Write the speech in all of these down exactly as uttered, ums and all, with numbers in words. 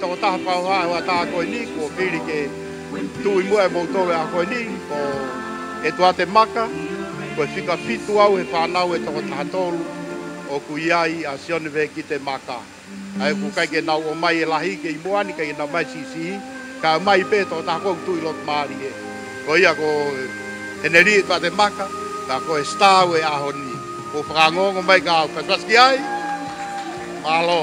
Tokotaha fakahohaʻa ʻo e ʻaho ko eni, kuo pili ke tuʻu muʻa ʻia moutolu he ʻaho ko eni, ko ʻEtuate Maka, ko e fika fitu au he fānau ʻe toko taha tolu ʻoku ʻi ai ʻa Sione Vekite Maka. ʻA ia ʻoku ʻikai ke nau ō mai e lahi ke ʻi muʻa ni, ʻikai ke nau ō mai siʻisiʻi, ka ʻomai pē tokotaha ʻoku tuʻu ʻi loto mālie. Ko ia ko Heneli ʻEtuate Maka, ka ko e star ʻo e ʻaho ni. Ko e fakaongoongo mai ka au pasipasi ki ai. Mālō.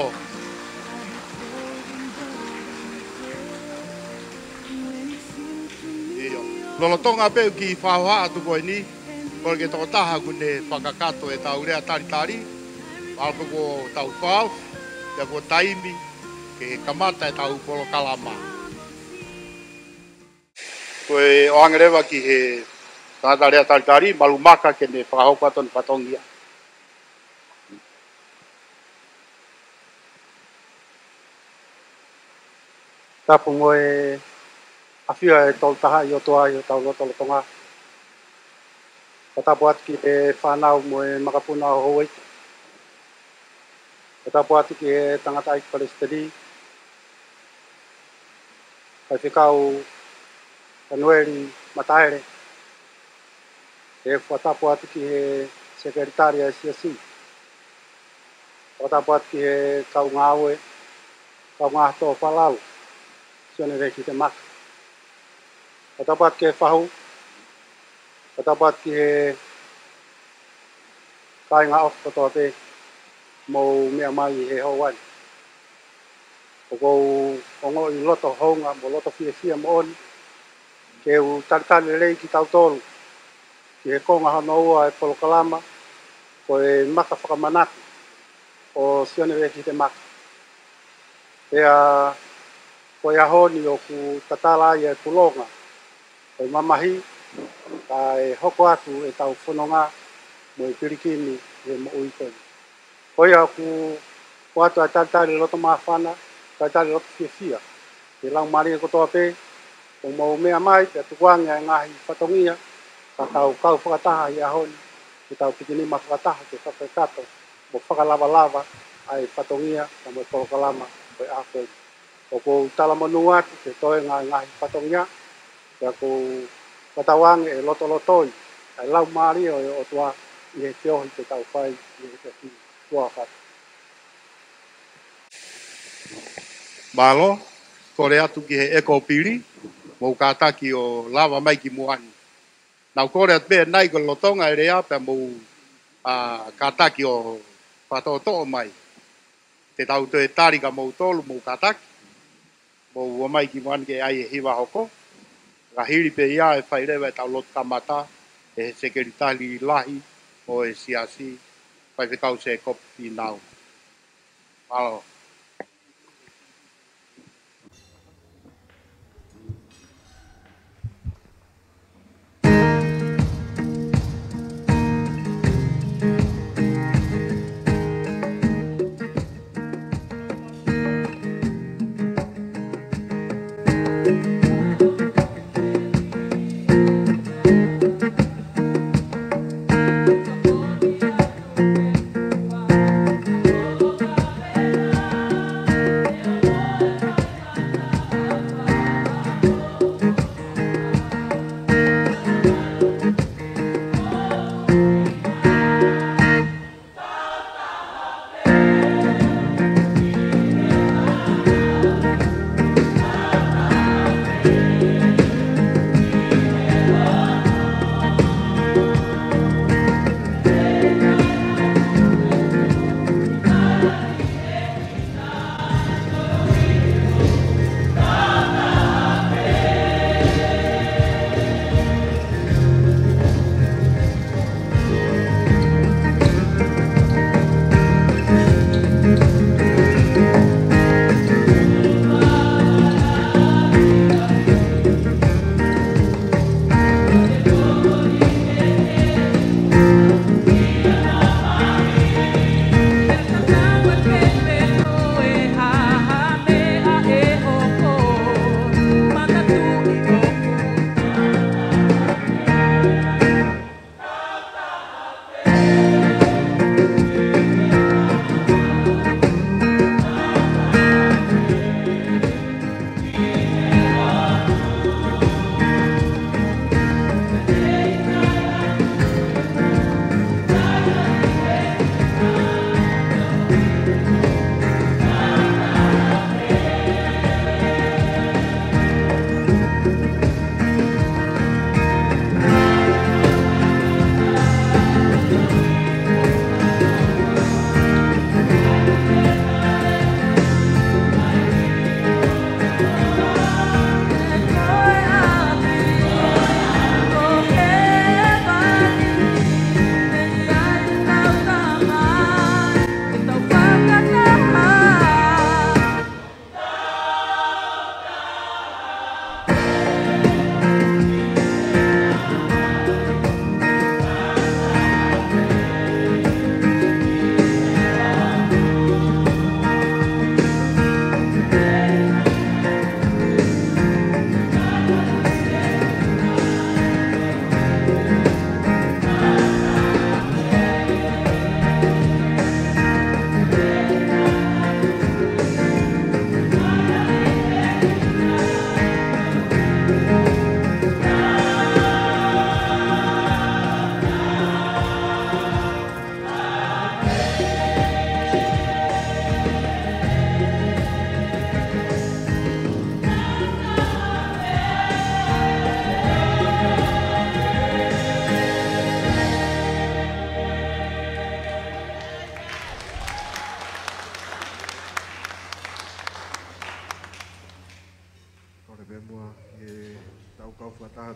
ʻIo. Lolotonga pē ʻeku kiʻi fakahohaʻa atu ko eni, kole ke tokotaha ʻoku ne fakakakato ʻetau lea talitali, ʻalu pē kuo tau fakaofi, pea kuo taimi ke kamata ʻetau polokalama. Ko e ʻoange leva ki he tangata lea talitali, Malu Maka, ke ne fakahoko atu hono fatongia. Tapu mo e ʻafio ʻa e Tolu Tahaʻi ʻOtua ʻi hotau lotolotonga. Fakatapu atu ki he fānau mo e makapuna ʻo Houʻeiki. Fakatapu atu ki he tangataʻeiki palesiteni, Faifekau Sanueli Mataele. ʻE fakatapu atu ki he sekelitali ʻa e siasi. Fakatapu atu ki he kau ngāue, kaungā tō falala, Sione Vekite Maka. Fakatapu atu ki he fahu, fakatapu atu ki he kāinga ʻofa kotoa pē ʻoku mou meʻa mai he houa ni. ʻOku ou ongoʻi loto hounga mo loto fiefia moʻoni ke u talitali lelei kitautolu ki he konga hono ua ʻo e polokalama, ko e Maka Fakamanatu ʻo Sione Vekite Maka. Pea ko e ʻaho ni ʻoku tatala ai e kulonga ʻo e mamahi, kae hoko atu ʻetau fononga mo e pilikimi ʻi he moʻui ko eni. Ko ia ʻoku ʻoatu ʻa e talitali loto māfana, talitali loto fiefia ki he laumālie kotoa pē ʻoku mou meʻa mai pea tukuange ʻa e ngaahi fatongia, ka tau kau fakataha ʻi he ʻaho ni, ke tau pikinima fakataha ke fakakakato mo fakalavalava ʻa e fatongia ka mo e polokalama ʻo e ʻaho ko eni. ʻOku ou talamonū atu ki he toenga ʻo e ngaahi fatongia, pea ʻoku ou fakatauange ʻe lotolotoi ʻa e laumālie ʻo e ʻOtua ʻi he feohi te tau fai ʻi he ʻaho ni. Tuʻa ʻofa atu. Mālō, kole atu ki he ʻEkopili, mou kātaki ʻo lava mai ki muʻa ni. Naʻa ku kole atu pē ʻanenai ko e lolotonga e lea pea mou, ā, kātaki ʻo fakatoʻotoʻo mai. Te tau toe tali kia moutolu, mou kātaki. Mou ō mai ki muʻa ni ke ʻai e hiva hoko. Ka hili pē ia ʻe fai leva ʻetau lotu kamata ʻe he sekelitali lahi ʻo e siasi, Faifekau Sēkope Fīnau. Mālō.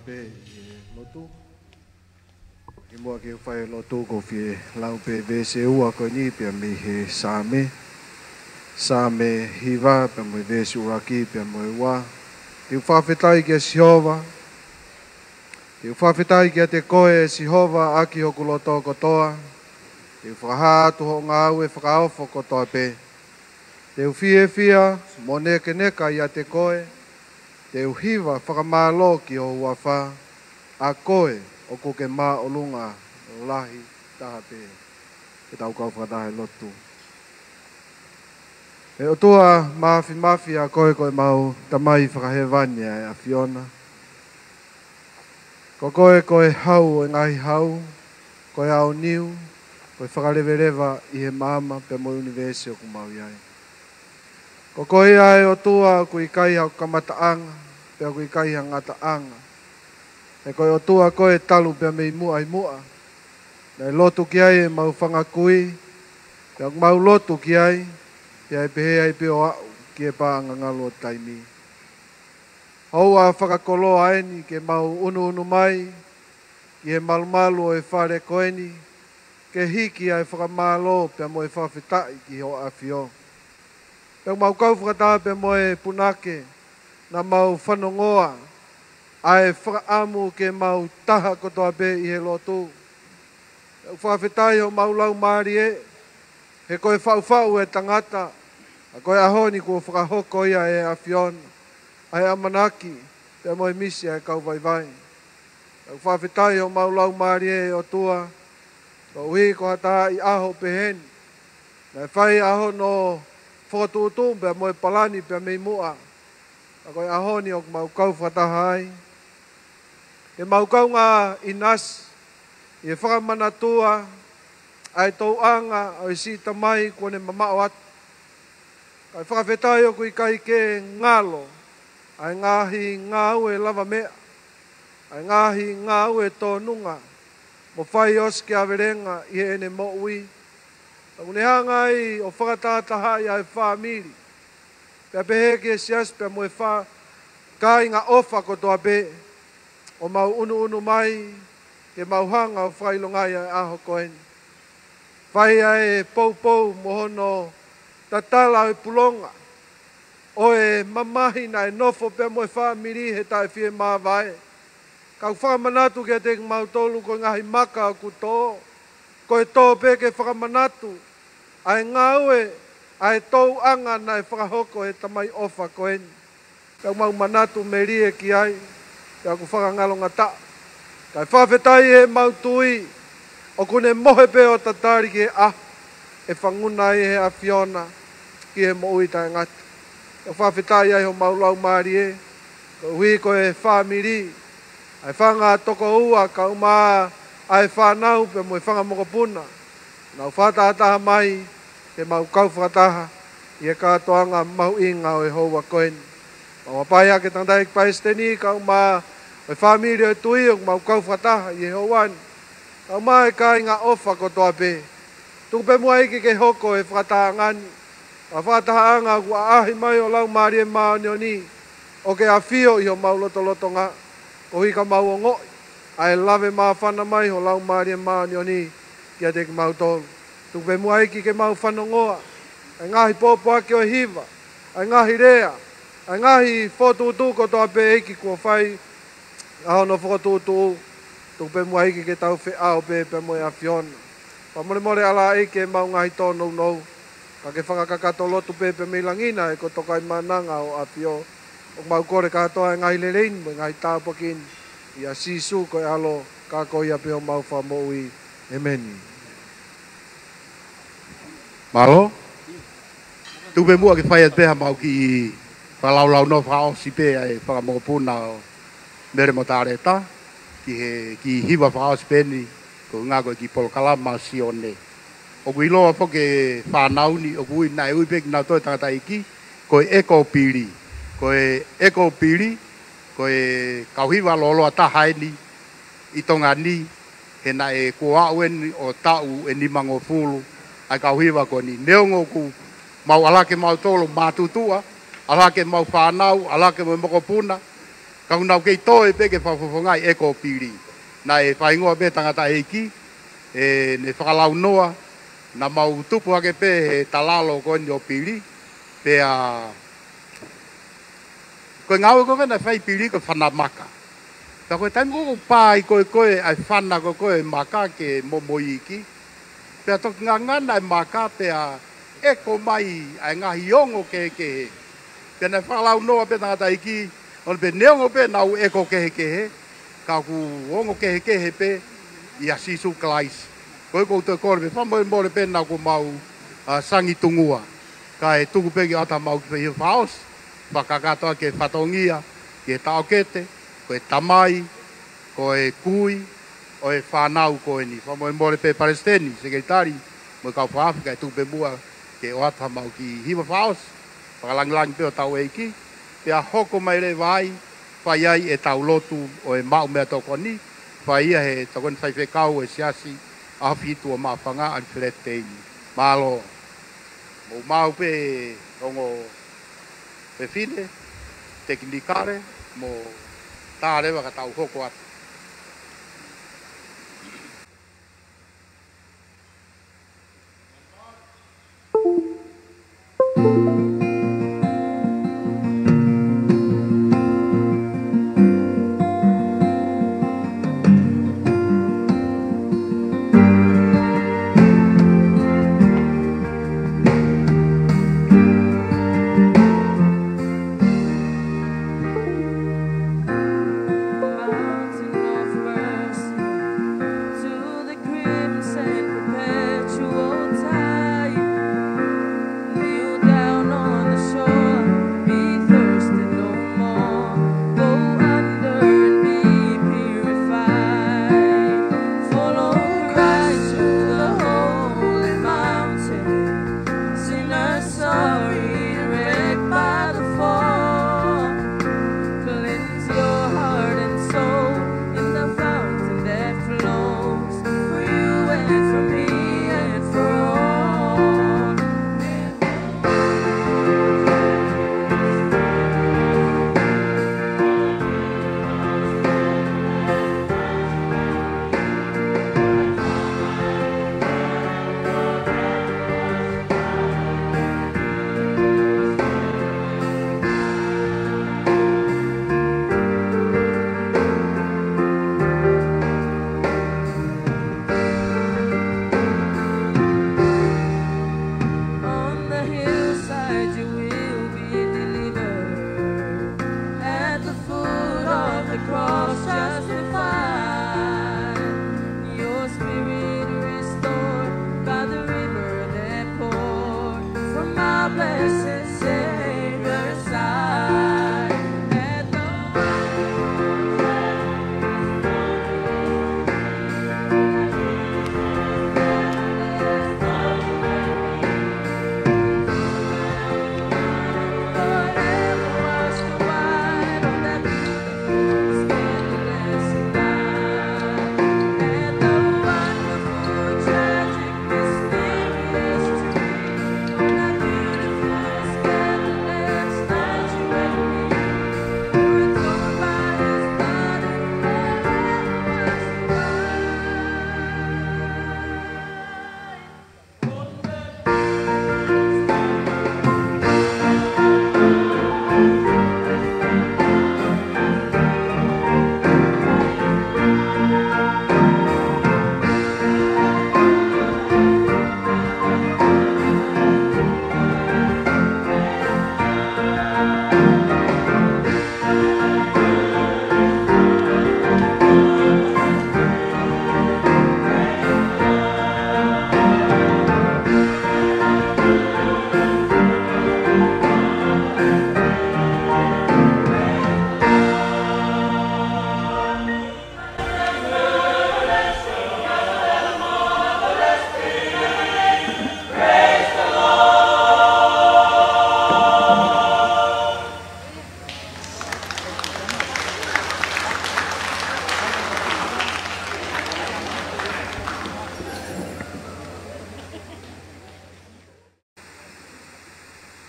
Pē ʻi he lotu. Kimuʻa ke u fai e lotu, ʻoku ou fie lau pē veesi ʻe ua ko eni pea mei he Saame. Saame hiva pea mo e veesi ʻuluaki pea mo e ua. Te u fakafetaʻi kia Sihova. Te u fakafetaʻi kiate koe, ʻe Sihova, ʻaki hoku loto kotoa. Te u fakahā atu hoʻo ngāue fakaofo kotoa pē. Te u fiefia mo nekeneka ʻiate koe. Te u hiva fakamālō ki ho huafa, ʻa koe ʻoku ke māʻolunga lahi taha pē. Ke tau kau fakataha he lotu. ʻE ʻOtua Māfimafi, ʻa koe ko ʻemau Tamai Fakahēvani ʻa e ʻAfiona. Ko koe ko e Hau ʻo e ngaahi hau, ko e ʻAoniu, ko e Fakaleveleva ʻi he maama pea mo e ʻunivēsi ʻoku mau ʻi ai. Ko koe ia ʻe ʻOtua ʻoku ʻikai ha kamataʻanga, pea ʻoku ʻikai ha ngataʻanga. He ko e ʻOtua koe talu pea mei muʻa ʻi muʻa. Naʻe lotu ki ai ʻemau fanga kui, pea ʻoku mau lotu ki ai, pea ʻe pehē ai pē ʻo aʻu ki he paʻanga ngalo ʻo taimi. ʻOua fakakoloa eni ke mau ʻunuʻunu mai ki he malumalu ʻo e fale ko eni, ke hiki ʻa e fakamālō pea mo e fakafetaʻi ki hoʻo ʻAfio. Pea ʻoku mau kau fakataha pea mo e punake, naʻa mau fanongoa ʻa e fakaʻamu ke mau taha kotoa pē ʻi he lotu. Pea ʻoku fakafetaʻi homau laumālie, he ko e faʻufaʻu ʻa e tangata, ʻa ko e ʻaho ni kuo fakahoko ia ʻe he ʻAfiona ʻa e ʻamanaki pea mo e misi ʻa e kau vaivai. Pea ʻoku fakafetaʻi homau laumālie, ʻe ʻOtua, koeʻuhi ko ha taha ʻi he ʻaho pehē ni, naʻe fai ʻa hono fokotuʻutuʻu pea mo e palani pea mei muʻa. Pea ko e ʻaho ni ʻoku mau kau fakataha ai, ke mau kaungā ʻinasi ʻi he fakamanatua ʻa e touʻanga ʻo e siʻi tamai kuo ne mamaʻo atu. Kae fakafetaʻi ʻoku ʻikai ke ngalo ʻa e ngaahi ngāue lavameʻa, ʻa e ngaahi ngāue tōnunga mo fai ʻosikiavelenga ʻi heʻene moʻui. Pea ʻoku ne hanga ai ʻo fakatahatahaʻi ʻa e fāmili, pea pehē ki he siasi pea mo e fā kāinga ʻofa kotoa pē, ʻo mau ʻunuʻunu mai ke mau hanga ʻo fakaʻilongaʻi ʻa e ʻaho ko eni. Fai ʻa e poupou mo hono tatala ʻo e pulonga ʻo e mamahi naʻe nofo pea mo e fāmili he taʻe fie māvae. Kau fakamanatu kiate kimautolu ko e ngaahi maka ʻoku tō, ko e tō pē ke fakamanatu ʻa e ngāue ʻa e touʻanga naʻe fakahoko he tamai ʻofa ko eni. Pea ʻoku mau manatu melie ki ai, pea ʻoku fakangalongataʻa. Kae fakafetaʻi ʻemau tui, ʻoku ne mohe pē ʻo tatali ki he ʻaho ʻe fanguna ai ʻe he ʻAfiona ki he moʻui taʻengata. Pea ʻoku fakafetaʻi ai homau laumālie, koeʻuhi ko e fāmili, ʻa e fanga tokoua kae ʻumaʻā ʻa e fānau pea mo e fanga mokopuna, nau fakatahataha mai ke mau kau fakataha ʻi he kātoanga mahuʻinga ʻo e houa ko eni. Mau ʻapaʻi ʻa e tangataʻeiki palesiteni kae ʻumaʻā ʻa e fāmili ʻo e tui ʻoku mau kau fakataha ʻi he houa ni, kae ʻumaʻā ʻa e kāinga ʻofa kotoa pē. Tuku pē muʻa ʻEiki ke hoko e fakatahaʻanga ni ʻa e fakatahaʻanga ʻoku ʻaʻahi mai ʻo Laumālie Māʻoniʻoni ʻo ke ʻafio ʻi homau lotolotonga, koeʻuhi ka mau ongoʻi ʻa e lave māfana mai ho Laumālie Māʻoniʻoni kiate kimautolu. Tuku pē muʻa ʻEiki ke mau fanongoa ʻa e ngaahi pōpoaki ʻo e hiva, ʻa e ngaahi lea, ʻa e ngaahi fokotuʻutuʻu kotoa pē ʻEiki kuo fai ʻa hono fokotuʻutuʻu. Tuku pē muʻa ʻEiki ke tau feʻao pē pea mo e ʻAfiona. Fakamolemole ʻa e ʻEiki ʻemau ngaahi tōnounou, ka ke fakakakato lotu pē pea mei langi naʻe ko e tokaimaʻananga ʻo e ʻAfio. ʻOku mau kole kātoa ʻa e ngaahi lelei ni mo e ngaahi tāpuaki ni ʻia Sīsū ko e ʻAlo, ka ko ia pē homau Fakamoʻui. ʻEmeni. Mālō. Tuku pē muʻa ke fai atu pē haʻamau kiʻi fakalaulaunoa fakaʻosi pē ʻa e Fanga Mokopuna ʻo Mele Motaleta ki he kiʻi hiva fakaʻosi pē eni, ko e ngaahi ko e kiʻi polokalama Sione. ʻOku ʻiloa foki e fānau ni, ʻoku ui, naʻe ui pē kinautolu ʻe he tangataʻeiki ko e ʻEkopili. Ko e ʻEkopili, ko e kau hiva lōloa taha eni ʻi Tonga ni, he naʻe kuo aʻu eni ʻo taʻu ʻe nimangofulu ʻa e kau hiva ko eni. Neongo ʻoku mau ʻalu hake mautolu mātuʻutuʻa, ʻalu hake mau fānau, ʻalu hake mo e mokopuna, Ka ʻoku nau kei toe pē ke fakafofongaʻi ʻa e ʻeko ʻo Pili. Naʻe fakahingoa pē tangataʻeiki, ʻe, ne fakalaunoa, naʻa mau tupu hake pē he talalo ko eni ʻo Pili, pea ko e ngāue ko ē naʻe fai ʻe Pili ko e fana maka. Pea ko e taimi ko ē ʻoku pā ai ko ē ko ē ʻa e fana ko ē ko ē maka ke momo iiki, pea toki ngangana e maka pea ʻeko mai ʻa e ngaahi ongo kehekehe. Pea naʻe fakalaunoa pē tangataʻeiki, ʻo ne pehē neongo pē ʻenau ʻeko kehekehe, ka ʻoku ongo kehekehe pē ʻia Sīsū Kalaisi. Ko ia ʻoku ou toe kole pē fakamolemole pē naʻa ʻoku mau, ʻa, sangi tungua. Kae tuku pē ke ʻoatu hamau kiʻi hiva fakaʻosi, fakakakato ʻaki e fatongia ki he taʻokete, ko e tamai, ko e kui ʻo e fānau ko eni. Fakamolemole pē Palesiteni, Sekelitali, mo e kau fakaafe, kae tuku pē muʻa ke ʻoatu hamau kiʻi hiva fakaʻosi, fakalāngilangi pē hotau ʻEiki, pea hoko mai leva ai, fai ai ʻetau lotu ʻo e maʻu meʻatokoni, fai ia he tokoni faifekau ʻo e Siasi ʻAhofitu ʻo Maʻufanga, ʻAlifeleti Teini. Mālō. Mou maʻu pē ongo fefine, tekinikale, mo tā leva ka tau hoko atu. Mountain of mercy, to the crimson perpetual tide. Kneel down on the shore, be thirsty no more. Go under and be purified. Follow Christ to the holy mountain. Sinner sorry, wrecked by the fall. Cleanse your heart and soul in the fountain that flows for you and for me and for all. On the hillside you will be delivered. At the foot of the cross justified. Your spirit restored by the river that poured from our blessed Savior's side. At the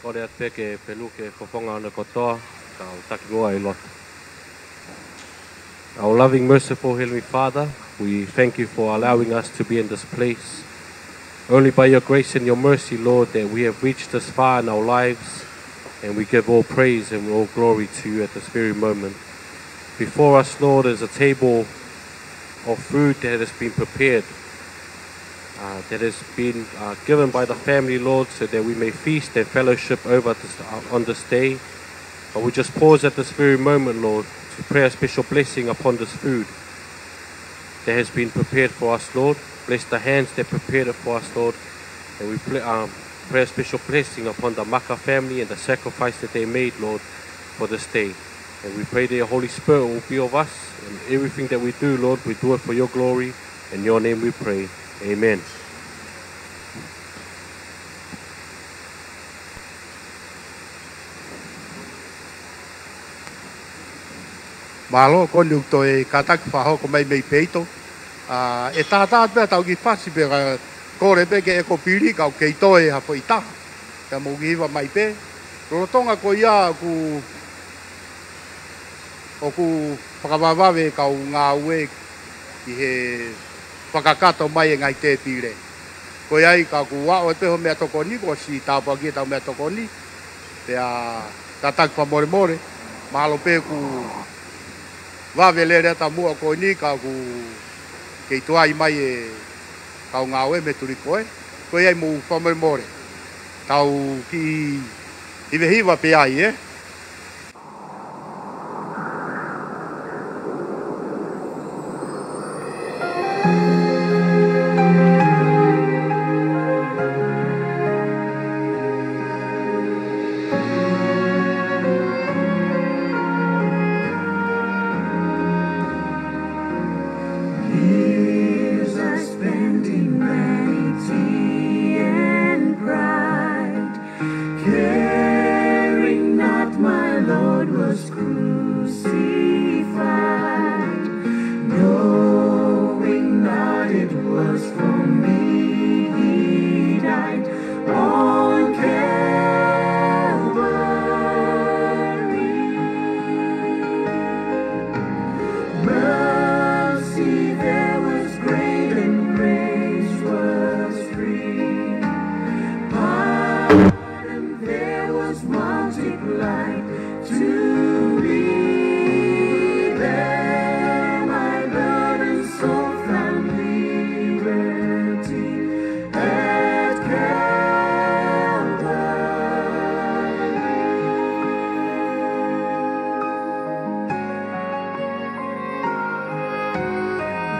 Kole atu pē ke peluke fofonga ʻo e kotoa, kau taki muʻa ʻi loto. Our loving, merciful Heavenly Father, we thank you for allowing us to be in this place. Only by your grace and your mercy, Lord, that we have reached this far in our lives, and we give all praise and all glory to you at this very moment. Before us, Lord, is a table of food that has been prepared, uh, that has been, uh, given by the family, Lord, so that we may feast and fellowship over this, uh, on this day. But we just pause at this very moment, Lord, to pray a special blessing upon this food that has been prepared for us, Lord. Bless the hands that prepared it for us, Lord. And we pray, um, pray a special blessing upon the Maka family and the sacrifice that they made, Lord, for this day. And we pray that your Holy Spirit will be with us in everything that we do, Lord. We do it for your glory. In your name we pray. Amen. Mālō, ko eni ʻoku toe kātaki fakahoko mai mei peito. ʻA, ʻe tātā pē ʻetau kiʻi fasi pea ka kole pē ke ʻeko pili ka ʻoku kei toe ha foʻi taha. Ka mou kiʻi hiva mai pē. Lolotonga ko ia ʻoku, ʻoku fakavavevave kau ngāue ki he fakakakato mai e ngaahi tēpile. Ko ia ai ka ʻoku aʻu atu pē hoʻo meʻatokoni, kuo ʻosi tāpuakiʻi ʻetau meʻatokoni. Pea kātaki fakamolemole, mahalo pē kuo vave lele atu muʻa ko eni ka ʻoku kei tuai mai e kau ngāue mei tulikoe. Ko ia ai mou fakamolemole. Tau kiʻi hivehiva pē ai, ē? Years I spent in vanity and pride, caring not my Lord was crucified, knowing not it was for me he died on Calvary. Mercy there was great and grace was free. Pardon there was multiplied to me. There my burdened soul found liberty at Calvary.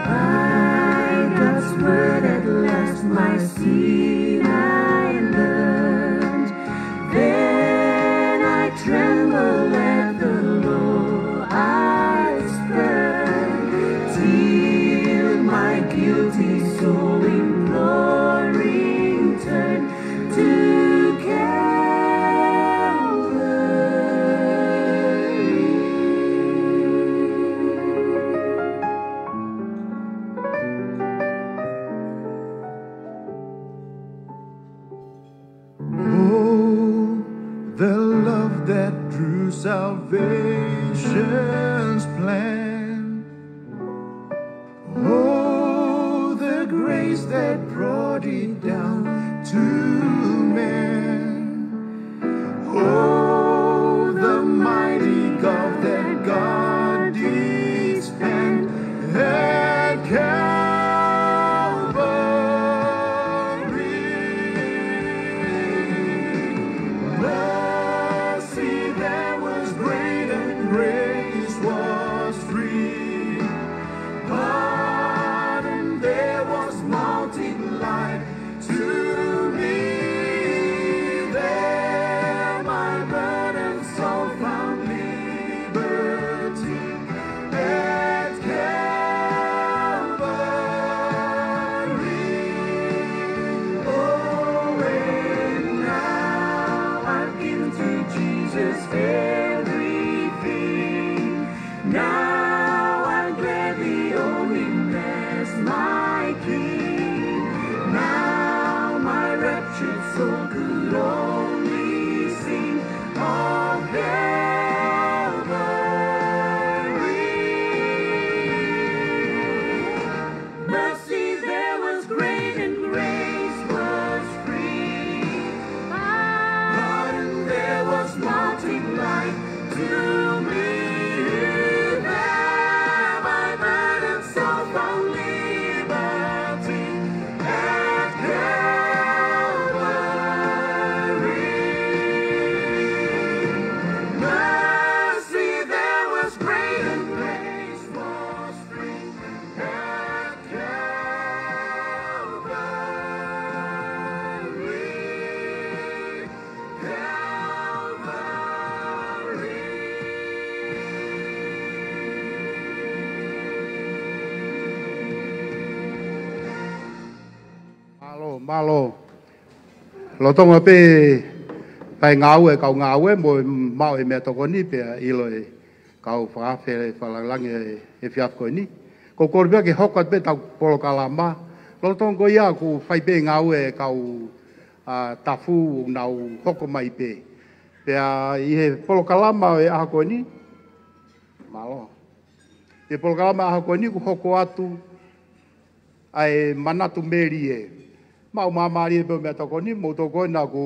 By God's word at last my sin I learned. Then I tremble at the law I spurned, till my guilty soul imploring turned to Calvary. Oh, the love that drew salvation's plan. Oh, the grace that brought it down to men. Oh, the mighty gulf that God did span at Calvary. Mercy there was great and grace was free. Pardon there was multiplied to me. There my burdened soul found liberty at Calvary. Oh, and now I've given to Jesus everything. Now I gladly own him as my king. Now my raptured soul could only sing of Calvary. Mālō. Lolotonga pē fai ngāue e kau ngāue mo e maʻu e meʻatokoni pea ʻilo e kau fakaafe fakalāngilangi e efiafi ko eni. Ko e kole pē ke hoko atu pē ʻetau polokalama. Lolotonga ko ia ʻoku fai pē ngāue e kau, a, tafu ʻoku nau hoko mai pē. Pea ʻi he polokalama e ʻaho ko eni. Mālō. ʻI he polokalama ʻaho ko eni ʻoku hoko atu ʻa e manatu melie. Maʻu māmālie pē meʻatokoni, mou tokoni ʻoku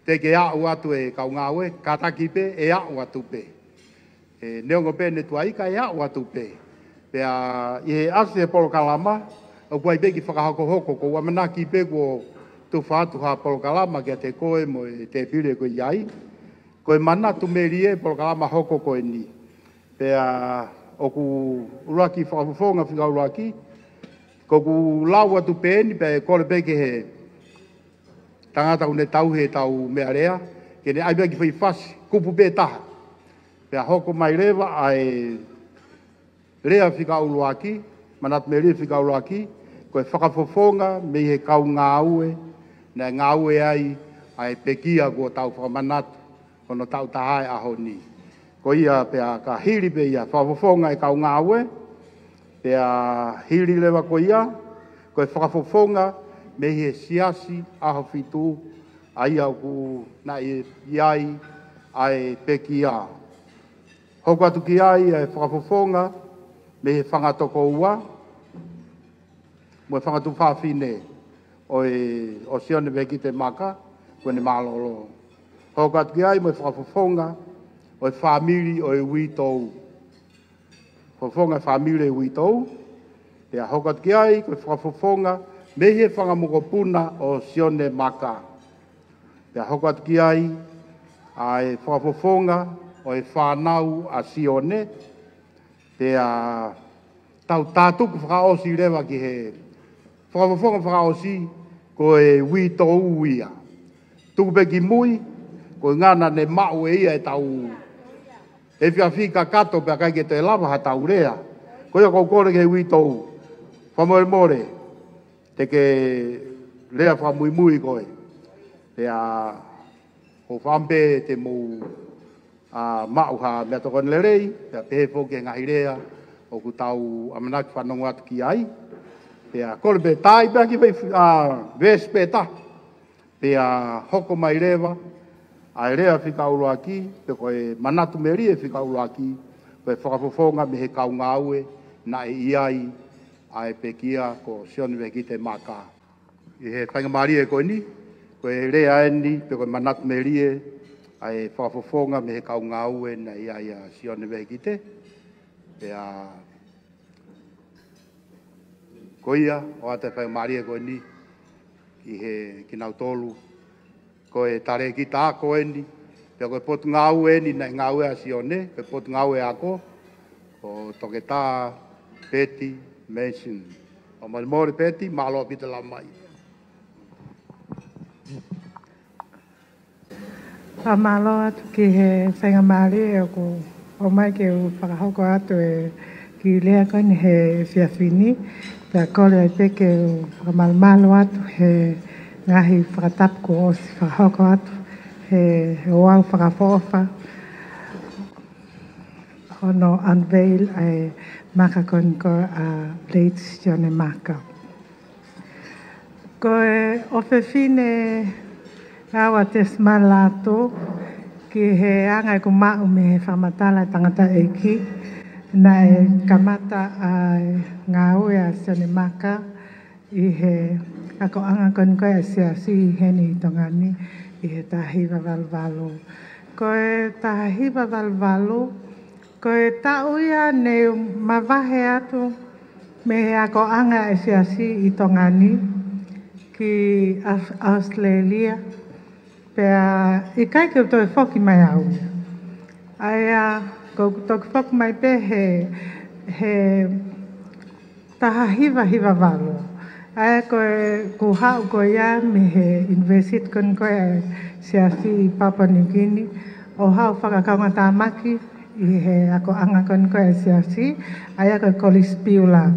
teʻeki aʻu atu e kau ngāue, kātaki pē, ʻe aʻu atu pē. ʻE, neongo pē ʻene tuai ka ʻe aʻu atu pē. Pea ʻi he ʻasi e polokalama, ʻoku ʻi ai pē kiʻi fakahokohoko, ʻoku ou ʻamanaki pē kuo tufa atu ha polokalama kiate koe mo e tēpile ʻoku ke ʻi ai. Ko e manatu melie e polokalama hoko ko eni. Pea ʻoku ʻuluaki fakafofonga fika ʻuluaki, ko ʻeku lau atu pē eni pea ʻe kole pē ki he tangata ʻoku ne tauhi ʻetau meʻalea, ke ne ʻai pē ha kiʻi fasi, kupu pē taha. Pea hoko mai leva ʻa e lea fika ʻuluaki, manatu melie fika ʻuluaki, ko e fakafofonga mei he kau ngāue, naʻe ngāue ai ʻa e pekia kuo tau fakamanatu hono taʻu taha e ʻaho ni. Ko ia pea ka hili pē ia fakafofonga e kau ngāue, pea hili leva ko ia, ko e fakafofonga mei he siasi ʻAhofitu, ʻa ia ʻoku naʻe ʻi ai ʻa e pekia. Hoko atu ki ai e fakafofonga mei he fanga tokoua, mo e fanga tuofāfine ʻo e, ʻo Sione Vekite Maka, kuo ne mālōlō. Hoko atu ki ai mo e fakafofonga ʻo e fāmili ʻo e uitou. Fofonga e fāmili ʻo e uitou. Pea hoko atu ki ai ko e fakafofonga mei he fanga mokopuna ʻo Sione Maka. Pea hoko atu ki ai ʻa e fakafofonga ʻo e fānau ʻa Sione. Pea tau tātuku fakaʻosi leva ki he fakafofonga fakaʻosi, ko e uitou ia. Tuku pē ki mui, ko e ngana ne maʻu ʻe ia ʻetau efiafi kakato pea ʻikai ke toe lava haʻatau lea. Ko ia ʻoku ou kole ki he uitou. Fakamolemole, te ke lea fakamuimui koe. Pea ʻoku ou fakaʻamu pē te mou, a, maʻu ha meʻatokoni lelei, pea pehē foki e ngaahi lea ʻoku tau ʻamanaki fanongo atu ki ai. Pea kole pē tai pē ha kiʻi, a, veesi pē taha. Pea hoko mai leva ʻa e lea fika ʻuluaki, pe ko e manatu melie fika ʻuluaki, ko e fakafofonga mei he kau ngāue naʻe ʻi ai ʻa e pekia ko Sione Vekite Maka. ʻI he faingamālie ko eni, ko e lea eni, pe ko e manatu melie, ʻa e fakafofonga mei he kau ngāue naʻe ʻi ai ʻa Sione Vekite. Pea ko ia, ʻoatu e faingamālie ko eni ki he kinautolu, ko e talēkita ako eni, pea ko e potungāue eni naʻe ngāue ai ʻa Sione, ko e potungāue ako, ko Toketā Peti Mason. Fakamolemole Peti, mālō ʻaupito e lava mai. Fakamālō atu ki he faingamālie ʻoku ʻomai ke u fakahoko atu e kiʻi lea ko eni he efiafi ni. Pea kole ai pē ke u fakamalumalu atu he ngaahi fakatapu kuo ʻosi fakahoko atu he, he ouau fakaʻofoʻofa hono unveil ʻa e maka ko eni ko e, a, late Sione Maka. Ko e ʻofefine ʻa Tesmalato, ki he anga ʻeku maʻu mei he fakamatala e tangataʻeiki, naʻe kamata ʻa e ngāue ʻa Sione Maka ʻi he akoʻanga ko eni ko e Siasi ʻi heni ʻi Tonga ni ʻi he taha hiva valu valu. Ko e taha hiva valu valu, ko e taʻu ia ne mavahe atu mei he akoʻanga e Siasi ʻi Tonga ni ki Aus-, Australia, pea ʻikai ke u toe foki mai au. ʻA ia, ko ʻeku toki foki mai pē he, he taha hiva hiva valu. ʻA ia ko ʻeku haʻu ko ia mei he university ko eni ko e Siasi ʻi Papua New Guinea, ʻo haʻu fakakaungātāmaki ʻi he akoʻanga ko eni ko ē ʻa e Siasi, ʻa ia ko e Kolisi Piula.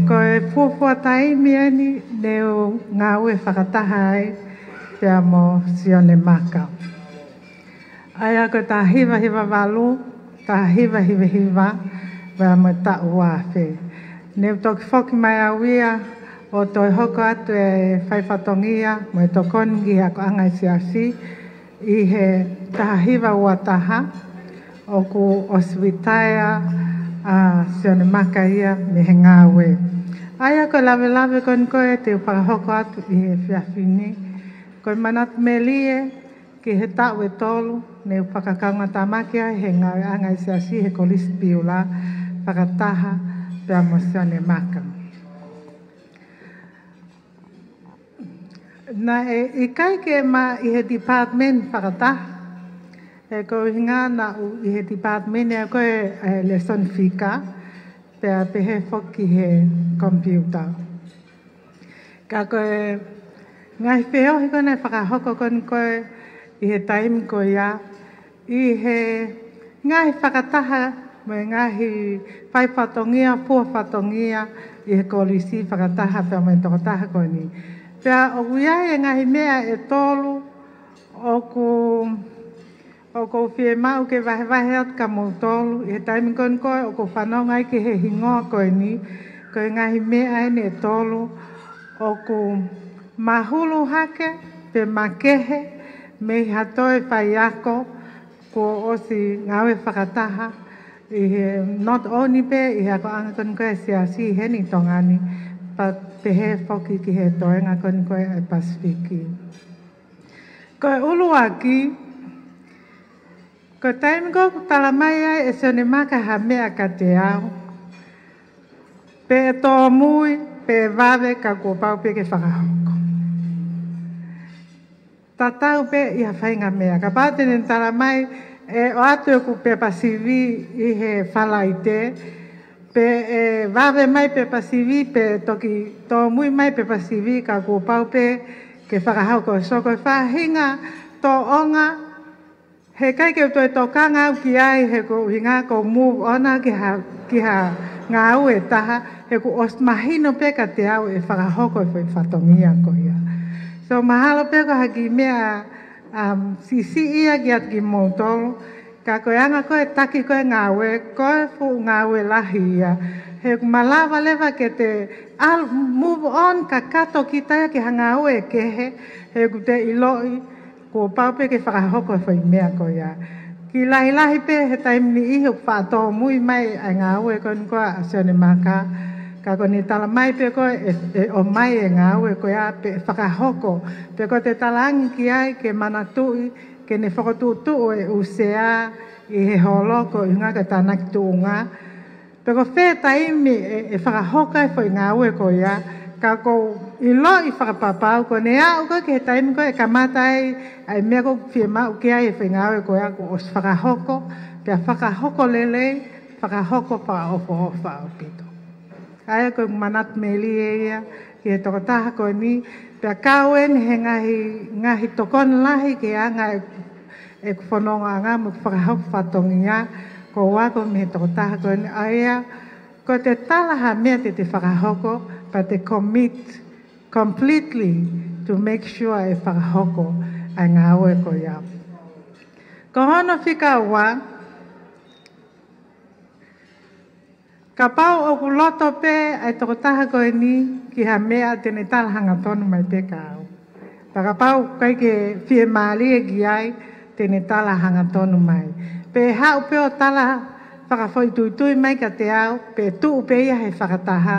Ko e fuofua taimi eni ne u ngāue fakataha ai pea mo Sione Maka. ʻA ia ko e taha hiva hiva valu, taha hiva hiva hiva, pea mo e taʻu ua afe. Ne u toki foki mai au ia ʻo toe hoko atu e fai fatongia mo e tokoni ki he akoʻanga ʻa e Siasi, ʻi he taha hiva ua taha, ʻoku ʻosi litaea ʻa Sione Maka ia mei he ngāue. ʻA ia ko e lavelave ko eni ko ē te u fakahoko atu ʻi he efiafi ni, ko e manatu melie ki he taʻu ʻe tolu ne u fakakaungatāmaki ai he ngāueʻanga ʻa e Siasi he Kolisi Piula fakataha pea mo Sione Maka. Naʻe ʻikai ke ma ʻi he department fakataha, he ko e ʻuhinga naʻa ku ʻi he department ʻa ia ko e, e lēsoni fika, pea pehē foki he computer. Ka ko e ngaahi feohi ko ē naʻe fakahoko ko eni ko ē ʻi he taimi ko ia, ʻi he ngaahi fakataha mo e ngaahi fai fatongia, fua fatongia ʻi he kolisi fakataha pea mo e tokotaha ko eni. Pea ʻoku ʻi ai e ngaahi meʻa ʻe tolu ʻoku, ʻoku ou fiemaʻu ke vahevahe atu kia moutolu ʻi he taimi ko eni ko ē ʻoku ou fanongo ai ki he hingoa ko eni, ko e ngaahi meʻa eni ʻe tolu ʻoku mahulu hake pe makehe mei ha toe faiako kuo ʻosi ngāue fakataha ʻi he, not only pē ʻi he akoʻanga ko eni ko ē ʻa e Siasi heni ʻi Tonga ni, pea pehē foki ki he toenga ko eni ko ē ʻa e Pasifiki. Ko e ʻuluaki, ko e taimi ko ē ʻoku tala mai ai ʻe Sione Maka ha meʻa kiate au, pe ʻe tōmui, pe ʻe vave, ka kuo pau pē ke fakahoko. Tatau pē ʻi ha faʻahinga meʻa. Kapau te ne tala mai ʻe ʻoatu ʻeku pepa sivi ʻi he Falaite, pe ʻe vave mai pepa sivi, pe ʻe toki tōmui mai pepa sivi, ka kuo pau pē ke fakahoko. So ko e faʻahinga tōʻonga, heʻikai ke u toe tokanga au ki ai, he ko e ʻuhinga ʻoku ou move on ki ha, ki ha ngāue ʻe taha, he kuo ʻosi mahino pē kiate au ʻe fakahoko e foʻi fatongia ko ia. So mahalo pē ko ha kiʻi meʻa, um, siʻisiʻi ia kiate kimoutolu, ka ko e anga ko ē e taki ko ē e ngāue, ko e fuʻu ngāue lahi ia. He ʻoku malava leva ke te ʻalu, move on kakato kita ia ki ha ngāue kehe, he ʻoku te ʻiloʻi kuo pau pē ke fakahoko e foʻi meʻa ko ia. Kiʻi lahilahi pē he taimi niʻihi ʻoku faʻa tōmui mai ʻa e ngāue ko eni ko ē ʻa Sione Maka, ka ko ʻene tala mai pē ko ē ʻe, ʻe ʻomai e ngāue ko ia pe ʻe fakahoko. Pe ko ʻete talaange ki ai ke manatuʻi ke ne fokotuʻutuʻu e ʻū sea ʻi he holo ko e ʻuhinga ko e tānaki tuʻunga. Pe ko fē taimi ʻe, ʻe fakahoko ai e foʻi ngāue ko ia, ka ʻoku ou ʻiloʻi fakapapau ko ʻene aʻu ko ē ki he taimi ko ē ʻe kamata ai ʻa e meʻa ʻoku fiemaʻu ki ai e foʻi ngāue ko ia kuo ʻosi fakahoko, pea fakahoko lelei, fakahoko fakaʻofoʻofa ʻaupito. ʻA ia ko e manatu melie ia ki he tokotaha ko eni, pea kau eni he ngaahi, ngaahi tokoni lahi ki he anga e ʻeku fonongaʻanga mo e fakahoko fatongia, ʻoku ou ako mei he tokotaha ko eni, ʻa ia, ko ʻete tala ha meʻa te te fakahoko, pea te commit completely to make sure ʻe fakahoko ʻa e ngāue ko ia. Ko hono fika ua, kapau ʻoku loto pē ʻa e tokotaha ko eni ki ha meʻa, te ne tala hangatonu mai pē kia au. Pea kapau ʻoku ʻikai ke fiemālie ki ai, te ne tala hangatonu mai. Pe ʻe haʻu pē ʻo tala fakafoʻituitui mai kiate au, pe ʻe tuʻu pē ia he fakataha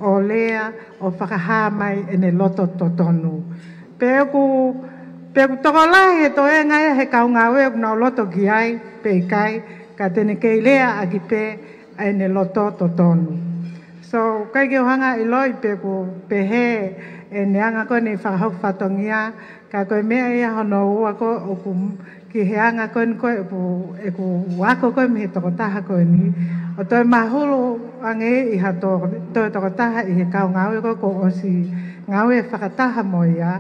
ʻo lea ʻo fakahā mai ʻene loto totonu. Pe ʻoku, pe ʻoku tokolahi e toenga ia he kau ngāue ʻoku nau loto ki ai, pe ʻikai, ka te ne kei lea ʻaki pē ʻa ʻene loto totonu. So, ʻikai ke u hanga ʻiloʻi pe ʻoku pehē ʻene anga ko eni e fakahoko fatongia, ka ko e meʻa ia hono ua ko ē ʻoku ki he anga ko eni ko ē ʻeku, ʻeku ako ko ē mei he tokotaha ko eni, ʻo toe mahulu ange ʻi ha to-, toe tokotaha ʻi he kau ngāue ko ē kuo ʻosi ngāue fakataha mo ia,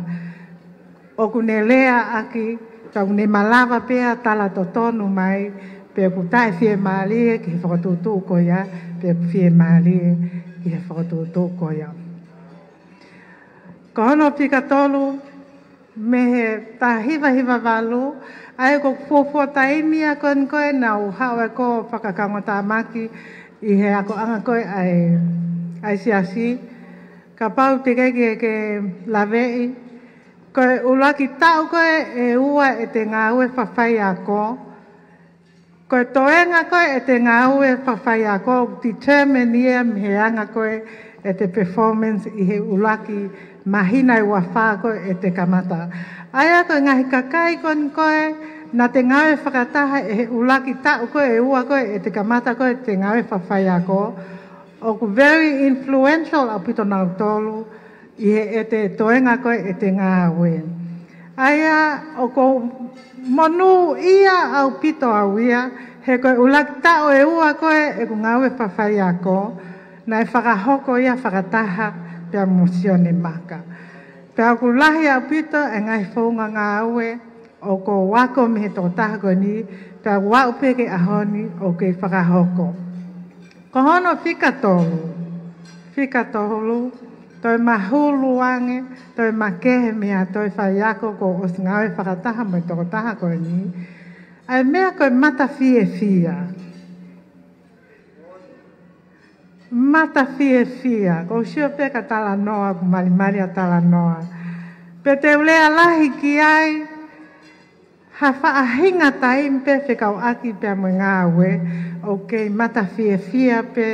ʻoku ne lea ʻaki, ka ʻoku ne malava pē ʻo tala totonu mai, Pe ʻoku taʻefiemālie ki he fokotuʻutuʻu ko ia, pe ʻoku fiemālie ki he fokotuʻutuʻu ko ia. Ko hono fika tolu, mei he taha hiva hiva valu, ʻa ia ko e fuofua taimi ia ko eni ko ē naʻa ku haʻu ai ʻo fakakaungatāmaki ʻi he akoʻanga ko ē ʻa e, ʻa e siasi, kapau te ke, ke, ke laveʻi, ko e ʻuluaki taʻu ko ē ʻe ua ʻete ngāue fafaiako, ko e toenga ko ē ʻete ngāue fafaiako, determine ia mei he anga ko ē ʻete performance ʻi he ʻuluaki māhina ʻe ua fā ko ē ʻete kamata. ʻA ia ko e ngaahi kakai ko eni ko ē naʻa te ngāue fakataha ʻi he ʻuluaki taʻu ko ē ʻe ua ko ē ʻete kamata ko ē ʻete ngāue fafaiako, ʻoku very influential ʻaupito nautolu ʻi he ʻete toenga ko ē ʻete ngāue. ʻA ia ʻoku ou monūʻia ʻaupito au ia, he ko e ʻuluaki taʻu ʻe ua ko ē ʻeku ngāue fafaiako, naʻe fakahoko ia fakataha pea mo Sione Maka. Pea ʻoku lahi ʻaupito e ngaahi founga ngāue ʻoku ou ako mei he tokotaha ko eni, pea ʻoku aʻu pē ki he ʻaho ni ʻoku kei fakahoko. Ko hono fika tolu, fika tolu, toe mahulu ange, toe makehe mei he toe faiako kuo ʻosi ngāue fakataha mo e tokotaha ko eni, ʻa e meʻa ko e mata fiefia. Mata fiefia, ʻoku ou sio pē ka talanoa, ʻoku malimali ʻa e talanoa. Pea te u lea lahi ki ai, ha faʻahinga taimi pē fekauʻaki pea mo e ngāue, ʻoku kei mata fiefia pē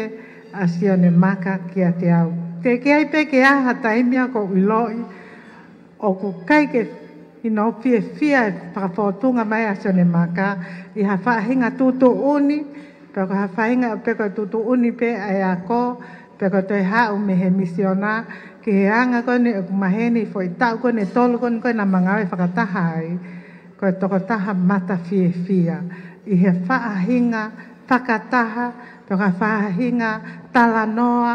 ʻa Sione Maka kiate au. Teʻeki ai pē ke ʻi ai ha taimi ʻoku ou ʻiloʻi ʻoku ʻikai ke ʻi ai hano fiefia e fakafōtunga mai ʻa Sione Maka ʻi ha faʻahinga tuʻutuʻuni, pe ko ha faʻahinga pe ko e tuʻutuʻuni pē ʻa e ako, pe ko e toe haʻu mei he misiona, ki he anga ko eni ʻeku maheni foʻi taʻu ko eni ʻe tolu ko eni ko ē naʻa ma ngāue fakataha ai, ko e tokotaha mata fiefia ʻi he faʻahinga fakataha, pe ko ha faʻahinga talanoa,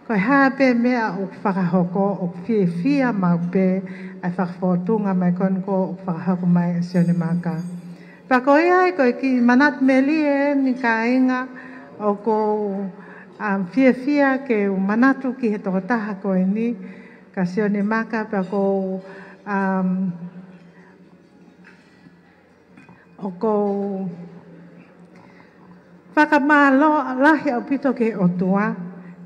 ko e hā pē meʻa ʻoku fakahoko, ʻoku fiefia maʻu pē ʻa e fakafōtunga mai ko eni ko ē ʻoku fakahoko mai ʻe Sione Maka. Pea ko ia ai ko e kiʻi manatu melie eni kāinga, ʻoku ou, um, fiefia ke u manatu ki he tokotaha ko eni, kia Sione Maka, pea ʻoku ou, um, ʻoku ou fakamālō lahi ʻaupito ki he ʻOtua,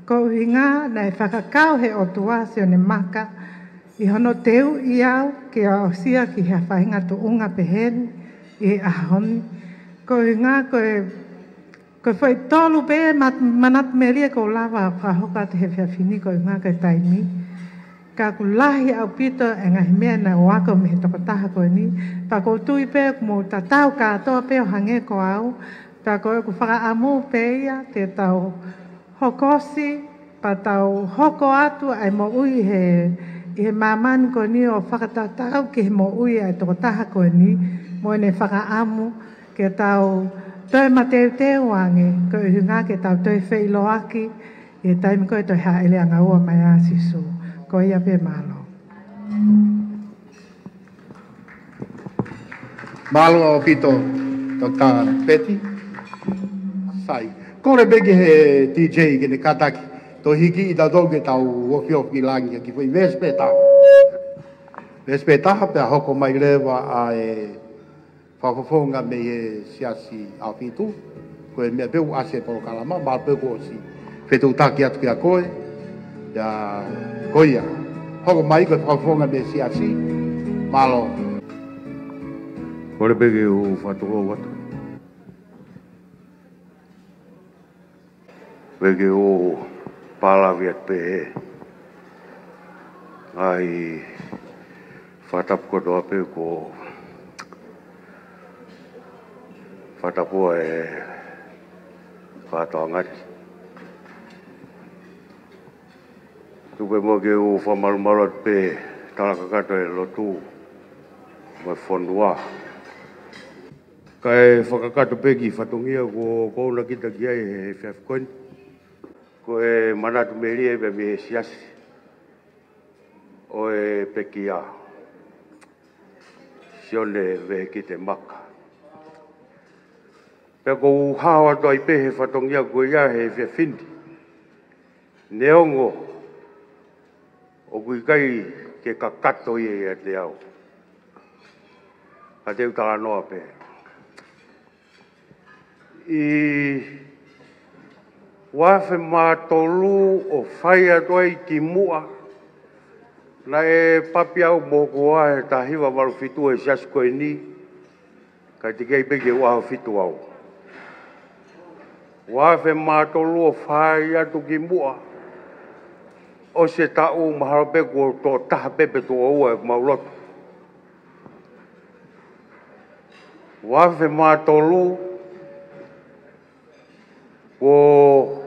koeʻuhinga naʻe fakakau ʻe he ʻOtua ʻa Sione Maka ʻi hono teuʻi au ke aʻusia ki ha faʻahinga tuʻunga pehē ni ʻi he ʻaho ni. Koeʻuhinga ko e Ko e foʻi tolu pē mat-, manatu melie ʻoku ou lava ʻo fakahoko atu he efiafi ni koeʻuhinga ko e taimi. Ka ʻoku lahi ʻaupito e ngaahi meʻa naʻa ku ako mei he tokotaha ko eni. Pea ʻoku ou tui pē ʻoku mou tatau kātoa pē ʻo hangē ko au. Pea ko ʻeku fakaʻamu pē ia te tau hokosi, pea tau hoko atu ʻa e moʻui he, ʻi he māmani ko eni ʻo fakatatau ki he moʻui ʻa e tokotaha ko eni, mo ʻene fakaʻamu ke tau toe mateuteu ange, koeʻuhinga ke tau toe feʻiloaki ʻi he taimi ko ē toe hāʻele angaua mai ʻa Sīsū. Ko ia pē, mālō. Mālō ʻaupito, Toketā Peti. Sai. Kole pē ki he D J ke ne kātaki, toe hiki ʻi tautolu ke tau ofiofi ki langi, ki he foʻi veesi pē taha. Veesi pē taha pea hoko mai leva ʻa e fakafofonga mei he Siasi ʻAhofitu, ko e meʻa pē ʻoku ʻasi he polokalama, mahalo pē kuo ʻosi fetuʻutaki atu kiate koe, ia, ko ia. Hoko mai ko e fakafofonga mei he Siasi, mālō. Kole pē ke u fakatulou atu. Pea ke u pālavi atu pē he ngaahi fakatapu kotoa pē kuo fakatapua ʻe he kātoanga ni. Tuku pē muʻa ke u fakamalumalu atu pē he tala kakato ʻa e lotu mo e fonua. Kae fakakakato pē ki he fatongia kuo ʻosi ʻouna kita ki ai he efiafi ko eni. Ko e manatu melie pē mei he Siasi ʻo e Pekia, Sione Vehikite Maka. Pea ʻoku ou hao atu ai pē he fatongia ko ia he efiafi ni. Neongo ʻoku ʻikai ke kakato ia ʻiate au, ka te u talanoa pē. ʻI ua afe mā tolu ʻo fai atu ai ki muʻa, naʻe papi au mo hoku hoa he taha hiva valu fitu he siasi ko eni, kae teʻeki ai pē ke u ʻaho fitu au. Ua afe mā tolu ʻo fai atu ki muʻa, ʻosi e taʻu, mahalo pē kuo toʻo taha pē pe toʻo ua ʻeku mau lotu. Ua afe mā tolu, kuo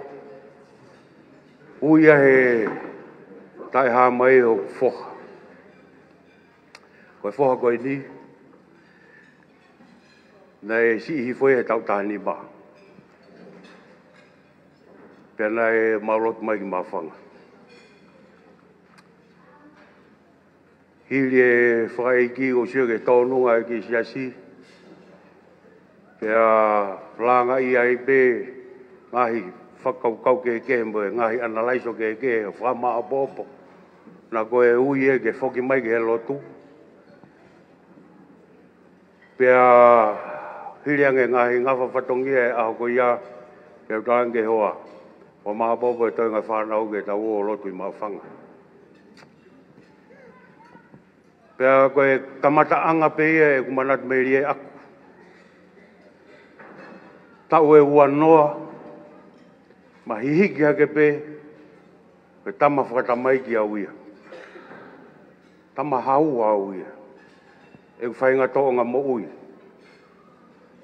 ui ia he taʻehāmai hoku foha. Ko e foha ko eni, naʻe siʻi hifo ia he taʻu taha nima. Pea naʻe mau lotu mai ki Maʻufanga. Hili e fakaʻeiki ʻo sio ki he tōnunga ʻa e kiʻi siasi, pea langa ia ai pē ngaahi fakakaukau kehekehe mo e ngaahi ʻanalaiso kehekehe ʻo fakamāʻopoʻopo. Naʻa ko e ui ia ke foki mai ki he lotu. Pea hili ange ngaahi ngafa fatongia he ʻaho ko ia, ke u tala ange ki he hoa, ʻoku māʻopoʻopo e toenga fānau ke tau ō ʻo lotu ʻi Maʻufanga. Pea ko e kamataʻanga pē ia ʻeku manatu melie ʻaku. Taʻu ʻe ua noa, ma hihiki hake pē, ko e tama fakatamaiki au ia. Tama hau au ia. ʻEku faʻahinga tōʻonga moʻui.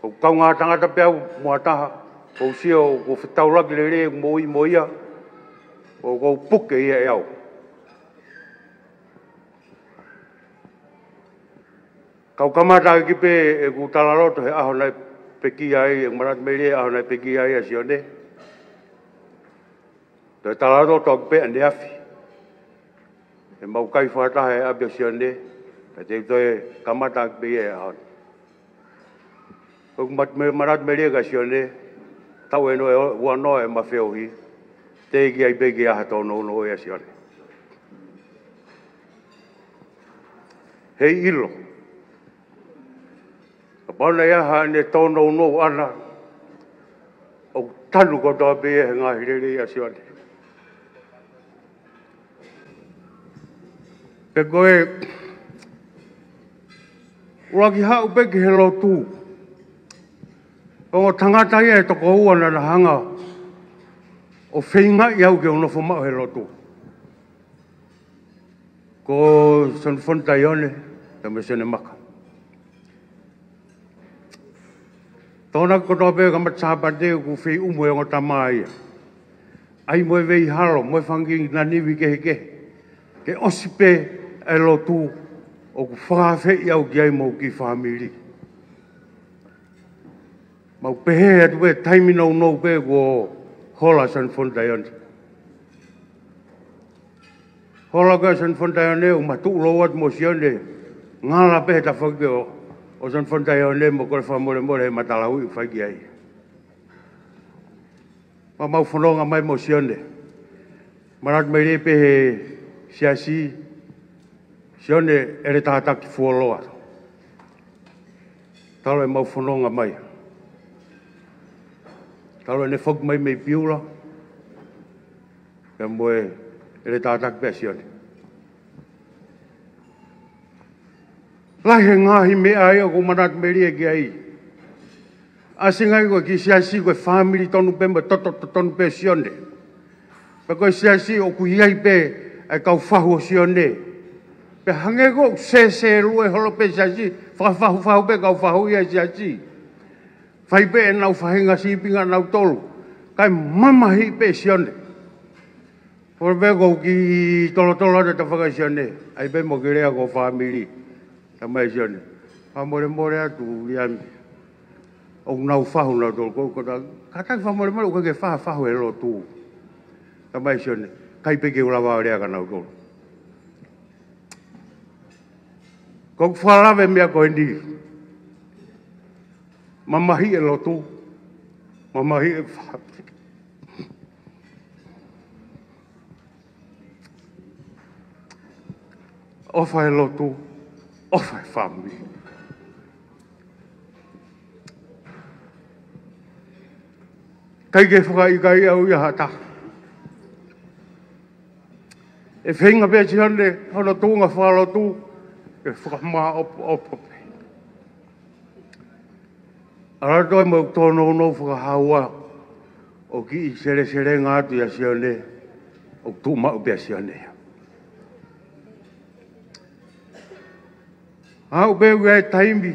Ko e kaungā tangata pē au mo ha taha, ʻoku ou sio ʻoku fetaulaki lelei ʻeku moʻui mo ia, ʻoku ou puke ia ʻe au. Kau kamata ʻaki pē ʻeku talaloto he ʻaho naʻe pekia ai, ʻeku manatu melie he ʻaho naʻe pekia ai ʻa Sione. Toe talaloto ʻaki pē ʻaneafi. ʻE mau kai fakataha he ʻapi ʻo Sione, ka te u toe kamata ʻaki pē ia he ʻaho ni. Ko ʻeku mat-, me-, manatu melie kia Sione, taʻu ʻe noa, ua noa ʻema feohi, teʻeki ai pē ke ʻi ai ha tōnounou ʻia Sione. Heiʻilo. Kapau naʻe ʻi ai haʻane tōnounou ʻana, ʻoku tanu kotoa pē ia he ngaahi lelei ʻa Sione. Pea ko e ʻuluaki haʻu pē ki he lotu, ongo tangata ia ʻe toko ua naʻa na hanga ʻo feingaʻi au ke u nofo maʻu he lotu. Ko Sione Fonitaione, pea mo Sione Maka. Tokonaki kotoa pē kamata Sāpate ʻoku feiʻumu e ongo tama ia. ʻAi mo e veihalo, mo e fanga kiʻi nanivi kehekehe. Ke ʻosi pē e lotu ʻoku fakaafeʻi au ki ai mo e kiʻi fāmili. Mau pehē atu pē taimi nounou pē kuo hola Sione Fonitaione. Hola ko ē Sione Fonitaione ʻo ma tuʻu lou atu mo Sione. Ngala pē he tafaʻaki ʻo, ʻo Sione Fonitaione mo kole fakamolemole he matala ui fai ki ai. Ma mau fononga mai mo Sione. Manatu melie pē he siasi, Sione ʻEletātaki Fuoloa. Talu ʻemau fononga mai. Talu ʻene foki mai mei Piula, pea mo e ʻEletātaki pē ʻa Sione. Lahi e ngaahi meʻa ia ʻoku ou manatu melie ki ai. ʻAsi ngai ko e kiʻi siasi ko e fāmili tonu pē mo e toto totonu pē Sione. Pea ko e siasi ʻoku ʻi ai pē ʻa e kau fahu ʻo Sione. Pea hangē ko e sēsēlue holo pē siasi, fakafahufahu pē kau fahu ia siasi. Fai pē ʻenau faʻahinga sīpinga ʻanautolu. Kae mamahi pē Sione. Pole pē ko e kiʻi tolotolo ʻa e tafaʻaki ʻa Sione. ʻAi pē mo ke lea ko e fāmili. Tamai Sione. Fakamolemole atu Liami. ʻOku nau fahu nautolu ko, ko ta, kātaki fakamolemole ʻoku ke fahu fahu he lotu. Tamai Sione. ʻIkai pē ke u lava ʻo lea kia nautolu. Ko ʻeku fakalave meʻa ko eni. Mamahi e lotu. Mamahi e fa-, ʻofa he lotu, ʻofa he fāmili. ʻIkai ke fakaʻikaiʻi au ia ha taha. ʻE feinga pē Sione hono tuʻunga fakalotu ke fakamāʻopoʻopo pē. ʻAlu atu ai mo e tōnounou fakahaua ʻo kiʻi seleselenga atu ʻia Sione, ʻo tuʻu maʻu pē ʻa Sione. Aʻu pē ʻoku ʻi ai e taimi,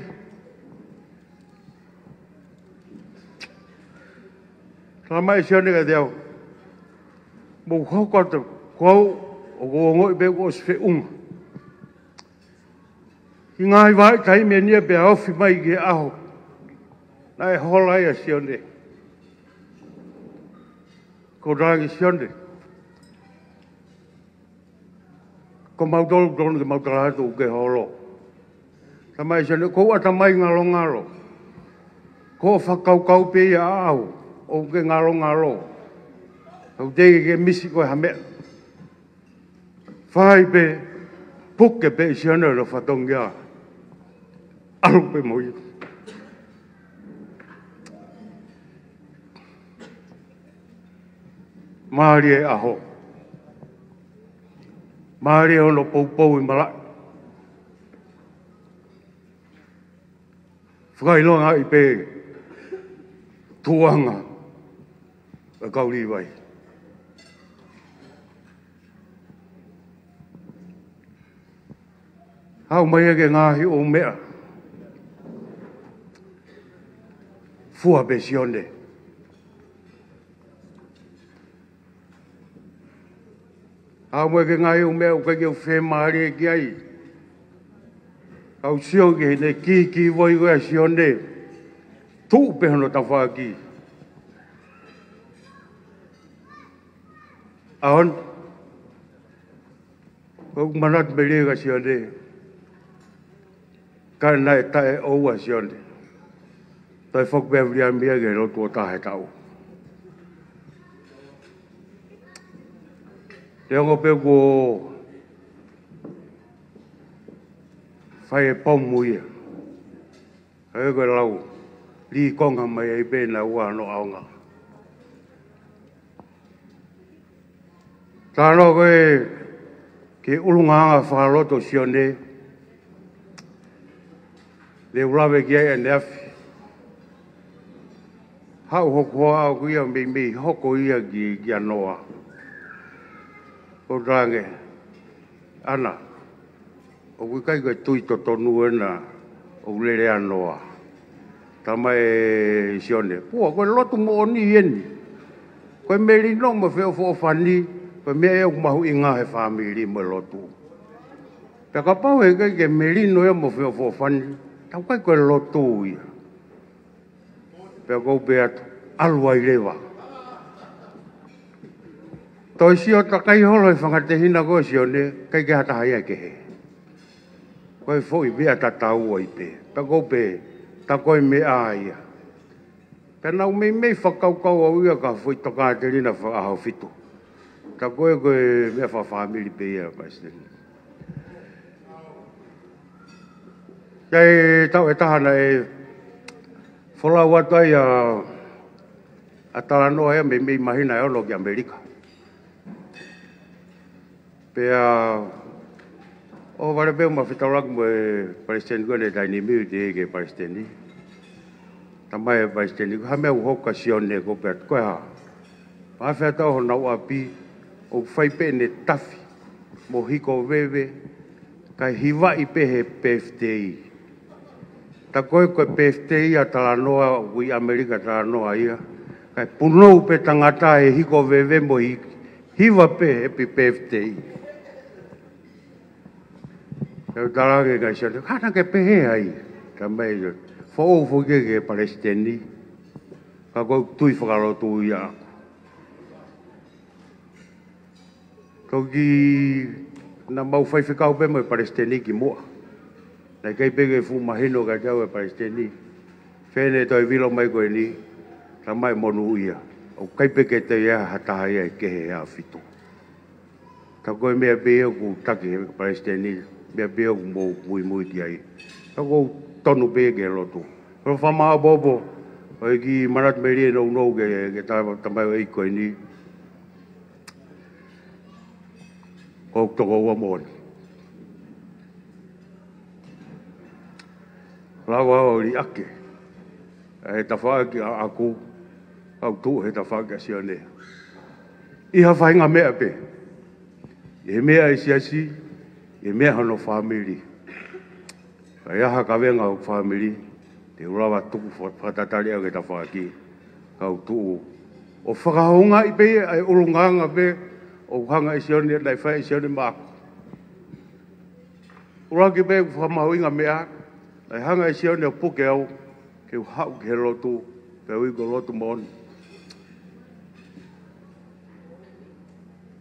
talamai ʻe Sione kiate au, mou hoko atu, ko au ʻoku ou ongoʻi pē kuo ʻosi feʻunga. Ki he ngaahi vahaʻa taimi ʻe niʻihi pea ofi mai ki he ʻaho naʻe hola ai ʻa Sione. Ko e talaange ʻe Sione, ko mautolu tonu ke mau tala atu ke holo. Talamai ʻe Sione, ko hoʻo ʻatamai ngalongalo. Ko hoʻo fakakaukau pē ia ʻaʻau ʻoku ke ngalongalo. Kau teʻeki ke misi koe ha meʻa. Fai pē, puke pē ʻe Sione hono fatongia. ʻAlu pē mo ia. Mālie e ʻaho. Mālie hono poupou ʻi malaʻe. Fakaʻilongaʻi pē tuʻunga ʻa e kau Līvai. Haʻu mai ia ki he ngaahi ʻū meʻa. Fua pē Sione. Haʻu mai ki he ngaahi ʻū meʻa ʻoku ʻikai ke u fiemālie ki ai. Kau sio ki heʻene kīkīvoi ko ē ʻa Sione. Tuʻu pē hono tafaʻaki. ʻAho ni, ʻoku ou manatu melie kia Sione. Ka naʻe taʻeʻoua ʻa Sione. Toe foki pē ʻa Viliami ia ki he lotu ʻo taha he taʻu. Neongo pē kuo fai e pomu ia. Ka ko e lau, lī konga mai ai pē naua hono ʻaonga. Talanoa ko ē ki he ʻulungaanga fakalotu ʻo Sione, ne u lave ki ai ʻaneafi. Haʻu hoku hoa ʻoʻoku ia meimei hoko ia ki, kia Noa. Ko e talaange, ʻAna, ʻoku ʻikai ko e tui totonu ena ʻoku lele ai ʻa Noa. Talamai ʻe Sione, ʻoua, ko e lotu moʻoni eni. Ko e melino mo e feʻofoʻofani, ko e meʻa ia ʻoku mahuʻinga he fāmili mo e lotu. Pea kapau he ʻikai ke melino ia mo e feʻofoʻofani, tau ʻikai ko e lotu ia. Pea ʻoku ou pehē atu, ʻalu ai leva. Toe sio takai holo he fanga tehina ko ē ʻo Sione, ʻikai ke ha taha ia ʻe kehe. Ko e foʻi meʻa tatau ai pē. Pea ʻoku ou pehē, tā ko e meʻa ia. Pea naʻa ku meimei fakakaukau au ia ki ha foʻi tokāteline fakaʻaho fitu. Tā ko ē ko e meʻa fakafāmili pē ia, Palesiteni. ʻI ai e taʻu ʻe taha naʻe folau atu ai ʻa, ʻa Talanoa ia meimei māhina ʻe ono ki ʻAmelika. Pea ʻohovale pē ʻo ma fetaulaki mo e Palesiteni ko ē he taimi ni, ʻoku teʻeki ke Palesiteni. Talamai ʻe he Palesiteni, ko e hā e meʻa ʻoku hoko kia Sione? Ko e pehē atu, ko e hā? Pea fetaulaki honau ʻapi, ʻoku fai pē ʻene tafi mo hiko veve, kae hivaʻi pē he pefitei. Tā ko ē ko e pefitei ʻa Talanoa, ʻoku ʻi ʻAmelika ʻa Talanoa ia, kae punou pē tangata he hiko veve mo hi-, hiva pē he happy birthday. Pea u talaange kia Sione, hā naʻa ke pehē ai? Talamai ʻe Sione, foʻou foki ki he Palesiteni, ka ʻoku ou tui fakalotu ia ʻaʻaku. Toki naʻa mau faifekau pē mo e Palesiteni kimuʻa. Naʻe ʻikai pē ke fuʻu mahino kiate au e Palesiteni. Fēfē ʻene toe vilo mai ko eni. Tamai monūʻia, ʻoku ʻikai pē ke toe ʻi ai ha taha ia ʻe kehe he ʻAhofitu. Tā ko e meʻa pē ia ʻoku taki he Palesiteni, meʻa pē ia ʻoku mou muimui ki ai. Tā ʻoku tonu pē ia ke lotu. Ko e fakamāʻopoʻopo, ʻo e kiʻi manatu melie nounou ke, ke tā, tamai ʻo e ʻEiki ko eni. ʻOku tokoua moʻoni. Lava ʻo liʻaki ʻa e tafaʻaki ʻaʻaku, ʻo tuʻu he tafaʻaki ʻa Sione. ʻI ha faʻahinga meʻa pē. ʻI he meʻa ʻa e siasi, ʻi he meʻa hono fāmili. Ka ʻi ai ha kavenga ʻo e fāmili, te u lava tuku fa-, fakatatali au ki he tafaʻaki, ka u tuʻu ʻo fakahoungaʻi pē ʻa e ʻulungaanga pē ʻoku hanga ʻe Sione, naʻe fai ʻe Sione maʻaku. ʻUluaki pē ʻoku fakamahuʻinga meʻa, naʻe hanga ʻe Sione ʻo puke au, ke u haʻu ki he lotu, pea ui ko e lotu moʻoni.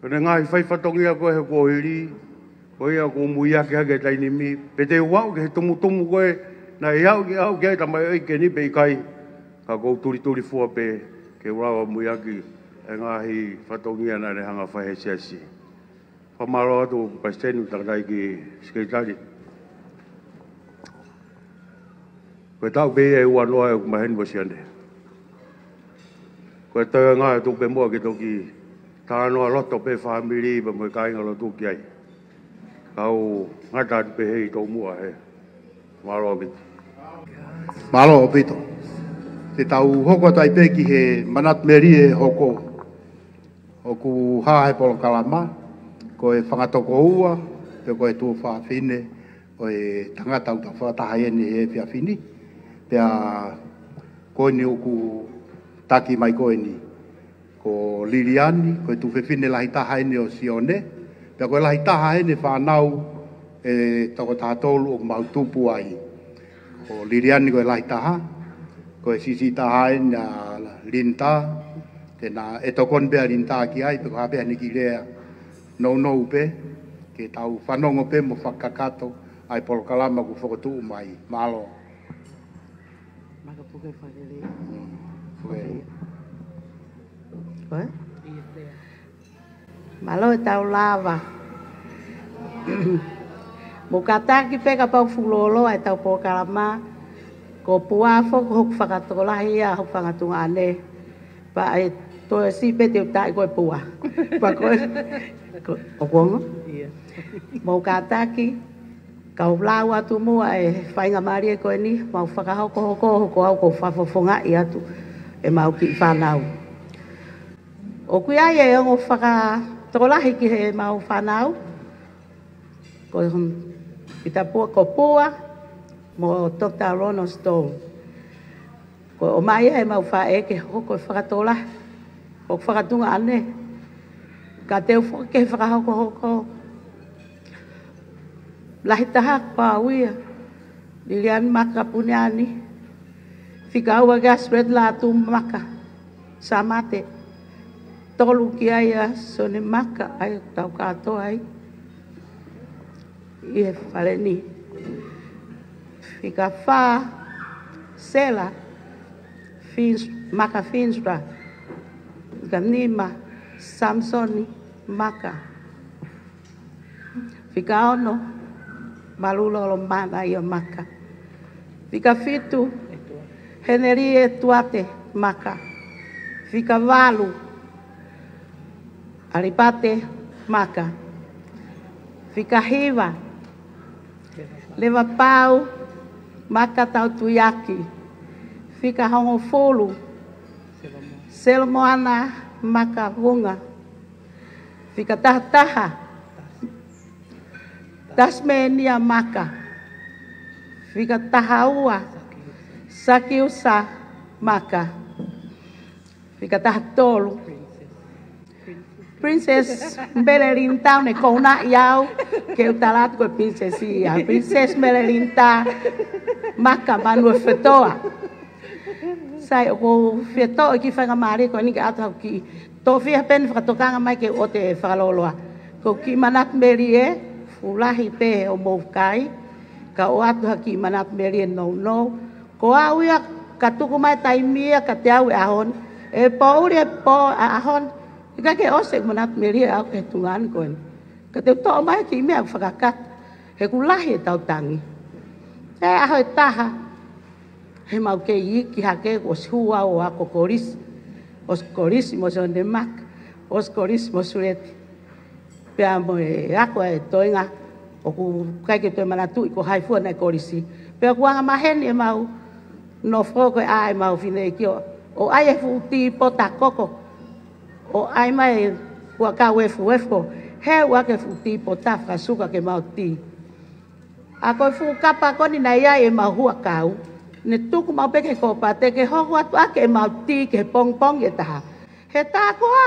Ko ʻene ngaahi fai fatongia ko ē he kuohili, ko ia ʻoku muiaki hake he taimi ni, pe te u aʻu ki he tumutumu ko ē, naʻe aʻu ki, aʻu ki ai tamai ʻo e ʻEiki ni pe ʻikai, ka ʻoku ou tulituli fua pē, ke u lava muiaki e ngaahi fatongia naʻa ne hanga fai he siasi. Fakamālō atu Palesiteni, tangataʻeiki Sekelitali. Ko e taʻu pē ia ʻe uanoa ʻeku maheni mo Sione. Ko e toe ngā e tuku pē muʻa ke toki talanoa loto pē fāmili pea mo e kāinga lotu ki ai. Kau ngata atu pē hei tomuʻa he. Mālō ʻaupito. Mālō ʻaupito. Te tau hoko atu ai pē ki he manatu melie hoko. ʻOku hā he polokalama, ko e fanga tokoua, pe ko e tuofāfine ʻo e tangata ʻoku tau fakataha eni he efiafi ni. Pea ko eni ʻoku taki mai ko eni. Ko Liliani, ko e tuofefine lahi taha eni ʻo Sione. Pea ko e lahi taha eni fānau ʻe toko taha tolu ʻoku mau tupu ai. Ko Liliani ko e lahi taha, ko e siʻisiʻi taha eni ʻa Linda, te na ʻe tokoni pē ʻa Linda ki ai, pe ko e hā pē haʻane kiʻi lea nounou pē, ke tau fanongo pē mo fakakakato ʻa e polokalama ʻoku fokotuʻu mai. Mālō. Maka puke fakele. Mm, puke. Ko e? Mālō e tau lava. Mou kātaki pē kapau fuʻu lōloa e tau polokalama, ko Pua foki ko hoku fakatokolahi ia hoku fanga tuongaʻane. Pea ʻe toe siʻi pē te u taaʻi ko e Pua. Pea ko e, ko, ʻoku ongo? Ia. Mou kātaki, kau lau atu muʻa e faingamālie ko eni, mau fakahokohoko, hoko au ko e fakafofongaʻi atu ʻemau kiʻi fānau. ʻOku ʻi ai e ongo fakatokolahi ki heʻemau fānau. Ko Pita Pua, ko Pua, mo Doctor Ronald Stone. Ko e ʻomai ʻemau faʻē ke hoko ko e fakatokolahi, ko e fakatuongaʻane. Ka te u foki ki he fakahokohoko. Lahi taha ko au ia, Liliani Maka Puniani, fika ua kia Sipeti Lātū Maka Sāmate, tolu kia ia Sione Maka ʻa ia ʻoku tau kātoa ai ʻi he fale ni. Fika fā, Sela Fins-, Maka Finsra. Fika nima, Samisoni Maka. Fika ono, Malulolo Manaia Maka. Fika fitu, Heneli ʻEtuate Maka. Fika valu, ʻAlipate Maka. Fika hiva, Levapau Maka Tautuiaki. Fika hongofulu, Selomoana Maka Vunga. Fika taha taha, Tasimenia Maka. Fika taha ua, Sakiusa Maka. Fika taha tolu, Princess Melelinda, ne kounaʻi au ke u tala atu ko e Princess ia. Princess Melelinda Maka Manuofetoa. Sai, ʻoku ou fie toʻo e kiʻi faingamālie ko eni ke ʻoatu haʻaku kiʻi tofiʻa pē ʻene fakatokanga mai ke u ʻoatu e fakalōloa. Ko e kiʻi manatu melie, fuʻu lahi pē hoʻomou kai, ka ʻoatu ha kiʻi manatu melie nounou. Ko au ia, Ka tuku mai taimi ia kiate au he ʻaho ni, he poʻuli he pō ʻa e ʻaho ni, ʻikai ke ʻosi ʻeku manatu melie ʻaʻaku ki he tuʻunga ko eni. Ka te u toʻo mai e kiʻi meʻa ʻoku fakakakato he ʻoku lahi ʻetau tangi. He ʻaho ʻe taha, he mau kei iiki hake, kuo ʻosi hū au ʻo ako kolisi, ʻosi kolisi mo Sione Maka, ʻosi kolisi mo Suleti. Pea mo e ako e toenga, ʻoku ʻikai ke toe manatuʻi ko hai fua naʻe kolisi. Pea ʻoku angamaheni ʻemau nofo ko ē ʻa ʻemau fineʻeiki ʻo, ʻo ʻai e fuʻu tī pota koko. ʻO ʻai mai e huʻakau efuefu, he ʻoku ʻi ai e fuʻu tī pota fakasuka ke mau tī. ʻA ko e fuʻu kapa ko eni naʻe ʻi ai ʻemau huʻakau, ne tuku maʻu pē ki he kōpate ke hoko atu ʻaki ʻemau tī ki he pongipongi ʻe taha. He tā koā,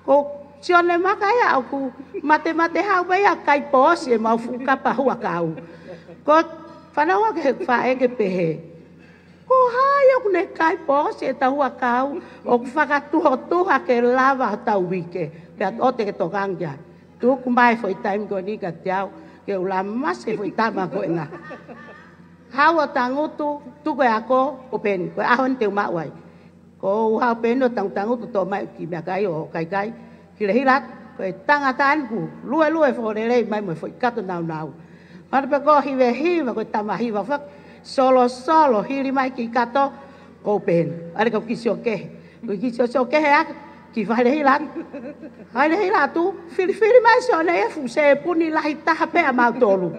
ko Sione Maka ia ʻoku matemate hau pē ia ʻo kai pō ʻosi ʻemau fuʻu kapa huʻakau. Ko e fanongo ki he faʻē ke pehē, ko hai ʻoku ne kai pō ʻosi ʻetau huʻakau, ʻoku fakatuhotuha ke lava hotau uike, pea ʻoua te ke tokanga ki ai. Tuku mai e foʻi taimi ko eni kiate au, ke u lamasi e foʻi tama ko ena. Haʻu ʻo tangutu, tuku e ako, ʻo pehē ni, ko e ʻaho ni te u maʻu ai. Ko u haʻu pē eni ʻo tangutangutu, toʻo mai e kiʻi meʻakai ʻo kaikai, hilahila atu, ko e tangata eni kuo luelue foʻi lelei mai mo e foʻi kato naunau. Mata pē ko e hivehiva, ko e tama hiva fak, solosolo, hili mai e kiʻi kato, ko u pehē ni, ʻa ia ko e kiʻi sio kehe. Ko e kiʻi sio, sio kehe ʻaki, kiʻi fakahilahila atu. Fakahilahila atu, filifili mai Sione ia e fuʻu sēpuni lahi taha pē ʻa mautolu.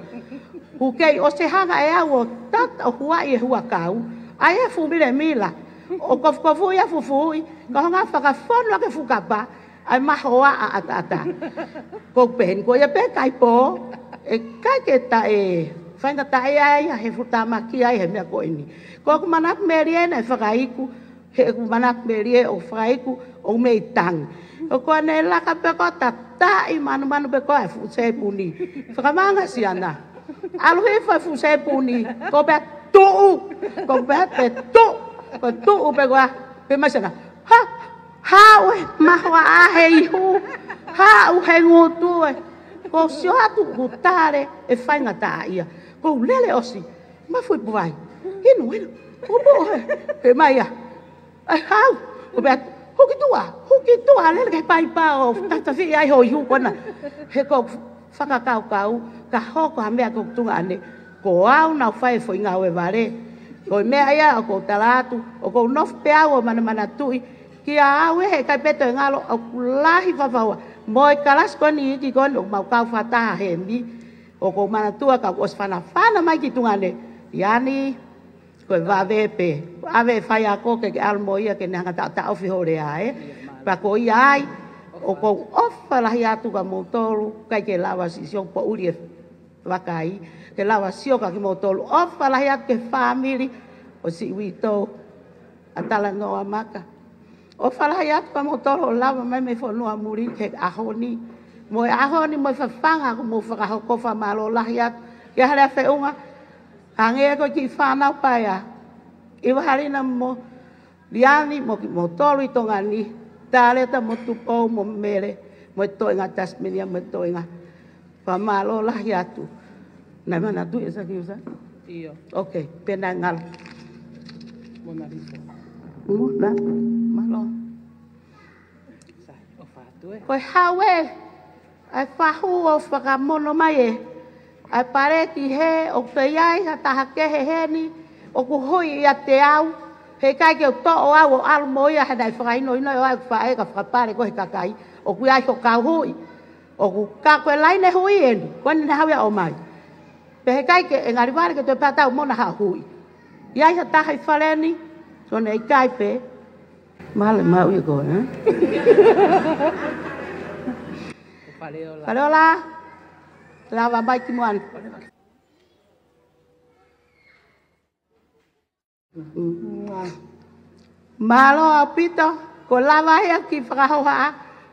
Kuo kei ʻosi hanga ʻe au ʻo tata ʻo huaʻi e huʻakau, ʻai e fuʻu milemila, ʻo kofukofuʻi e fuʻu fuʻi, ka hanga fakafonu ʻaki e fuʻu kapa, ʻa e mahoaʻa ʻataʻatā. Ko u pehē ni, ko ia pē kai pō, ʻikai ke taʻe faingataʻaʻia ai he fuʻu tāmaki ai he meʻa ko eni. Ko ʻeku manatu melie naʻe fakaiku, he ʻeku manatu melie ʻoku fakaiku ʻoku mei tangi. ʻOku ne laka pē ko ē ʻo tataʻi manumanu pē ko ē e fuʻu sēpuni. Fakamanga Siana. ʻAlu hifo e fuʻu sēpuni, ko u pehē tuʻu, ko u pehē pē tuʻu, ko e tuʻu pē ko ē, pehē mai Siana, ha, haʻu e mahoaʻa he ihu, haʻu he ngutu ē. Ko u sio atu ʻoku tale e faingataʻaʻia. Ko u lele ʻosi, mafu ipu vai. Inu, inu. Upu he, pehē mai ia, ʻai haʻu. Ko u pehē atu, huki tuʻa, huki tuʻa, lele ki he paipa ʻo tatafiʻi ai ho ihu ko ena. He ko u fakakaukau, ka hoko ha meʻa ki hoku tuongaʻane, ko au naʻa ku fai e foʻi ngāue vale. Ko e meʻa ia ʻoku ou tala atu, ʻoku ou nofo pē au ʻo manamanatuʻi, kia au ē he ʻikai pē toe ngalo, ʻoku lahi fakafaua. Mo e kalasi ko eni, iiki ko eni, ʻoku mau kau fakataha heni. ʻOku ou manatua ka kuo ʻosi fanafana mai ki tuongaʻane, Iani, ko e vave pē. ʻAve e faiako ke ke ʻalu mo ia ke ne hanga ʻo taʻotaʻofi ho lea ē. Pea ko ia ai, ʻoku ou ʻofa lahi atu kia moutolu, ʻikai ke lava siʻisiʻi ʻo poʻuli e vakai, ke lava sio kia kimoutolu. ʻOfa lahi atu ki he fāmili ʻo siʻi uitou ʻa Talanoa Maka. ʻOfa lahi atu kia moutolu ʻoku lava mai mei fonua muli ki he ʻaho ni. Mo e ʻaho ni mo e fafanga kuo mou fakahoko, fakamālō lahi atu. Kia Hale ʻa Feʻunga, hangē ko e kiʻi fānau paea, ʻIvahalina mo Liani mo kimoutolu ʻi Tonga ni, Taleta mo Tupou mo Mele, mo e toenga Tasmania mo e toenga. Fakamālō lahi atu. Naʻe manatuʻi ʻe Sakiusa? ʻIo. Ok, pea naʻe ngalo. Mona Lisa. Mona, mālō. Sai, ʻofa atu ē. Ko e hau ē, ʻa e fahu ʻo fakamono mai ē, ʻa e paleti hē, ʻoku ʻi ai ha taha kehe heni ʻoku hui ʻiate au, he ʻikai ke u toʻo au ʻo ʻalu mo ia he naʻe fakahinohinoʻi ʻe au ʻeku faʻē ka fakapale ko ē he kakai, ʻoku ʻi ai ho kau hui. ʻOku ka ko e laine hui eni, ko eni naʻe haʻu ia ʻo ʻomai. Pea he ʻikai ke, ʻe ngali vale ke toe pehē atu Mona haʻu hui. ʻI ai ha taha ʻi fale ni, so ne ʻikai pē. Mālō e maʻu ia ko ē, ē? Fale ʻola. Fale ʻola. Lava mai ki muʻa ni. Mālō ʻaupito, ko e lava ia ki he fakahohaʻa.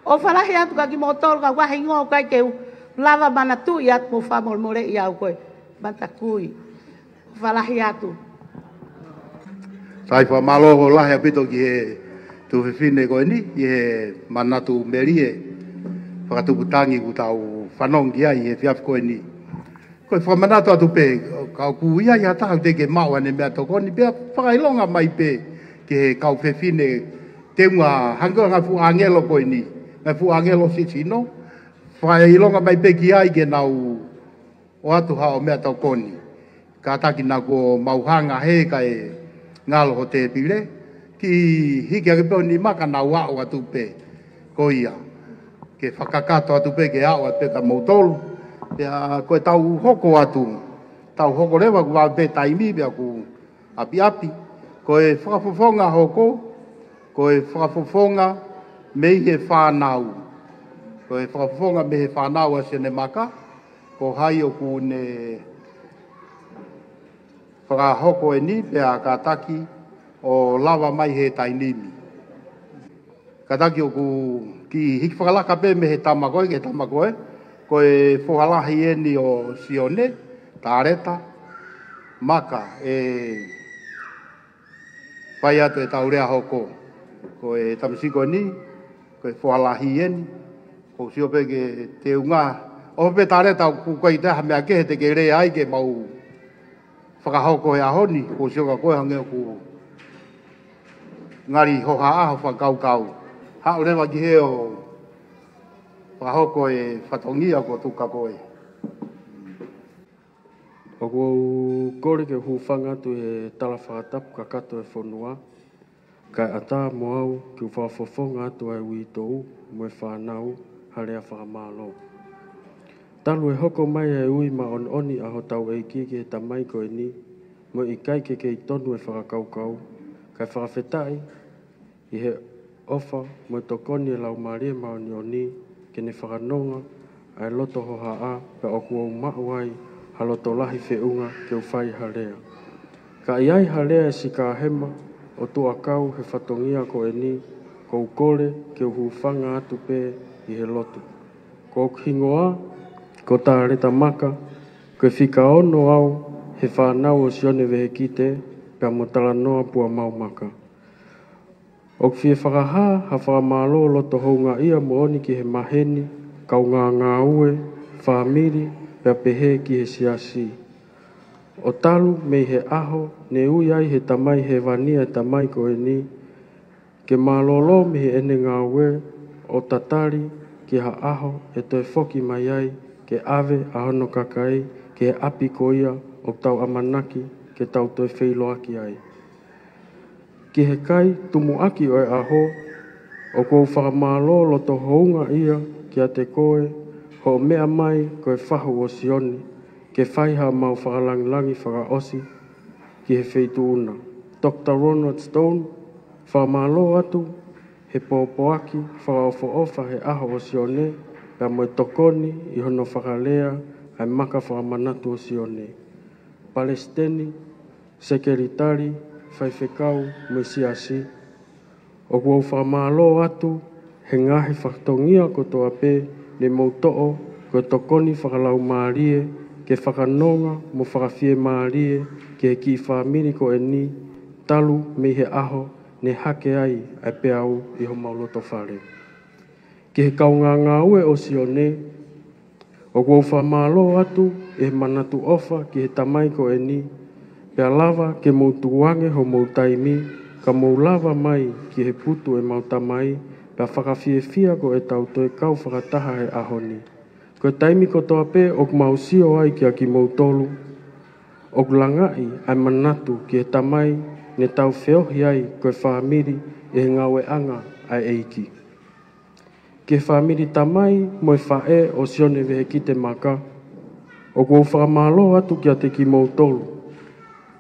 ʻOfa lahi atu kia kimoutolu, ka ʻoku ʻi ai e hingoa ʻoku ʻikai ke u lava manatuʻi atu, mou fakamolemoleʻi au ko e matakui. ʻOfa lahi atu. Sai, fakamālō lahi ʻaupito ki he tuofefine ko eni, ʻi he manatu melie fakatupu tangi kuo tau fanongo ki ai he efiafi ko eni. Ko e fakamanatu atu pē, Ka ʻoku ʻi ai ha taha ʻoku teʻeki ke maʻu ʻene meʻatokoni, pea fakaʻilonga mai pē ki he kau fefine teunga hangē ko e ngaahi fuʻu ʻāngelo ko eni, ngaahi fuʻu ʻāngelo sisino, fakaʻilonga mai pē ki ai ke nau ʻoatu haʻo meʻatokoni. Kātaki naʻa kuo mau hanga hē kae ngalo ho tēpile, kiʻi hiki hake pē ʻo nima ka nau aʻu atu pē ko ia. Ke fakakakato atu pē ke aʻu atu pē kia moutolu. Pea ko e tau hoko atu, tau hoko leva ʻoku vave pē taimi pea ʻoku ʻapiʻapi. Ko e fakafofonga hoko, ko e fakafofonga mei he fānau. Ko e fakafofonga mei he fānau ʻa Sione Maka, ko hai ʻoku ne fakahoko eni pea kātaki ʻo lava mai he taimi ni. Kātaki ʻoku kiʻi hiki fakalaka pē mei he tama ko ē ki he tama ko ē, ko e foha lahi eni ʻo Sione, Taleta Maka, ʻe fai atu ʻetau lea hoko. Ko e tamasiʻi ko eni, ko e foha lahi eni, ʻoku ou sio pē ke teunga. ʻO pē Taleta ʻoku ʻikai toe ha meʻa kehe te ke lea ai ke mau fakahoko he ʻaho ni, ʻoku ou sio kia koe hangē ʻoku ngali hohaʻa ho fakakaukau. Haʻu leva ki hē ʻo fakahoko e fatongia kuo tuku kia koe. ʻOku ou kole ke u hūfanga atu he tala fakatapu kakato e fonua, kae ʻatā mo au ke u fakafofonga atu ʻa e uitou mo e fānau ha lea fakamālō. Talu e hoko mai ʻa e ui māʻoniʻoni ʻa hotau ʻEiki ki he tamai ko eni, mo e ʻikai ke kei tonu e fakakaukau, kae fakafetaʻi ʻi he ʻofa mo e tokoni e Laumālie Māʻoniʻoni ke ne fakanonga ʻa e loto hohaʻa, pea ʻoku ou maʻu ai ha loto lahi feʻunga ke u fai ha lea. Ka ʻi ai ha lea ʻe sikahema ʻo tuʻakau he fatongia ko eni, ʻoku ou kole ke u hūfanga atu pē ʻi he lotu. Ko hoku hingoa ko Taleta Maka, ko e fika ono au he fānau ʻo Sione Vehikite pea mo Talanoa Puamau Maka. ʻOku fie fakahā ha fakamālō loto houngaʻia moʻoni ki he maheni, kau ngāngāue, fāmili, pea pehē ki he siasi. ʻO talu mei he ʻaho ne ui ai he Tamai Hēvani e tamai ko eni, ke mālōlō mei heʻene ngāue ʻo tatali ki ha ʻaho ʻe toe foki mai ai ke ʻave ʻa hono kakai ki he ʻapi ko ia ʻoku tau ʻamanaki ke tau toe feʻiloaki ai. Ki he kai tumuʻaki ʻo e ʻaho, ʻoku ou fakamālō loto houngaʻia kiate koe, hoʻo meʻa mai ko e fahu ʻo Sione, ke fai haʻamau fakalangilangi fakaʻosi ki he feituʻu na. Doctor Ronald Stone, fakamālō atu he pōpoaki fakaʻofoʻofa he ʻaho ʻo Sione, pea mo e tokoni ʻi hono fakalea ʻa e maka fakamanatu ʻo Sione. Palesiteni, Sekelitali, Faifekau mo e Siasi, ʻoku ou fakamālō atu he ngaahi fatongia kotoa pē ne mou toʻo ko e tokoni fakalaumālie ke fakanonga mo fakafiemālie ki he kiʻi fāmili ko eni talu mei he ʻaho ne hake ai ʻa e peau ʻi homau loto fale. Ki he kau ngāngāue ʻo Sione, ʻoku ou fakamālō atu ʻi he manatu ʻofa ki he tamai ko eni, pea lava ke mou tukuange homou taimi, ka mou lava mai ki he putu ʻemau tamai, pea fakafiefia ko ʻetau toe kau fakataha he ʻaho ni. Ko e taimi kotoa pē ʻoku mau sio ai kia kimoutolu, ʻoku langaʻi ʻa e manatu ki he tamai ne tau feohi ai ko e fāmili ʻi he ngāueʻanga ʻa e ʻEiki. Ki he fāmili tamai mo e faʻē ʻo Sione Vehikite Maka, ʻoku ou fakamālō atu kiate kimoutolu.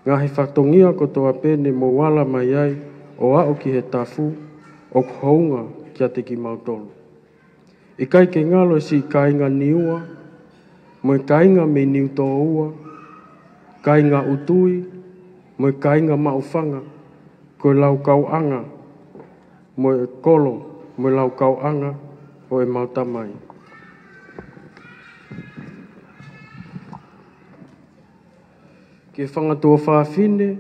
Ngaahi fatongia kotoa pē ne mou ala mai ai ʻo aʻu ki he tafu, ʻoku hounga kiate kimautolu. ʻIkai ke ngalo e siʻi kāinga Niua, mo e kāinga mei Niutōua, kāinga ʻUtui, mo e kāinga Maʻufanga, ko e laukauʻanga mo e kolo mo e laukauʻanga ʻo ʻemau tamai. Ki he fanga tuofāfine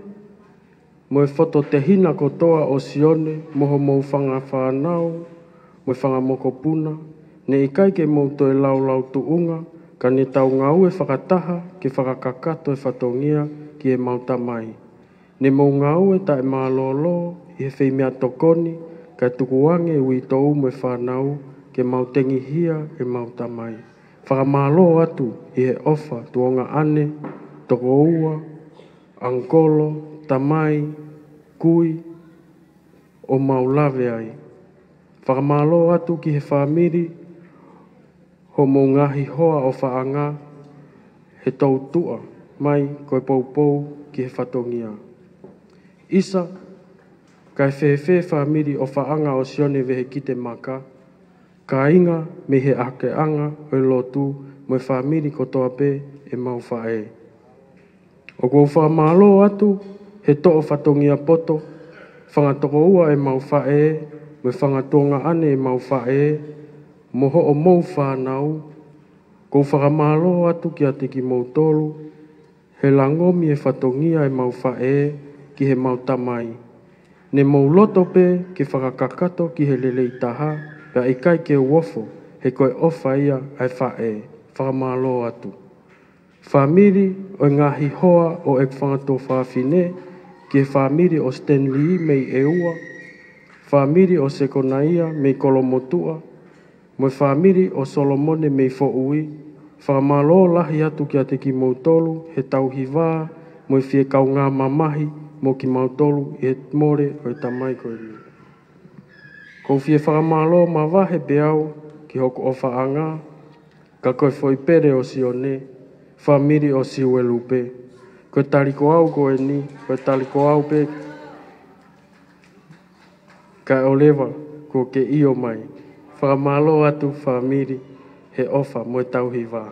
mo e fototehina kotoa ʻo Sione mo homou fanga fānau mo e fanga mokopuna, ne ʻikai ke mou toe laulau tuʻunga Ka ne tau ngāue fakataha ke fakakakato e fatongia ki heʻemau tamai. Ne mou ngāue taʻemālōlō ʻi he feimeʻatokoni, kae tukuange e uitou mo e fānau ke mau tengihia ʻemau tamai. Fakamālō atu ʻi he ʻofa tuongaʻane, tokoua, ʻangikolo, tamai, kui, ʻo mau lave ai. Fakamālō atu ki he fāmili hoʻomou ngaahi hoa ʻofaʻanga he toutuʻa mai ko e poupou ki he fatongia. ʻIsa, kae fēfē fāmili ʻofaʻanga ʻo Sione Vehikite Maka, kāinga mei he ʻakeʻanga ʻo e lotu mo e fāmili kotoa pē ʻemau faʻē. ʻOku ou fakamālō atu he toʻo fatongia poto, fanga tokoua ʻemau faʻē, mo e fanga tuongaʻane ʻemau faʻē, mo hoʻomou fānau. ʻOku ou fakamālō atu kiate kimoutolu he langomi e fatongia ʻemau faʻē ki heʻemau tamai. Ne mou loto pē ke fakakakato ki he lelei taha, pea ʻikai ke u ofo, he ko e ʻofa ia ʻa e faʻē. Fakamālō atu. Fāmili ʻo e ngaahi hoa ʻo ʻeku fanga tuofāfine, ki he fāmili ʻo Stanley mei ʻEua, fāmili ʻo Sekonaia mei Kolomotuʻa, mo e fāmili ʻo Solomone mei Foʻui, fakamālō lahi atu kiate kimoutolu he tauhi vā mo e fie kaungā mamahi mo kimautolu ʻi he mole ʻo e tamai ko eni. ʻOku ou fie fakamālō mavahe pē au ki hoku ʻofaʻanga, ka ko e foʻi pele ʻo Sione, fāmili ʻo Siuelupe. Ko e tali ko au ko eni, ko e tali ko au pē kae ʻoleva kuo ke ʻio mai. Fakamālō atu fāmili he ʻofa mo e tauhi vā.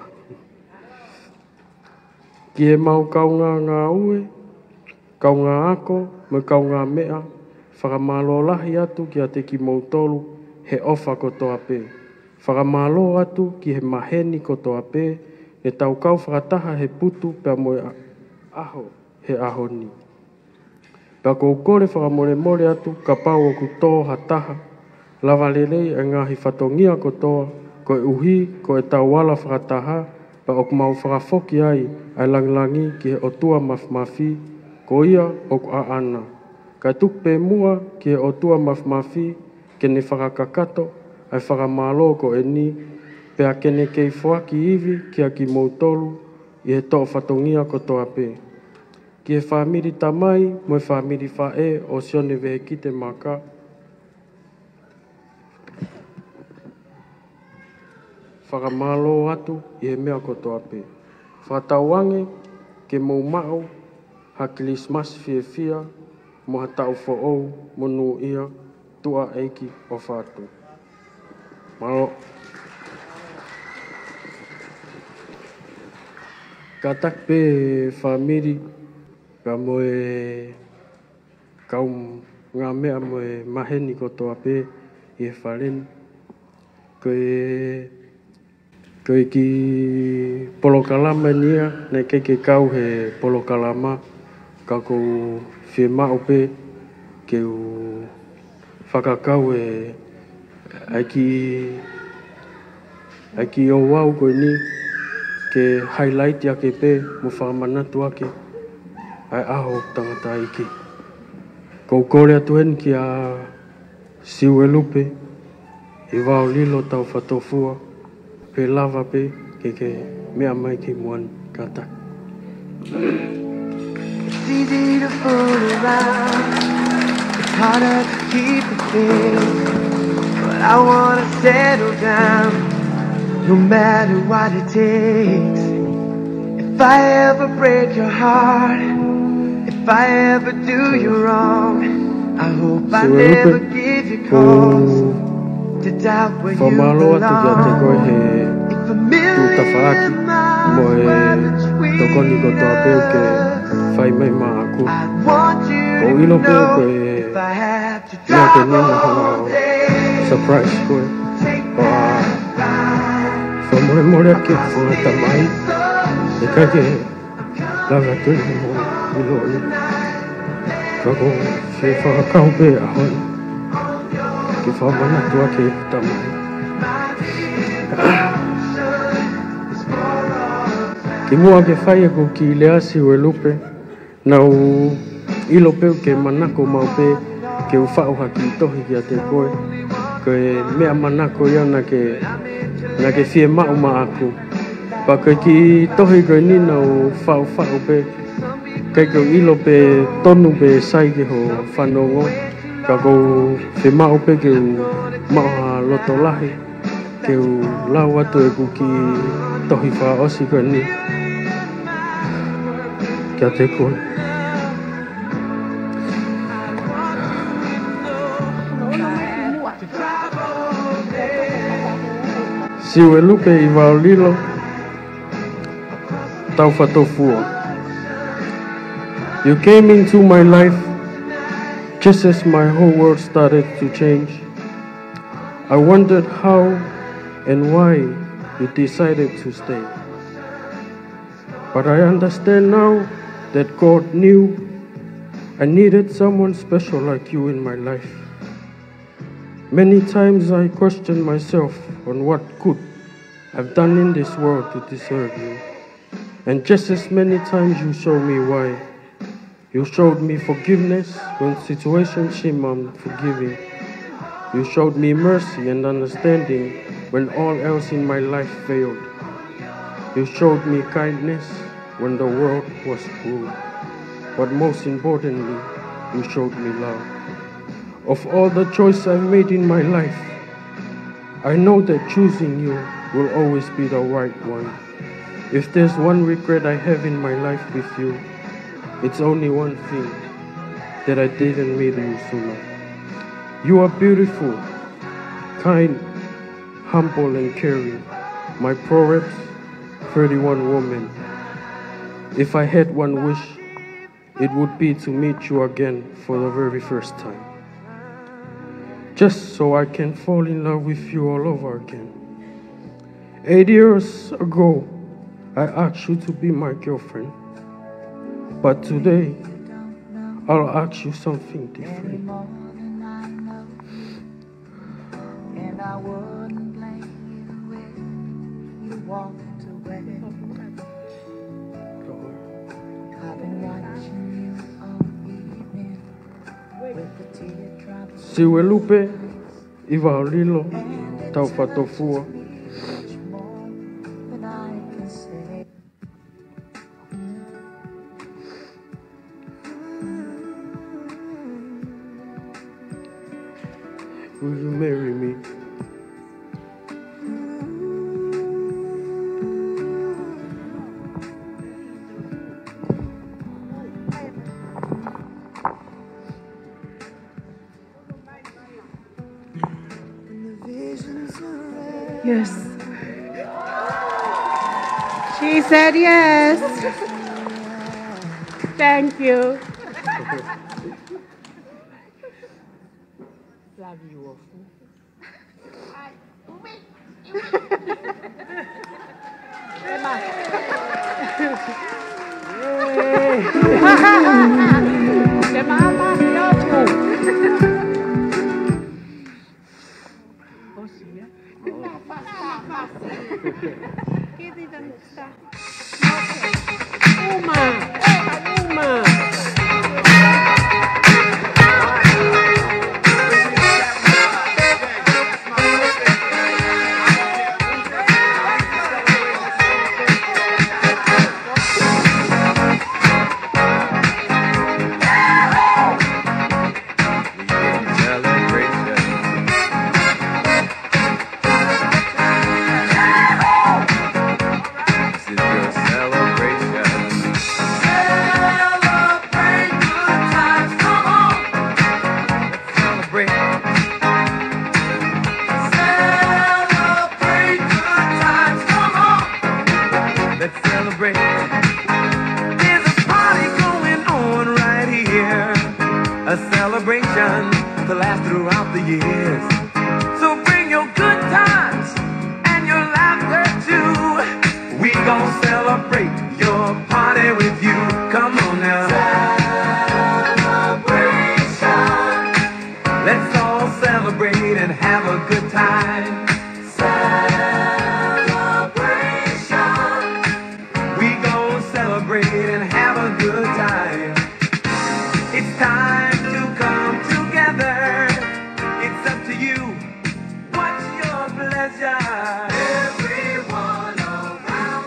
Ki heʻemau kaungā ngāue, kaungā ako, mo e kaungā meʻa, fakamālō lahi atu kiate kimoutolu he ʻofa kotoa pē. Fakamālō atu ki he maheni kotoa pē, ne tau kau fakataha he putu pea mo e ʻa-, ʻaho, he ʻaho ni. Pea ʻoku ou kole fakamolemole atu kapau ʻoku tō ha taha lava lelei e ngaahi fatongia kotoa, koeʻuhi ko ʻetau ala fakataha, pea ʻoku mau fakafoki ai ʻa e langilangi ki he ʻOtua Mafimafi, ko ia ʻoku ʻaʻana. Kae tuku pē muʻa ki he ʻOtua Mafimafi ke ne fakakakato ʻa e fakamālō ko eni, pea ke ne kei foaki ivi kia kimoutolu ʻi he toʻo fatongia kotoa pē. Ki he fāmili tamai mo e fāmili faʻē ʻo Sione Vehikite Maka, fakamālō atu ʻi he meʻa kotoa pē. Fakatauange ke mou maʻu ha Kilisimasi fiefia mo ha taʻu foʻou monūʻia. Tuʻa ʻEiki ʻofa atu. Mālō. Kātaki pē fāmili, pea mo e kaungāmeʻa mo e maheni kotoa pē ʻi he fale ni. Ko e Ko e kiʻi polokalama eni ia, naʻe ʻikai ke kau he polokalama, ka ʻoku ou fiemaʻu pē ke u fakakau e, ʻa e kiʻi, ʻa e kiʻi ouau ko eni, ke highlight ake pē mo fakamanatu ake ʻa e ʻaho ʻo e tangataʻeiki. ʻOku ou kole atu eni kia Siuelupe, ʻi vao lilo tau fatofua, pe lava pē ke ke meʻa mai ki muʻa ni, kātaki. It's easy to fool around. It's harder to keep the faith. But I wanna settle down, no matter what it takes. If I ever break your heart, if I ever do you wrong, I hope I never give you cause to doubt where you belong. Fakamālō atu kiate koe he tuʻu tafaʻaki mo e tokoni kotoa pē ʻoku ke fai mai maʻaku. ʻOku ou ʻilo pē ko e meʻa ko eni naʻa haʻu ʻo surprise koe. ʻOku ou fakamolemole atu ki he tamai, ʻikai ke lava atu ʻi hoʻo ʻilo ʻeni. Ka ʻoku ou fie fakakau pē ʻa e ʻaho ni ke fakamanatu atu ki he tamai. Kimuʻa ke fai ʻeku kiʻi lea, Siuelupe, naʻá ku ʻilo pē ʻokú ke manako maʻu pē ke u faʻu ha kiʻi tohi kiate koe. Ko e meʻa manako ia naʻá ke, naʻá ke fiemaʻu maʻaku. Pea ko e kiʻi tohi ko eni naʻá ku faʻufaʻu pē, ʻikai ke u ʻilo pe tonu pe sai ki hoʻo fanongo, ka ʻoku ou fiemaʻu pē ke u maʻu ha loto lahi ke u lau atu ʻeku kiʻi tohi fakaʻosi ko eni kiate koe. Siuelupe ʻIvaolilo Taufatofua. You came into my life just as my whole world started to change. I wondered how and why you decided to stay. But I understand now that God knew I needed someone special like you in my life. Many times I questioned myself on what good I've done in this world to deserve you. And just as many times you showed me why. You showed me forgiveness when situations seemed unforgiving. You showed me mercy and understanding when all else in my life failed. You showed me kindness when the world was cruel. But most importantly, you showed me love. Of all the choices I've made in my life, I know that choosing you will always be the right one. If there's one regret I have in my life with you, it's only one thing, that I didn't meet you sooner. You are beautiful, kind, humble, and caring. My Proverbs thirty-one woman. If I had one wish, it would be to meet you again for the very first time, just so I can fall in love with you all over again. Eight years ago, I asked you to be my girlfriend, but today, I'll ask you something different. And I wouldn't blame you if you walked away. I've been watching you all evening with the teardrops. Siuelupe ʻIvaolilo Taufatofua. Than I can say. Will you marry me? Yes. She said yes. Thank you. Love you, Ofu. Uma! Uma! This is your celebration. Celebrate good times, come on. Let's celebrate. Celebrate good times, come on. Let's celebrate. There's a party going on right here. A celebration to last throughout the years. So bring your good times and your laughter too. We gon' celebrate your party with you. Come on now. Celebration. Let's all celebrate and have a good time. Celebration. We It's time to come together. It's up to you. What's your pleasure? Everyone around.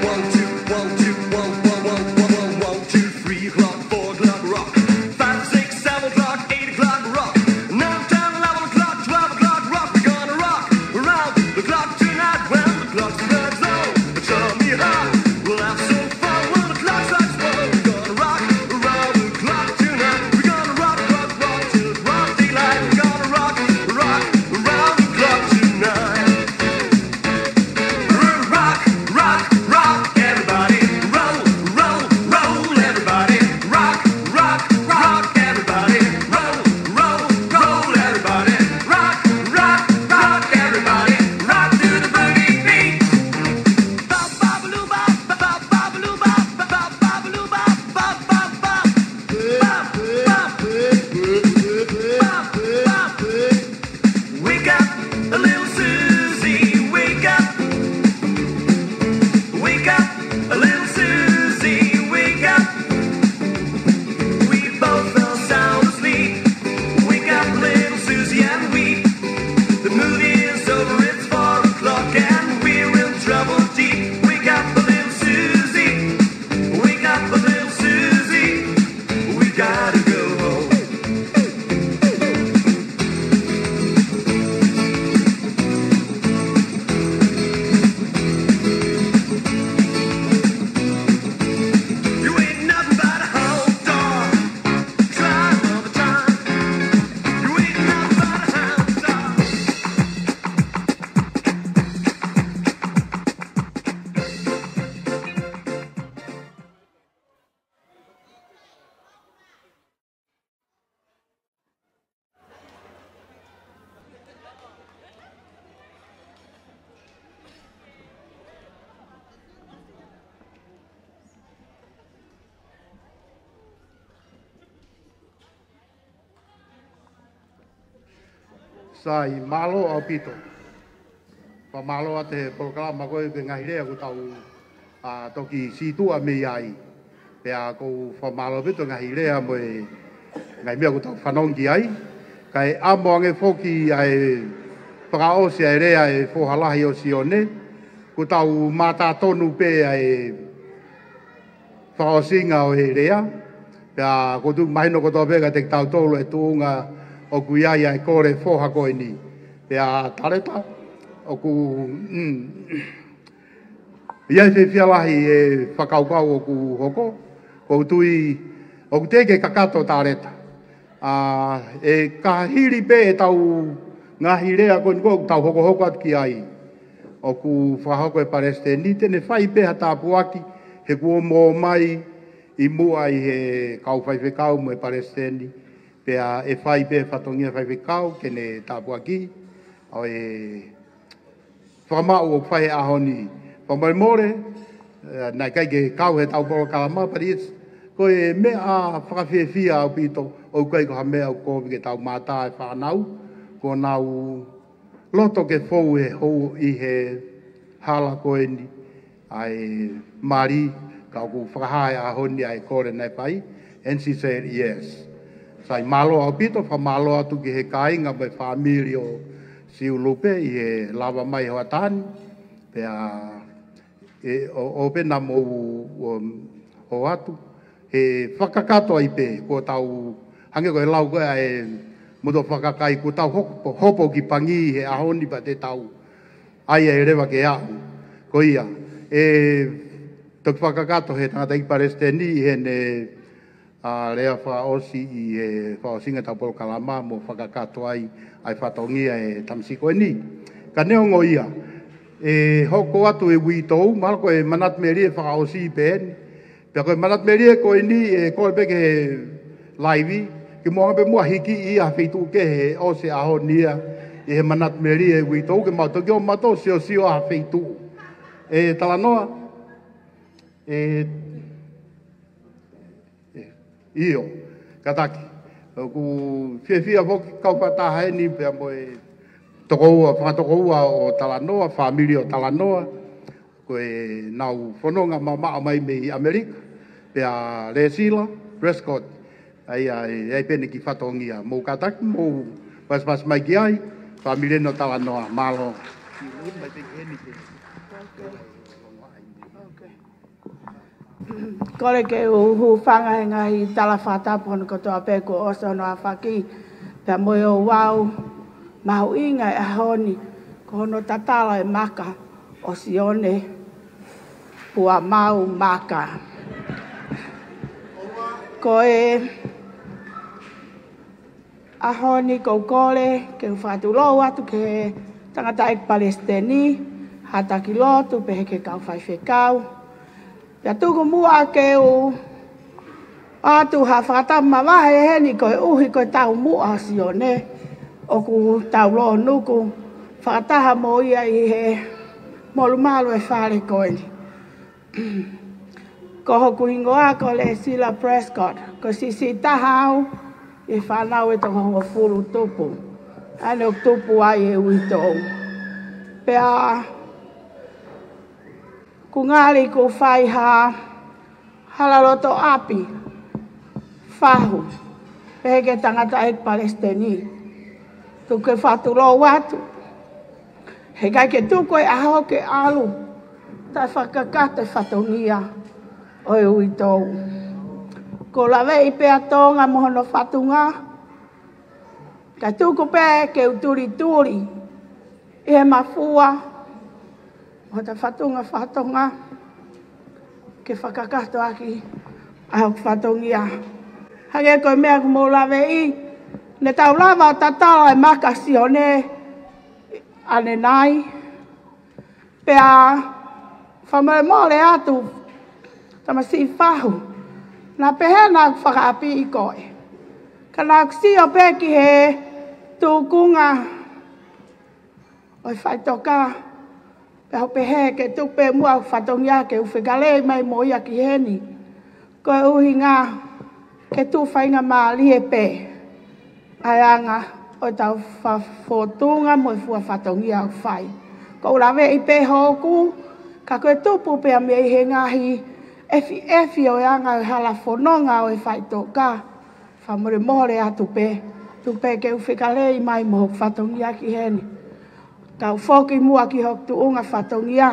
One, two, one, two, one, one, one, one, one, one, two, three o'clock, four o'clock, rock. Five, six, seven o'clock, eight o'clock, rock. Nine, ten, eleven o'clock, twelve o'clock, rock. We're gonna rock around the clock tonight. When the clock strikes oh, tell me how. We'll have some fun when the clock strikes one. We're gonna rock around the clock tonight. We're gonna rock, rock, rock till broad daylight. We're gonna rock, rock around the clock tonight. Rock, rock, rock, everybody. Roll, roll, roll, everybody. Rock, rock, rock, everybody. Roll, roll, roll, everybody. Rock, rock, rock, everybody. Rock to the boogie beat. Ba, ba, ba, loo, ba, ba, ba, ba, ba, loo, ba, ba, ba, ba, ba, loo, ba, ba, ba, ba. Ba, ba, ba, ba, ba, ba, ba. Wake up, a little Susie, wake up. Wake up, a little Susie, wake up. We both fell sound asleep. Wake up, little Susie, and weep. The movie is over, it's four o'clock, and we're in trouble deep. Wake up, a little Susie. Wake up, little Susie. We gotta go home. You ain't nothing but a hound dog. Try another time. You ain't nothing but a hound dog. Sai, mālō ʻaupito. Fakamālō atu he polokalama ko ē, ko e ngaahi lea kuo tau, ʻa, toki sītuʻa mei ai. Pea ʻoku ou fakamālō ʻaupito he ngaahi lea mo e ngaahi meʻa kuo tau fanongo ki ai. Kae ʻomo ange foki ʻa e fakaʻosi ʻa e lea ʻa e foha lahi ʻo Sione. Kuo tau mātā tonu pē ʻa e fakaʻosinga ʻo e lea. Pea ʻoku ou tui mahino kotoa pē kiate kitautolu e tuʻunga ʻoku ʻi ai ʻa e kole foha ko eni. Pea Taleta, ʻoku, mm, ʻi ai e fiefia lahi he fakakaukau ʻoku hoko, ʻoku ou tui, ʻoku teʻeki ke kakato Taleta. ʻA, ʻe ka hili pē ʻetau ngaahi lea ko eni ʻoku tau hokohoko atu ki ai. ʻOku fakahoko ʻe he Palesiteni te ne fai pē ha tāpuaki he kuo ʻomai ʻi muʻa ʻi he kau faifekau mo e Palesiteni. Pea ʻe fai pē fatongia faifekau ke ne tāpuaki. ʻA e fakamaʻu ʻoku fai he ʻaho ni. Fakamolemole, ē, naʻe ʻikai ke kau heʻetau polokalama, but it's, ko e meʻa fakafiefia ʻaupito, ʻoku ʻikai ko ha meʻa ʻoku kovi ke tau mātā e fānau, kuo nau loto ke fou he hou ʻi he hala ko eni, ʻa e mali, ka ʻoku fakahā he ʻaho ni ʻa e kole naʻe fai, and she said yes. Sai, mālō ʻaupito, fakamālō atu ki he kāinga mo e fāmili ʻo Siulupe ʻi he lava mai hoʻatā ni, pea ʻe, ʻo, ʻo pena mo u, ʻo, ʻo atu, he fakakakato ai pē, kuo tau hangē ko e lau ko ē ʻa e motuʻa fakakakai, kuo tau hopo, hopo ki Pangi he ʻaho ni pea te tau ʻai ai leva ke aʻu. Ko ia, ʻe toki fakakakato he tangataʻeiki Palesiteni heʻene, ʻa, lea fakaʻosi ʻi he fakaʻosinga ʻetau polokalama mo fakakakato ai ʻa e fatongia e tamasiʻi ko eni. Ka neongo ia, ʻe hoko atu e uitou, mahalo ko e manatu melie fakaʻosi pē eni. Pea ko e manatu melie ko eni ʻe kole pē ke laivi, Ke moʻanga pē muʻa hiki ia ha feituʻu kehe ʻosi ʻaho ni ia ʻi he manatu melie uitou ke mau toki ō mautolu siosio ha feituʻu. ʻE Talanoa, ʻe, ʻe, ʻio, kātaki. ʻOku fiefia foki kau fakataha eni pea mo e tokoua, fanga tokoua ʻo Talanoa, fāmili ʻo Talanoa. Ko ʻenau fononga mamaʻo mai mei ʻAmelika, pea Lesila Prescott, ʻa ia ʻe ʻi ai pē ʻene kiʻi fatongia. Mou kātaki, mou pasipasi mai ki ai, fāmili ʻo Talanoa, mālō. Kole ke u hūfanga he ngaahi tala fakatapu hono kotoa pē kuo ʻosi hono ʻafaki, pea mo e ouau mahuʻinga ʻo e ʻaho ni, ko hono tatala e maka ʻo Sione Puamau Maka. Ko e ʻaho ni ʻoku ou kole ke u fakatulou atu ki he tangataʻeiki palesiteni, ha taki lotu pehē ki he kau faifekau. Pea tuku muʻa ke u ʻoatu ha fakatapu mavahe heni koeʻuhi ko e taumuʻa ʻo Sione, ʻoku tau lōnuku fakataha mo ia ʻi he molumalu ʻo e fale ko eni. Ko hoku hingoa ko Lesila Prescott, ko e siʻisiʻi taha au ʻi he fānau ʻe toko hongofulu tupu. ʻA ia ʻoku tupu ai e uitou. Pea ʻoku ngali ʻoku fai ha hala loto ʻapi fahu pehē ki he tangataʻeiki palesiteni. Tuku ke u fakatulou atu, heʻikai ke tuku e ʻaho ke ʻalu taʻe fakakakato e fatongia ʻo e uitou. ʻOku ou laveʻi pē ʻa Tonga mo hono fatunga, kae tuku pē ke u tulituli ʻi he mafua mo hota fatunga fakatonga ke fakakakato ʻaki ʻa hoku fatongia. Hangē ko e meʻa ʻoku mou laveʻi, ne tau lava ʻo tatala e maka ʻo Sione ʻanenai. Pea fakamolemole atu, tamasiʻi fahu, naʻa pehē naʻa ku fakaʻapiʻi koe, ka naʻa ku sio pē ki he tūkunga ʻo e faʻitoka, pea u pehē ke tuku pē muʻa hoku fatongia ke u fekalei mai mo ia ki heni. Ko e ʻuhinga ke tuʻu faingamālie pē ʻa e anga ʻo ʻetau fa-, fōtunga mo e fua fatongia ʻoku fai. ʻOku ou laveʻi pē hoku, ka ko e tupu pē ia mei he ngaahi ʻefiʻefi ʻo e anga ʻo e hala fononga ʻo e faʻitoka. Fakamolemole atu pē, tuku pē ke u fekalei mai mo hoku fatongia ki heni. Kau foki muʻa ki hoku tuʻunga fatongia.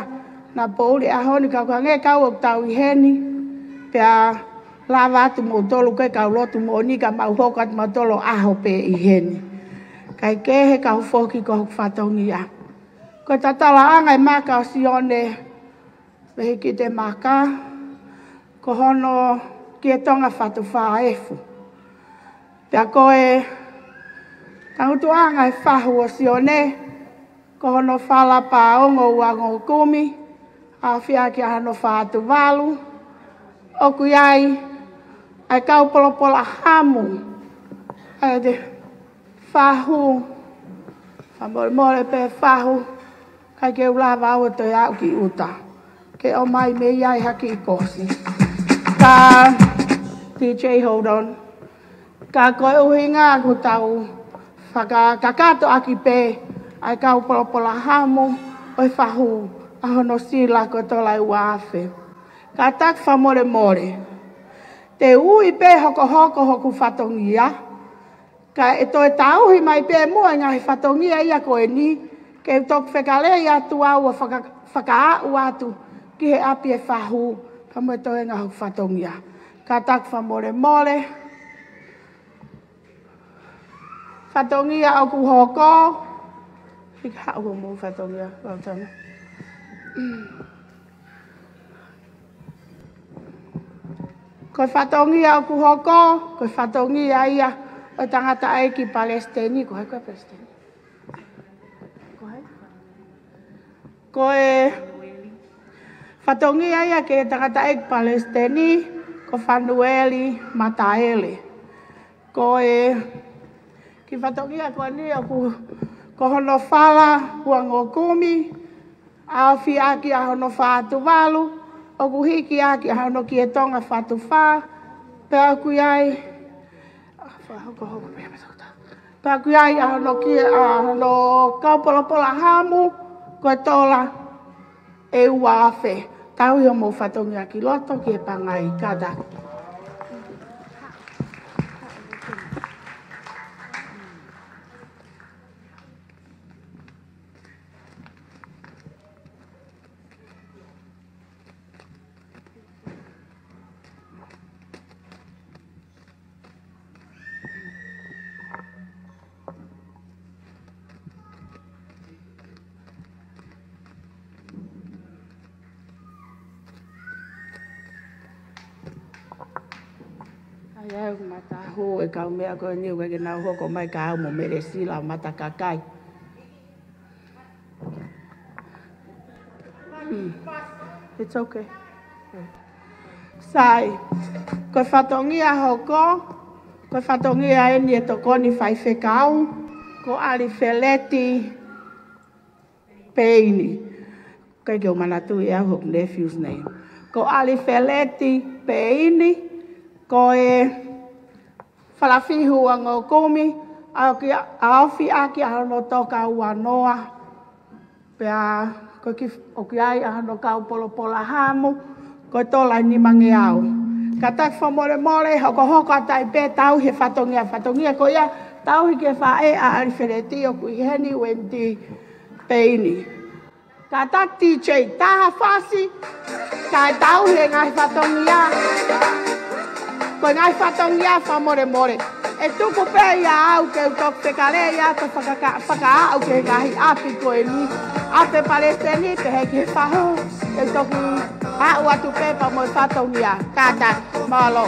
Naʻa poʻuli ʻaho ni kau hangē kau ʻoku tau ʻi heni. Pea lava atu moutolu ke kau lotu moʻoni ka mau hoko atu mautolu ʻo ʻaho pē ʻi heni. Kae kehe kau foki ko hoku fatongia. Ko e tatalaʻanga e maka ʻo Sione, mei he kite maka, ko hono ki he Tonga Fatu Fā Efu. Pea ko e tangutuʻanga e fahu ʻo Sione, ko hono fala pāongo uango kumi, ʻa fia ki ʻa hono fā atu valu, ʻoku ʻi ai ʻa e kau polopola hamu, ʻa e te fahu, fakamolemole pē fahu, ʻikai ke u lava au ʻo toe aʻu ki ʻuta. Ke ʻomai mei ai ha kiʻi kosi. Ka, D J, hold on. Ka ko e ʻuhinga ʻoku tau fakakakato ʻaki pē ʻa e kau polopola hamu ʻo e fahu ʻa hono sila ko e tola ʻe ua afe. Kātaki fakamolemole. Te u ui pē hokohoko hoku fatongia, kae toe tauhi mai pē muʻa e ngaahi fatongia ia ko eni, ke u toki fekalei atu au ʻo faka-, fakaaʻu atu ki he ʻapi e fahu, pea mo e toenga hoku fatongia. Kātaki fakamolemole. Fatongia ʻoku hoko. Fika haʻu homou fatongia, Lautana. Ko e fatongia ʻoku hoko, ko e fatongia ia ʻo e tangataʻeiki palesiteni, ko hai ko e palesiteni? Ko hai? Ko e fatongia ia ki he tangataʻeiki palesiteni, ko Fanueli Mataele. Ko e kiʻi fatongia ko eni ʻoku, ko hono fala uangokumi, ʻaofi ʻaki ʻa hono fā tuvalu, ʻoku hiki ʻaki ʻa hono kiʻi Tonga fā tufā, pea ʻoku ʻi ai, pea ʻoku ʻi ai ʻa hono kiʻi, ʻa hono kau polopola hamu, ko e tola ʻe ua afe. Tauhi hoʻomou fatongia ki loto ki he pangai, kātaki. ʻAi au matahū e kau meʻa ko eni ʻoku ʻikai ke nau hoko mai ka au mo Melesila mata kakai. Mm. It's okay. Sai, ko e fatongia hoko, ko e fatongia eni e tokoni faifekau, ko ʻAlifeleti Peini. ʻIkai ke u manatuʻi au hoku nephew's name. Ko ʻAlifeleti Peini, ko e falafihu uangokumi, ʻaofi ʻaki ʻa hono toka ua noa. Pea ko e kiʻi, ʻoku ʻi ai ʻa hono kau polopola hamu, ko e tola ʻe nimangeau. Kātaki fakamolemole, hokohoko atu ai pē tauhi e fatongia, fatongia ko ia, tauhi ki he faʻē ʻa ʻAlifeleti ʻoku ʻi heni, Wendy Peini. Kātaki DJ, taha fasi, kae tauhi e ngaahi fatongia. Ko e ngaahi fatongia fakamolemole. ʻE tuku pē ia au ke u toki fekale ia ke fakaka-, fakaaʻu ki he ngaahi ʻapi ko eni. ʻApi palesiteni, pehē ki he fahu, ke u toki aʻu atu pē pea mo e fatongia. Kātaki, mālō.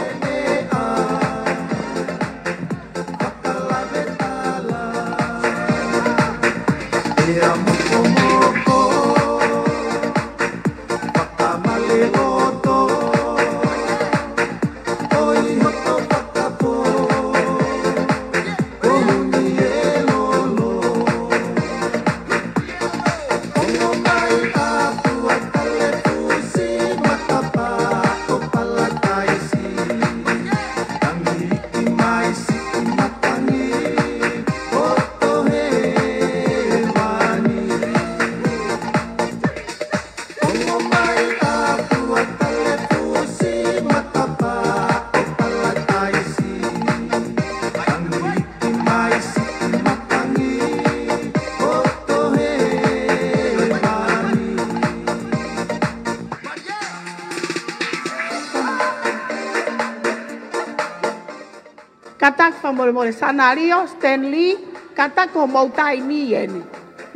Kātaki fakamolemole Sanalio, Stanley, kātaki ko hoʻomou taimi eni.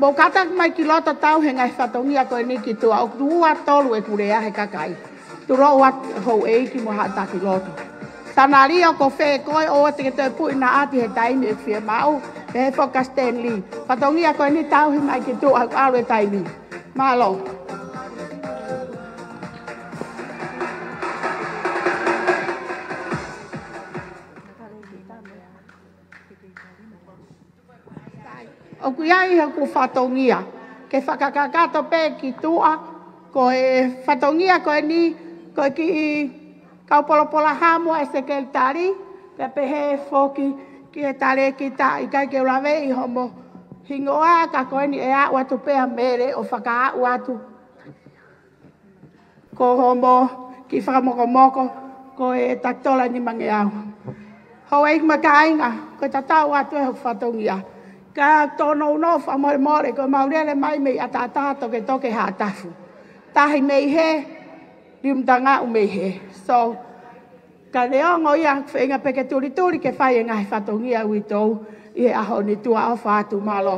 Mou kātaki mai ki loto tauhi e ngaahi fatongia ko eni ki tuʻa, ʻoku ua tolu ʻeku lea he kakai. Tulou atu houʻeiki mo haʻa taki loto. Sanalio, ko fē koe, ʻoua te ke toe puʻi naʻa atu he taimi ʻe fiemaʻu, pehē foki kia Stanley. Fatongia ko eni tauhi mai ki tuʻa, ʻalu e taimi. Mālō. ʻOku ʻi ai hoku fatongia ke fakakakato pē ki tuʻa, ko e fatongia ko eni, ko e kiʻi kau polopola hamu ʻa e sekelitali, pea pehē foki ki he talēkita, ʻikai ke u laveʻi homo hingoa, ka ko eni ʻe aʻu atu pē ʻa Mele ʻo fakaaʻu atu. Ko homo kiʻi fakamokomoko, ko e taki tola ʻe nimangeau. Houʻeiki mo e kāinga, ko e tatau atu ē hoku fatongia. Ka tōnounou fakamolemole, ko ʻemau lele mai mei ʻataʻatā, toketoke Haʻatafu. Tahi mei hē, Liu Mutangaʻu mei hē. So, ka neongo ia, feinga pē ke tulituli ke fai e ngaahi fatongia uitou ʻi he ʻaho ni. Tuʻa ʻofa atu, mālō.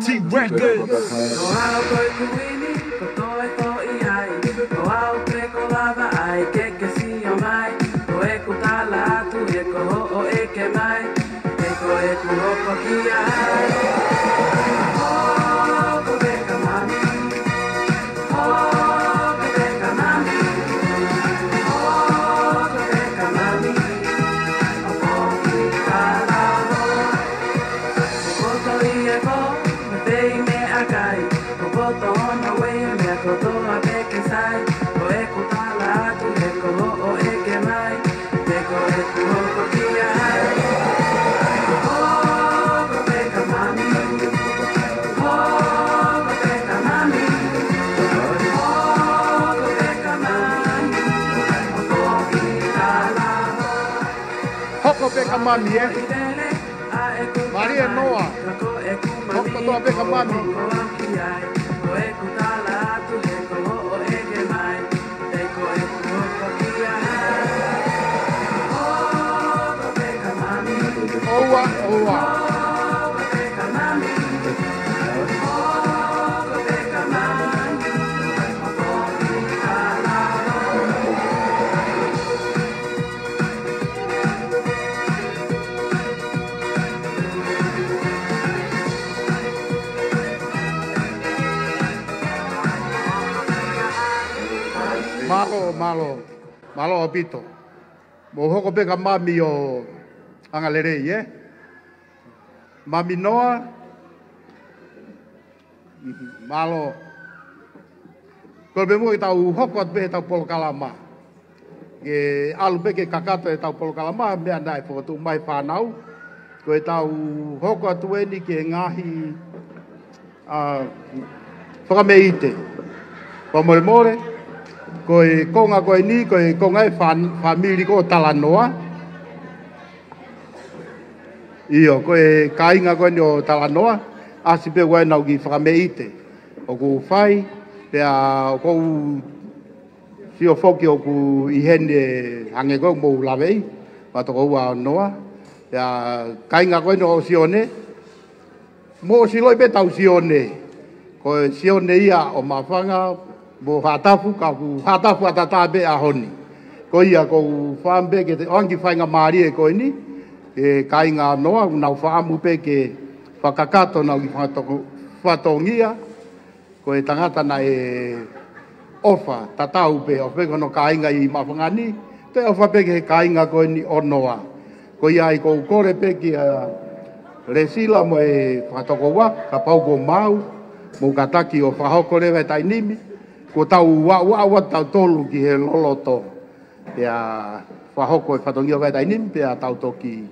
T Records. Ko au ko e kuini, ko toe ko i ai. Ko au pē ko lava ai ke ke sio mai. Ko ʻeku tala atu he ko hoʻo ʻeke mai. He ko ʻeku hoko ki ai. Hoko pē ka mami. Hoko pē ka mami. Hoko pē ka mami. Hoko pē ka lava. Ko toi e ko, me pei meʻakai. Ko poto ona wei e meʻa kotoa pē ke sai. Ko ʻeku tala atu he ko hoʻo ʻeke mai. He ko ʻeku hoko ki ai. Hoko pē ka mami. Hoko pē ka mami. Hoko pē ka mami. Hoko pē ka mami, ē. Mālie Noa. Hoko kotoa pē ka mami. ʻOua, ʻoua. Mālō, mālō, mālō ʻaupito. Mou hoko pē ka mami ʻo anga lelei, ē? Mami Noa. Mālō. Ko e pē mo ke tau hoko atu pē he tau polokalama. Ke ʻalu pē ke kakato e tau polokalama, meʻa naʻe fokotuʻu mai fānau. Ko e tau hoko atu eni ki he ngaahi, ʻa, fakameʻite. Fakamolemole, ko e konga ko eni, ko e konga e fā-, fāmili ko Talanoa. ʻIo, ko e kāinga ko eni ʻo Talanoa, ʻasi pē ʻoku ʻi ai ʻenau kiʻi fakameʻite ʻoku fai, pea ʻoku ou sio foki ʻoku ʻi heni e hangē ko ē ʻoku mou laveʻi, fakatokoua ʻo Noa, pea kāinga ko eni ʻo Sione, mou ʻosi ʻiloʻi pē ʻetau Sione. Ko e Sione ia ʻo Maʻufanga mo Haʻatafu, ka ʻoku Haʻatafu ʻataʻatā pē ʻaho ni. Ko ia ʻoku ou fakaʻamu pē ke te ʻoange faingamālie ko eni, e kāinga Noa, ʻoku nau fakaʻamu pē ke fakakakato ʻenau kiʻi fakatoko-, fatongia, ko e tangata naʻe ʻofa tatau pē, ʻofa pē ki hono kāinga ʻi Maʻufanga ni, toe ʻofa pē ki he kāinga ko eni ʻo Noa. Ko ia ai ʻoku ou kole pē kia Lesila mo e fakatokoua, kapau kuo maau, mou kātaki ʻo fakahoko leva e taimi ni, kuo tau aʻu, aʻu atu tautolu ki he loloto. Pea fakahoko e fatongia ʻo e taimi ni, pea tau toki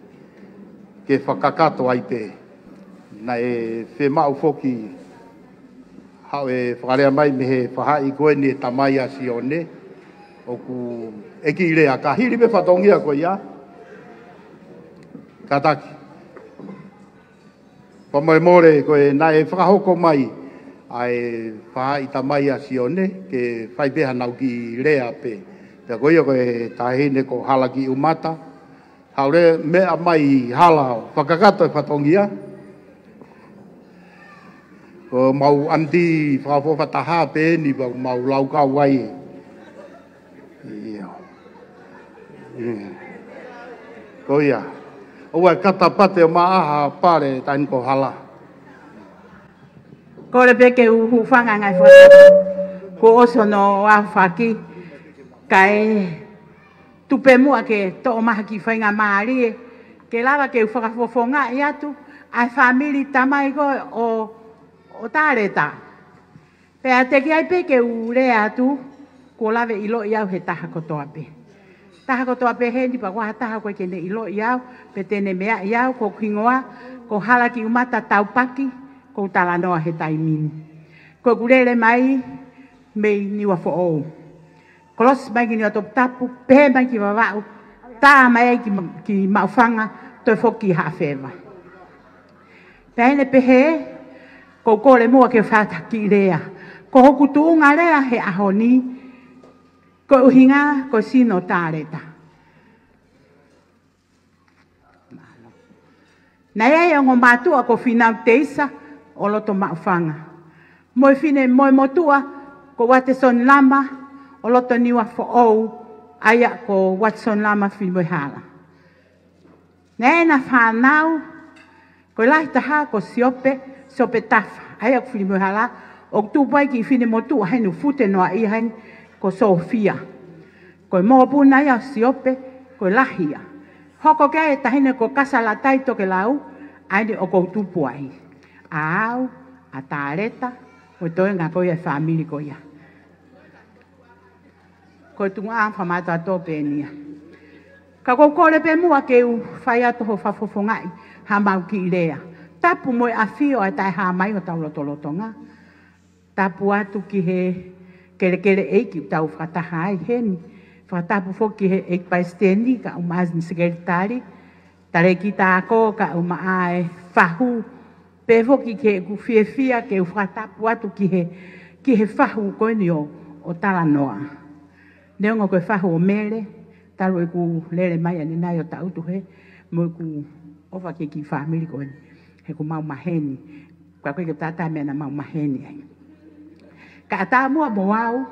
ke fakakakato ai pē. Naʻe fiemaʻu foki haʻu e fakalea mai mei he faʻahi ko eni e tamai ʻa Sione, ʻoku ʻe kiʻi lea ka hili pē fatongia ko ia. Kātaki. Fakamolemole ko e naʻe fakahoko mai ʻa e faʻahi tamai ʻa Sione, ke fai pē haʻanau kiʻi lea pē. Pea ko ia ko e taʻahine ko Halakiʻiumata. Haʻu leva meʻa mai Hala ʻo fakakakato e fatongia. Ko mau ʻanti fakaʻofoʻofa taha pē eni pea mau laukau ai. ʻIo. ʻIo. Ko ia. ʻOua ʻe kata pate ʻo maʻaha pale taʻahine ko Hala. Kole pē ke u hūfanga ngaahi fakatapu. Kuo ʻosi hono aofaki. Kae tuku pē muʻa ke toʻo mai ha kiʻi faingamālie, ke lava ke u fakafofongaʻi atu ʻa e fāmili tamai ko ē ʻo, ʻo Taleta. Pea teʻeki ai pē ke u lea atu, kuo lave ʻiloʻi au he taha kotoa pē. Taha kotoa pē heni pea ʻoku ʻi ai ha taha ʻoku ʻikai ke ne ʻiloʻi au, pe te ne meaʻi au, ko hoku hingoa ko Halakiʻiumata Taupaki, ʻoku ou talanoa he taimi ni. Ko ʻeku lele mai mei Niuafoʻou. Kolosi mai ki Niuatoputapu, pehē mai ki Vavaʻu, tā mai ai ki Ma-, ki Maʻufanga, toe foki ki Haʻafeva. Pea ʻi heʻene pehē, ʻoku ou kole muʻa ke fata kiʻi lea. Ko hoku tuʻunga lea he ʻaho ni, ko e ʻuhinga ko e sino ʻo Taleta. Naʻe ʻi ai e ongo mātuʻa ko Fīnau Teisa, ʻo loto maʻufanga. Mo e fine mo e motuʻa, ko Watson Lama, ʻo loto Niuafoʻou, ʻa ia ko Watson Lama Filimoehala. Naʻe ʻi ai ʻena fānau, ko e lahi taha ko Siope, Siope Tafa, ʻa ia ko Filimoehala, ʻoku tupu ai e kiʻi fine motuʻa heni ʻoku fute noaʻia heni ko Sofia. Ko e mokopuna ia ʻo Siope, ko e lahi ia. Hoko ki ai e taʻahine ko Kasalatai Tokelau, ʻa eni ʻoku ou tupu ai. ʻA au, ʻa Taleta, ko e toenga ko ia e fāmili ko ia. Ko e tuʻunga fakamātoato pē eni ia. Ka ʻoku ou kole pē muʻa ke u fai atu hoʻo fakafofongaʻi haʻamau kiʻi lea. Tapu mo e ʻafio ʻa e taʻehāmai ʻo hotau lotolotonga. Tapu atu ki he kelekele ʻeiki ʻoku tau fakataha ai heni. Fakatapu foki ki he ʻeiki palesiteni kae ʻumaʻā e sekelitali. Talēkita ako kae ʻumaʻā e fahu. Pehē foki ki heʻeku fiefia ke u fakatapu atu ki he, ki he fahu ko eni ʻo, ʻo Talanoa. Neongo ko e fahu ʻo Mele, talu ʻeku lele mai ʻanenai ʻo tangutu heni, mo ʻeku ʻofa ki he kiʻi fāmili ko eni, he ko homau maheni, ka ko e kiʻi tata meʻa naʻa mau maheni ai. Ka ʻatā muʻa mo au,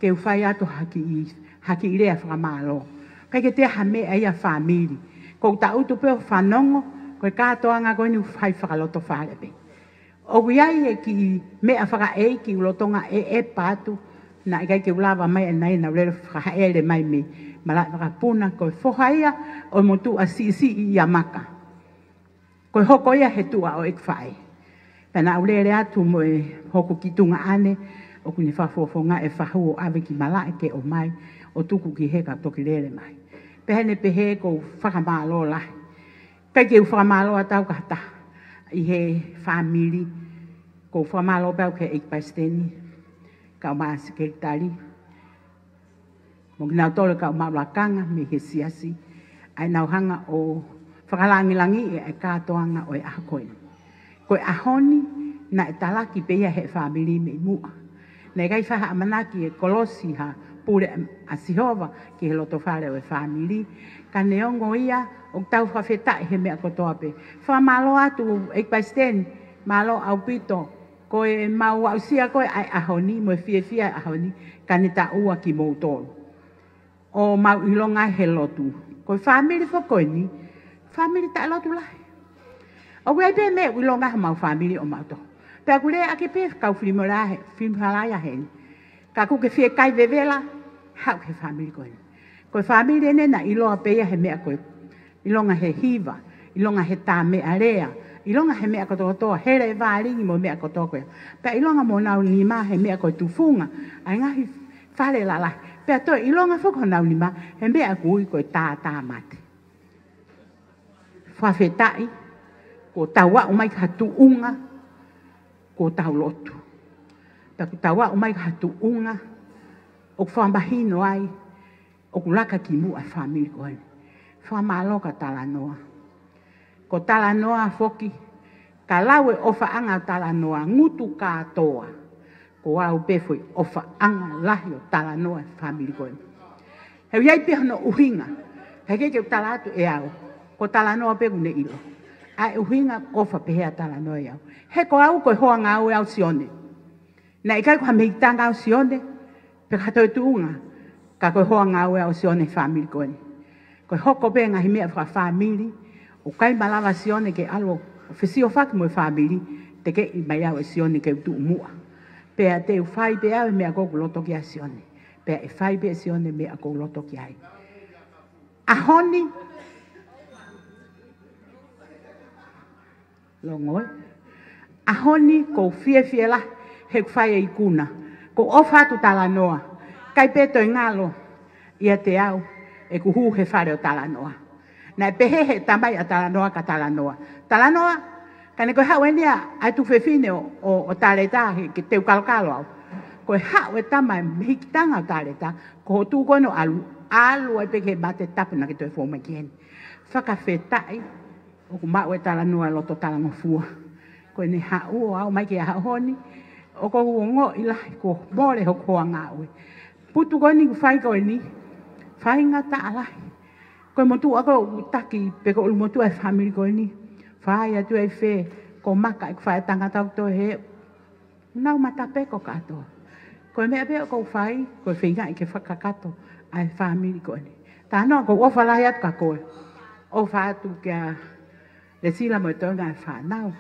ke u fai atu ha kiʻi, ha kiʻi lea fakamālō. ʻIkai ke toe ʻi ai ha meʻa ia fāmili. ʻOku ou tangutu pē ʻo fanongo, ko e kātoanga ko eni ʻoku fai fakalotofale pē. ʻOku ʻi ai e kiʻi meʻa fakaʻeiki ʻoku lolotonga ʻeʻepa atu, naʻe ʻikai ke u lava mai ʻanenai naʻa ku lele fakahaʻele mai mei malaʻe vakapuna, ko e foha ia ʻo e motuʻa siʻisiʻi ʻi Amaka. Ko e hoko ia he tuʻa ʻo ʻeku faʻē. Pea naʻa ku lele atu mo e hoku kiʻi tuongaʻane, ʻoku ne fakafofongaʻi e fahu ʻo ʻave ki malaʻe ke ʻomai, ʻo tuku ki hē ka toki lele mai. Pea ne pehē ʻoku ou fakamālō lahi. ʻIkai ke u fakamālō atu au ki ha taha ʻi he fāmili, ʻoku ou fakamālō pē au ki he ʻeiki palesiteni, kae ʻumaʻā e sekelitali. Mo kinautolu ʻoku maʻu lakanga mei he siasi, ʻa ia naʻa nau hanga ʻo fakalāngilangiʻi e kātoanga ʻo e ʻaho ko eni. Ko e ʻaho ni, naʻe talaki pē ia ʻe he fāmili mei muʻa. Naʻe ʻikai fai ha ʻamanaki ʻe kolosi ha pule ʻa Sihova ki he lotofale ʻo e fāmili. Ka neongo ia, ʻoku tau fakafetaʻi he meʻa kotoa pē. Fakamālō atu ʻeiki palesiteni, mālō ʻaupito, ko e mau aʻusia ko ē ʻa e ʻaho ni, mo e fiefia e ʻaho ni, ka ne taʻua kimoutolu. ʻO mau ʻilonga he lotu. Ko e fāmili foki ko eni, fāmili taʻelotu lahi. ʻOku ʻi ai pē meʻa ʻoku ʻilonga he mau fāmili ʻo mau tō. Pea ʻoku lea ake pē kau Filimoehala he, Filimoehala ia heni. Ka ʻoku ke fie kai vevela, haʻu he fāmili ko eni. Ko e fāmili eni naʻe ʻiloa pē ia he meʻa ko ē. ʻIlonga he hiva, ʻilonga he tā meʻa lea, ʻilonga he meʻa kotokotoa, hele e vālingi mo e meʻa kotoa ko ia. Pea ʻilonga mo honau nima he meʻa ko e tufunga, ʻa e ngaahi fale lalahi. Pea toe ʻilonga foki honau nima, he meʻa ʻoku ui ko e tātāmate. Fakafetaʻi, kuo tau aʻu mai ki ha tuʻunga, kuo tau lotu. Pea kuo tau aʻu mai ki ha tuʻunga, ʻoku fakamahino ai, ʻoku laka ki muʻa e fāmili ko eni. Fakamālō kia Talanoa. Ko Talanoa foki, ka lau e ʻofaʻanga ʻo Talanoa, ngutu kātoa. Ko au pē foʻi ʻofaʻanga lahi ʻo Talanoa he fāmili ko eni. He ʻoku ʻi ai pē hono ʻuhinga, he ʻikai ke u tala atu ʻe au, ko Talanoa pē ʻoku ne ʻilo. ʻA e ʻuhinga ʻofa pehē ʻa Talanoa ʻia au. He ko au ko e hoa ngāue ʻa Sione. Naʻe ʻikai ko ha mehikitanga ʻa Sione, pe ko ha toe tuʻunga, ka ko e hoa ngāue ʻa Sione he fāmili ko eni. Ko e hoko pē ngaahi meʻa fakafāmili, ʻoku ʻikai malava Sione ke ʻalu ʻo fesiofaki mo e fāmili, tekeʻi mai au ʻe Sione ke u tuʻu muʻa. Pea te u fai pē au e meʻa ʻoku ou loto ki ai Sione. Pea ʻe fai pē ʻe Sione e meʻa ʻoku ou loto ki ai. ʻAho ni, longo ē. ʻAho ni ʻoku ou fiefia lahi he ʻoku fai e ikuna. ʻOku ou ʻofa atu Talanoa. ʻIkai pē toe ngalo ʻiate au ʻeku hū he fale ʻo Talanoa. Naʻe pehē he tamai ʻa Talanoa kia Talanoa. Talanoa, ka ne ko e haʻu eni ʻa e tuofefine ʻo, ʻo, ʻo Taleta he ke teu kalokalo au. Ko e haʻu e tama e mehikitanga ʻo Taleta, ko hoʻo tuʻu ko eni ʻo ʻalu, ʻalu ai pē ki he mate tapu naʻa ke toe fou mai ki heni. Fakafetaʻi, ʻoku maʻu ʻe Talanoa loto talangofua. Ko ʻene haʻu ʻo aʻu mai ki he ʻaho ni, ʻoku ou ongoʻi lahi kuo mole hoku hoa ngāue. Putu ko eni ʻoku fai ko eni, faingataʻa lahi. Ko e motuʻa ko ē ʻoku taki, pe ko e ʻulumotuʻa e fāmili ko eni. Fai atu ai fē, Ko maka ʻeku faʻē tangata ʻoku toe he. Nau mata pē ko kātoa. Ko e meʻa pē ʻoku ou fai, ko e feingaʻi ke fakakakato ʻa e fāmili ko eni. Tānoa ʻoku ou ʻofa lahi atu kia koe. ʻOfa atu kia Lesila mo e toenga e fānau.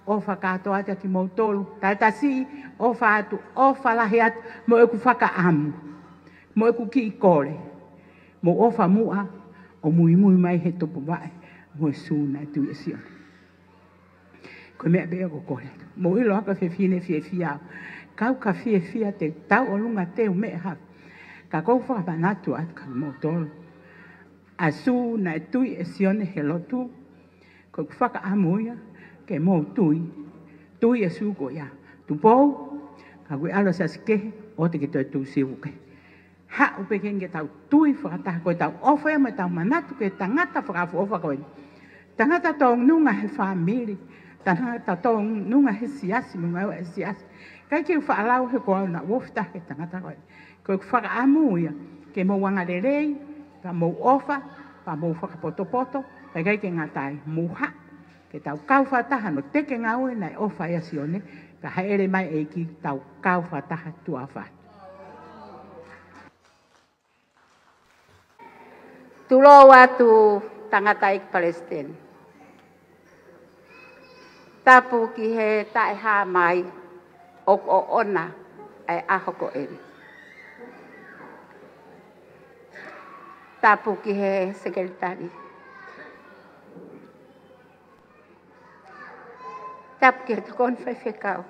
ʻOfa kātoa atu kia kimoutolu. Taʻetasi, ʻofa atu, ʻofa lahi atu mo ʻeku fakaʻamu. Mo ʻeku kiʻi kole. Mou ʻofa muʻa, ʻo muimui mai he topuvaʻe mo e sū naʻe tui ʻe Sione. Ko e meʻa pē ʻoku ou kole atu. Mou ʻilo ʻa e fefine fiefia au. Kau ka fiefia te tau ʻolunga te u meʻa ha. Ka ʻoku ou fakamanatu atu kia moutolu. ʻA e sū naʻe tui ʻe Sione he lotu. Ko ʻeku fakaʻamu ia, ke mou tui. Tui ʻa e sū ko ia. Tupou, ka ʻoku ke ʻalu ʻo siasi kehe, ʻoua te ke toe tuʻu sivu kehe. Haʻu pē ke tau tui fakataha ko ʻetau ʻofa ia mo ʻetau manatu ki he tangata fakaʻofoʻofa ko eni. Tangata tōnunga he fāmili, tangata tōnunga he siasi, mo ngāue he siasi. ʻIkai ke u faʻa lau he ko au naʻa ku ofi taha ki he tangata ko eni. Ko ʻeku fakaʻamu ia, ke mou angalelei, pea mou ʻofa, pea mou fakapotopoto, pea ʻikai ke ngata ai, mou haʻu. Ke tau kau fakataha ʻo teke ngāue naʻe ʻofa ai ʻa Sione, ka hāʻele mai e ʻEiki tau kau fakataha tuʻa ʻofa atu. Tulou atu tangataʻeiki palesiteni. Tapu ki he taʻehāmai ʻoku ʻoʻona ʻa e ʻaho ko eni. Tapu ki he sekelitali. Tapu ki he tokoni faifekau.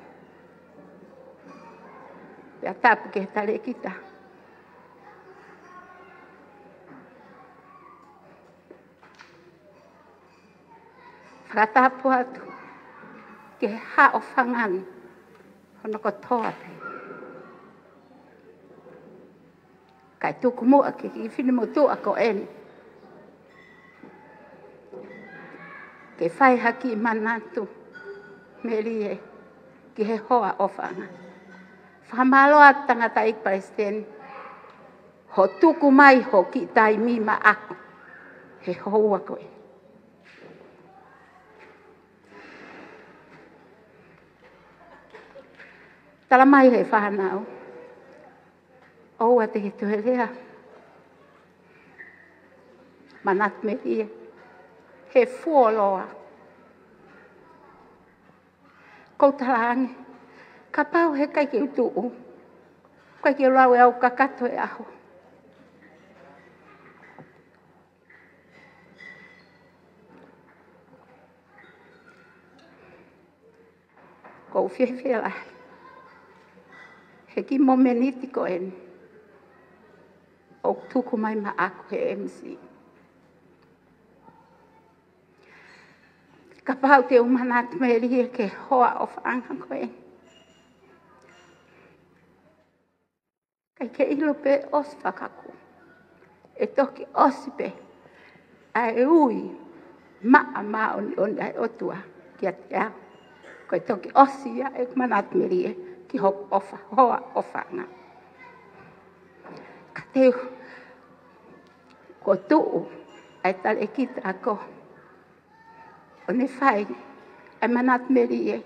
Pea tapu ki he talēkita. Fakatapu atu ki he haʻofanga ni hono kotoa pē. Kae tuku muʻa ki he kiʻi finemotuʻa ko eni ke fai ha kiʻi manatu melie ki he hoa ʻofaʻanga. Fakamālō atu tangataʻeiki palesiteni hoʻo tuku mai hoʻo kiʻi taimi maʻaku he houa ko eni. Tala mai he fānau, ʻoua te ke toe lea. Manatu melie, he fuoloa. Ko u talaange, kapau he ʻikai ke u tuʻu, ʻikai ke u lau ʻe au kakato e ʻaho. Ko u fiefia lahi he kiʻi momeniti ko eni ʻoku tuku mai maʻaku he M C. Kapau te u manatu melie ki he hoa ʻofaʻanga ko eni. ʻIkai ke ʻilo pe ʻosi fakakū. ʻE toki ʻosi pē ʻa e ui maʻa māʻoniʻoni ʻa e ʻOtua kiate au. Ko e toki ʻosi ia ʻeku manatu melie ki hoku ʻofa, hoa ʻofaʻanga. Ka te u, ko e tuʻu ʻa e talēkita ako ʻo ne fai ʻa e manatu melie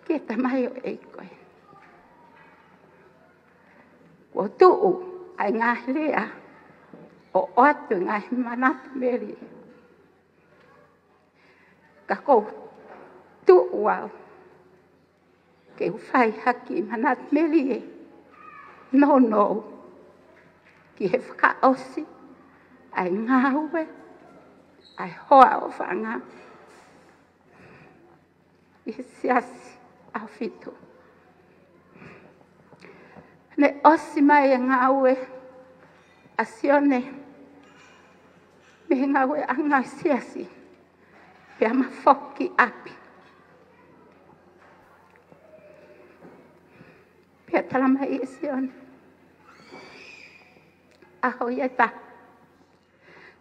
ki he tamaioʻeiki ko ē. Kuo tuʻu ʻa e ngaahi lea ʻo ʻoatu e ngaahi manatu melie. Ka ko u tuʻu au ke u fai ha kiʻi manatu melie nounou ki he fakaʻosi ʻa e ngāue ʻa e hoa ʻofaʻanga ʻi he Siasi ʻAhofitu. Ne ʻosi mai e ngāue ʻa Sione mei he ngāueʻanga ʻa e siasi, pea ma foki ʻapi. Pea tala mai ʻe Sione, ʻaho ia ʻe taha,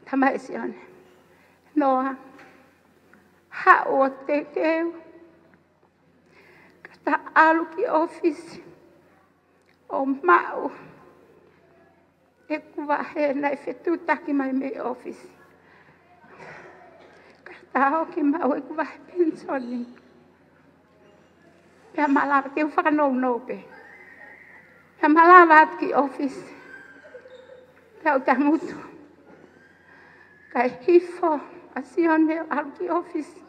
tala mai ʻe Sione, Noa, haʻu ʻo teuteu, ka ta ʻalu ki ʻōfisi ʻo maʻu ʻeku vahe naʻe fetuʻutaki mai mei ʻōfisi. Ka ta ō ke maʻu ʻeku vahe penisoni. Pea malava, te u fakanounou pē. Pea malava atu ki ʻōfisi. Pea u tangutu. Kae hifo ʻa Sione ʻo ʻalu ki ʻōfisi.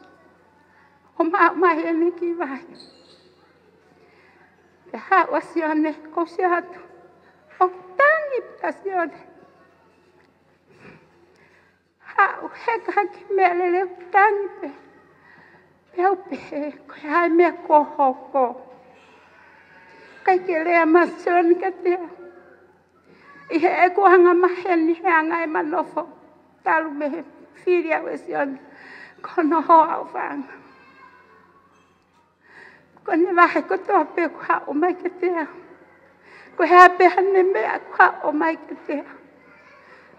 ʻO maʻu mai ʻene kiʻi vahe. Pea haʻu ʻa Sione, kou sio atu. ʻOku tangi pē ʻa Sione. Haʻu heka hake meʻalele ʻo tangi pē. Pea u pehē, ko e hā e meʻa kuo hoko? ʻIkai ke lea mai ʻa Sione kiate au. ʻI heʻeku anga maheni he anga ʻema nofo. Talu mei he fili au ʻe Sione. Ko hono hoa ʻofaʻanga. Ko ʻene vahe kotoa pē kuo haʻu mai kiate au. Ko e hā pē haʻane meʻa kuo haʻu mai kiate au.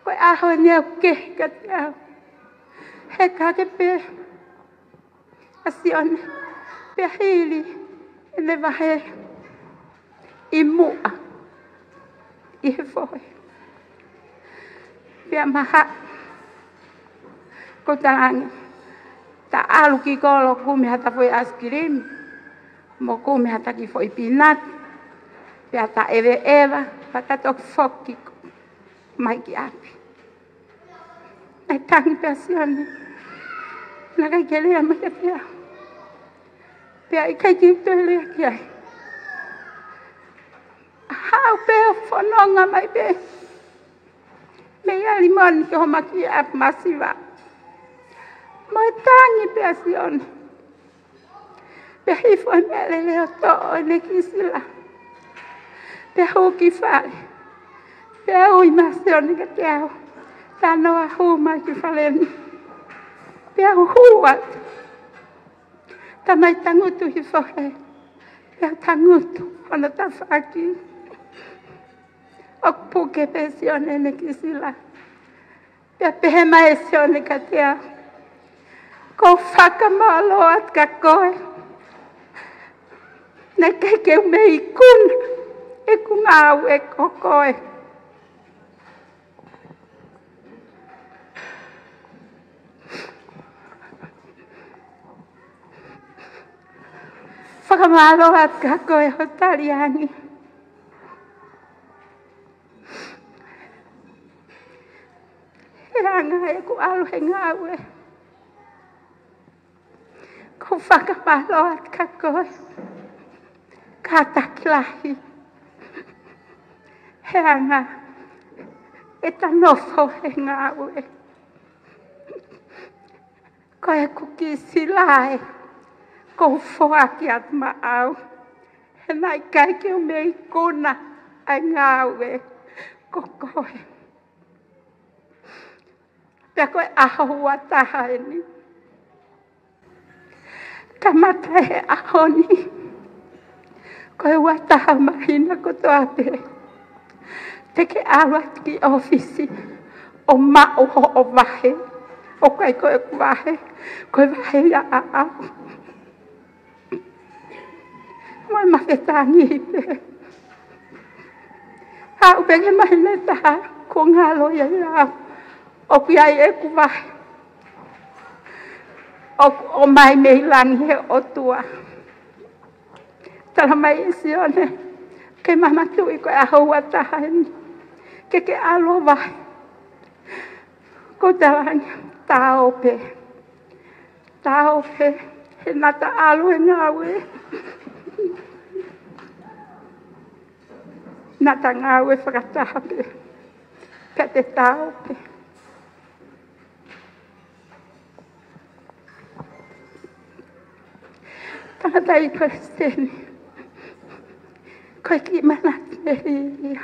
Ko e ʻaho ni ʻoku kehe kiate au. Heka hake pē ʻa Sione. Pea hili ʻene vahe ʻi muʻa ʻi he fohe. Pea maha ko Talangi. Ta ʻalu ki kolo kumi hata foʻi ʻaisikilimi. Mo kumi hata kiʻi foʻi pinati. Pea ta ʻeveʻeva, pea ta toki foki mai ki ʻapi. Naʻe tangi pē ʻa Sione. Naʻe ʻikai ke lea mai kiate au. Pea ʻikai ke u toe lea ki ai. Haʻu pē ʻo fononga mai pē. Mei ʻalimoni ki homau kiʻi ʻapi masiva. Mo e tangi pē ʻa Sione. Pea hifo he meʻalele ʻo toʻo ʻene kiʻi sila. Pea hū ki fale. Pea ui mai ʻa Sione kiate au. Tanoa hū mai ki fale ni. Pea u hū atu. Ta mai tangutu hifo he. Pea tangutu hono tafaʻaki. ʻOku puke pē ʻe Sione ʻene kiʻi sila. Pea pehē mai ʻe Sione kiate au. Ko e fakamālō atu kia koe. Naʻe ʻikai ke u mei ikuna ʻeku ngāue ko koe. Fakamālō atu kia koe ho Taliani. He anga ʻeku ʻalu he ngāue. Ko e fakamālō atu kia koe. Kātaki lahi. He anga ʻeta nofo he ngāue. Ko ʻeku kiʻi sila ē, ʻoku ou foaki atu maʻau. He naʻe ʻikai ke u mei ikuna ʻa e ngāue ko koe. Pea ko e ʻaho ua taha eni. Kamata he ʻaho ni. Ko e ua taha māhina kotoa pē. Te ke ʻalu atu ki ʻōfisi ʻo maʻu hoʻo vahe. ʻOku ʻikai ko ʻeku vahe. Ko e vahe ia ʻaʻau. Mo e mafetangi pē. Haʻu pē ki he māhina ʻe taha, kuo ngalo ia ia au. ʻOku ʻi ai ʻeku vahe. ʻOku ʻomai mei langi he ʻOtua. Tala mai ʻe Sione, ke mamatuʻi ko e ʻaho ua taha eni. Ke ke ʻalu ʻo vahe. Ko Talangi, tā ō pē. Tā ō pē, he naʻa ta ʻalu he ngāue. Naʻa ta ngāue fakataha pē. Pea te tā ō pē. Tangataʻeiki Palesiteni, ko e kiʻi manatu mei ia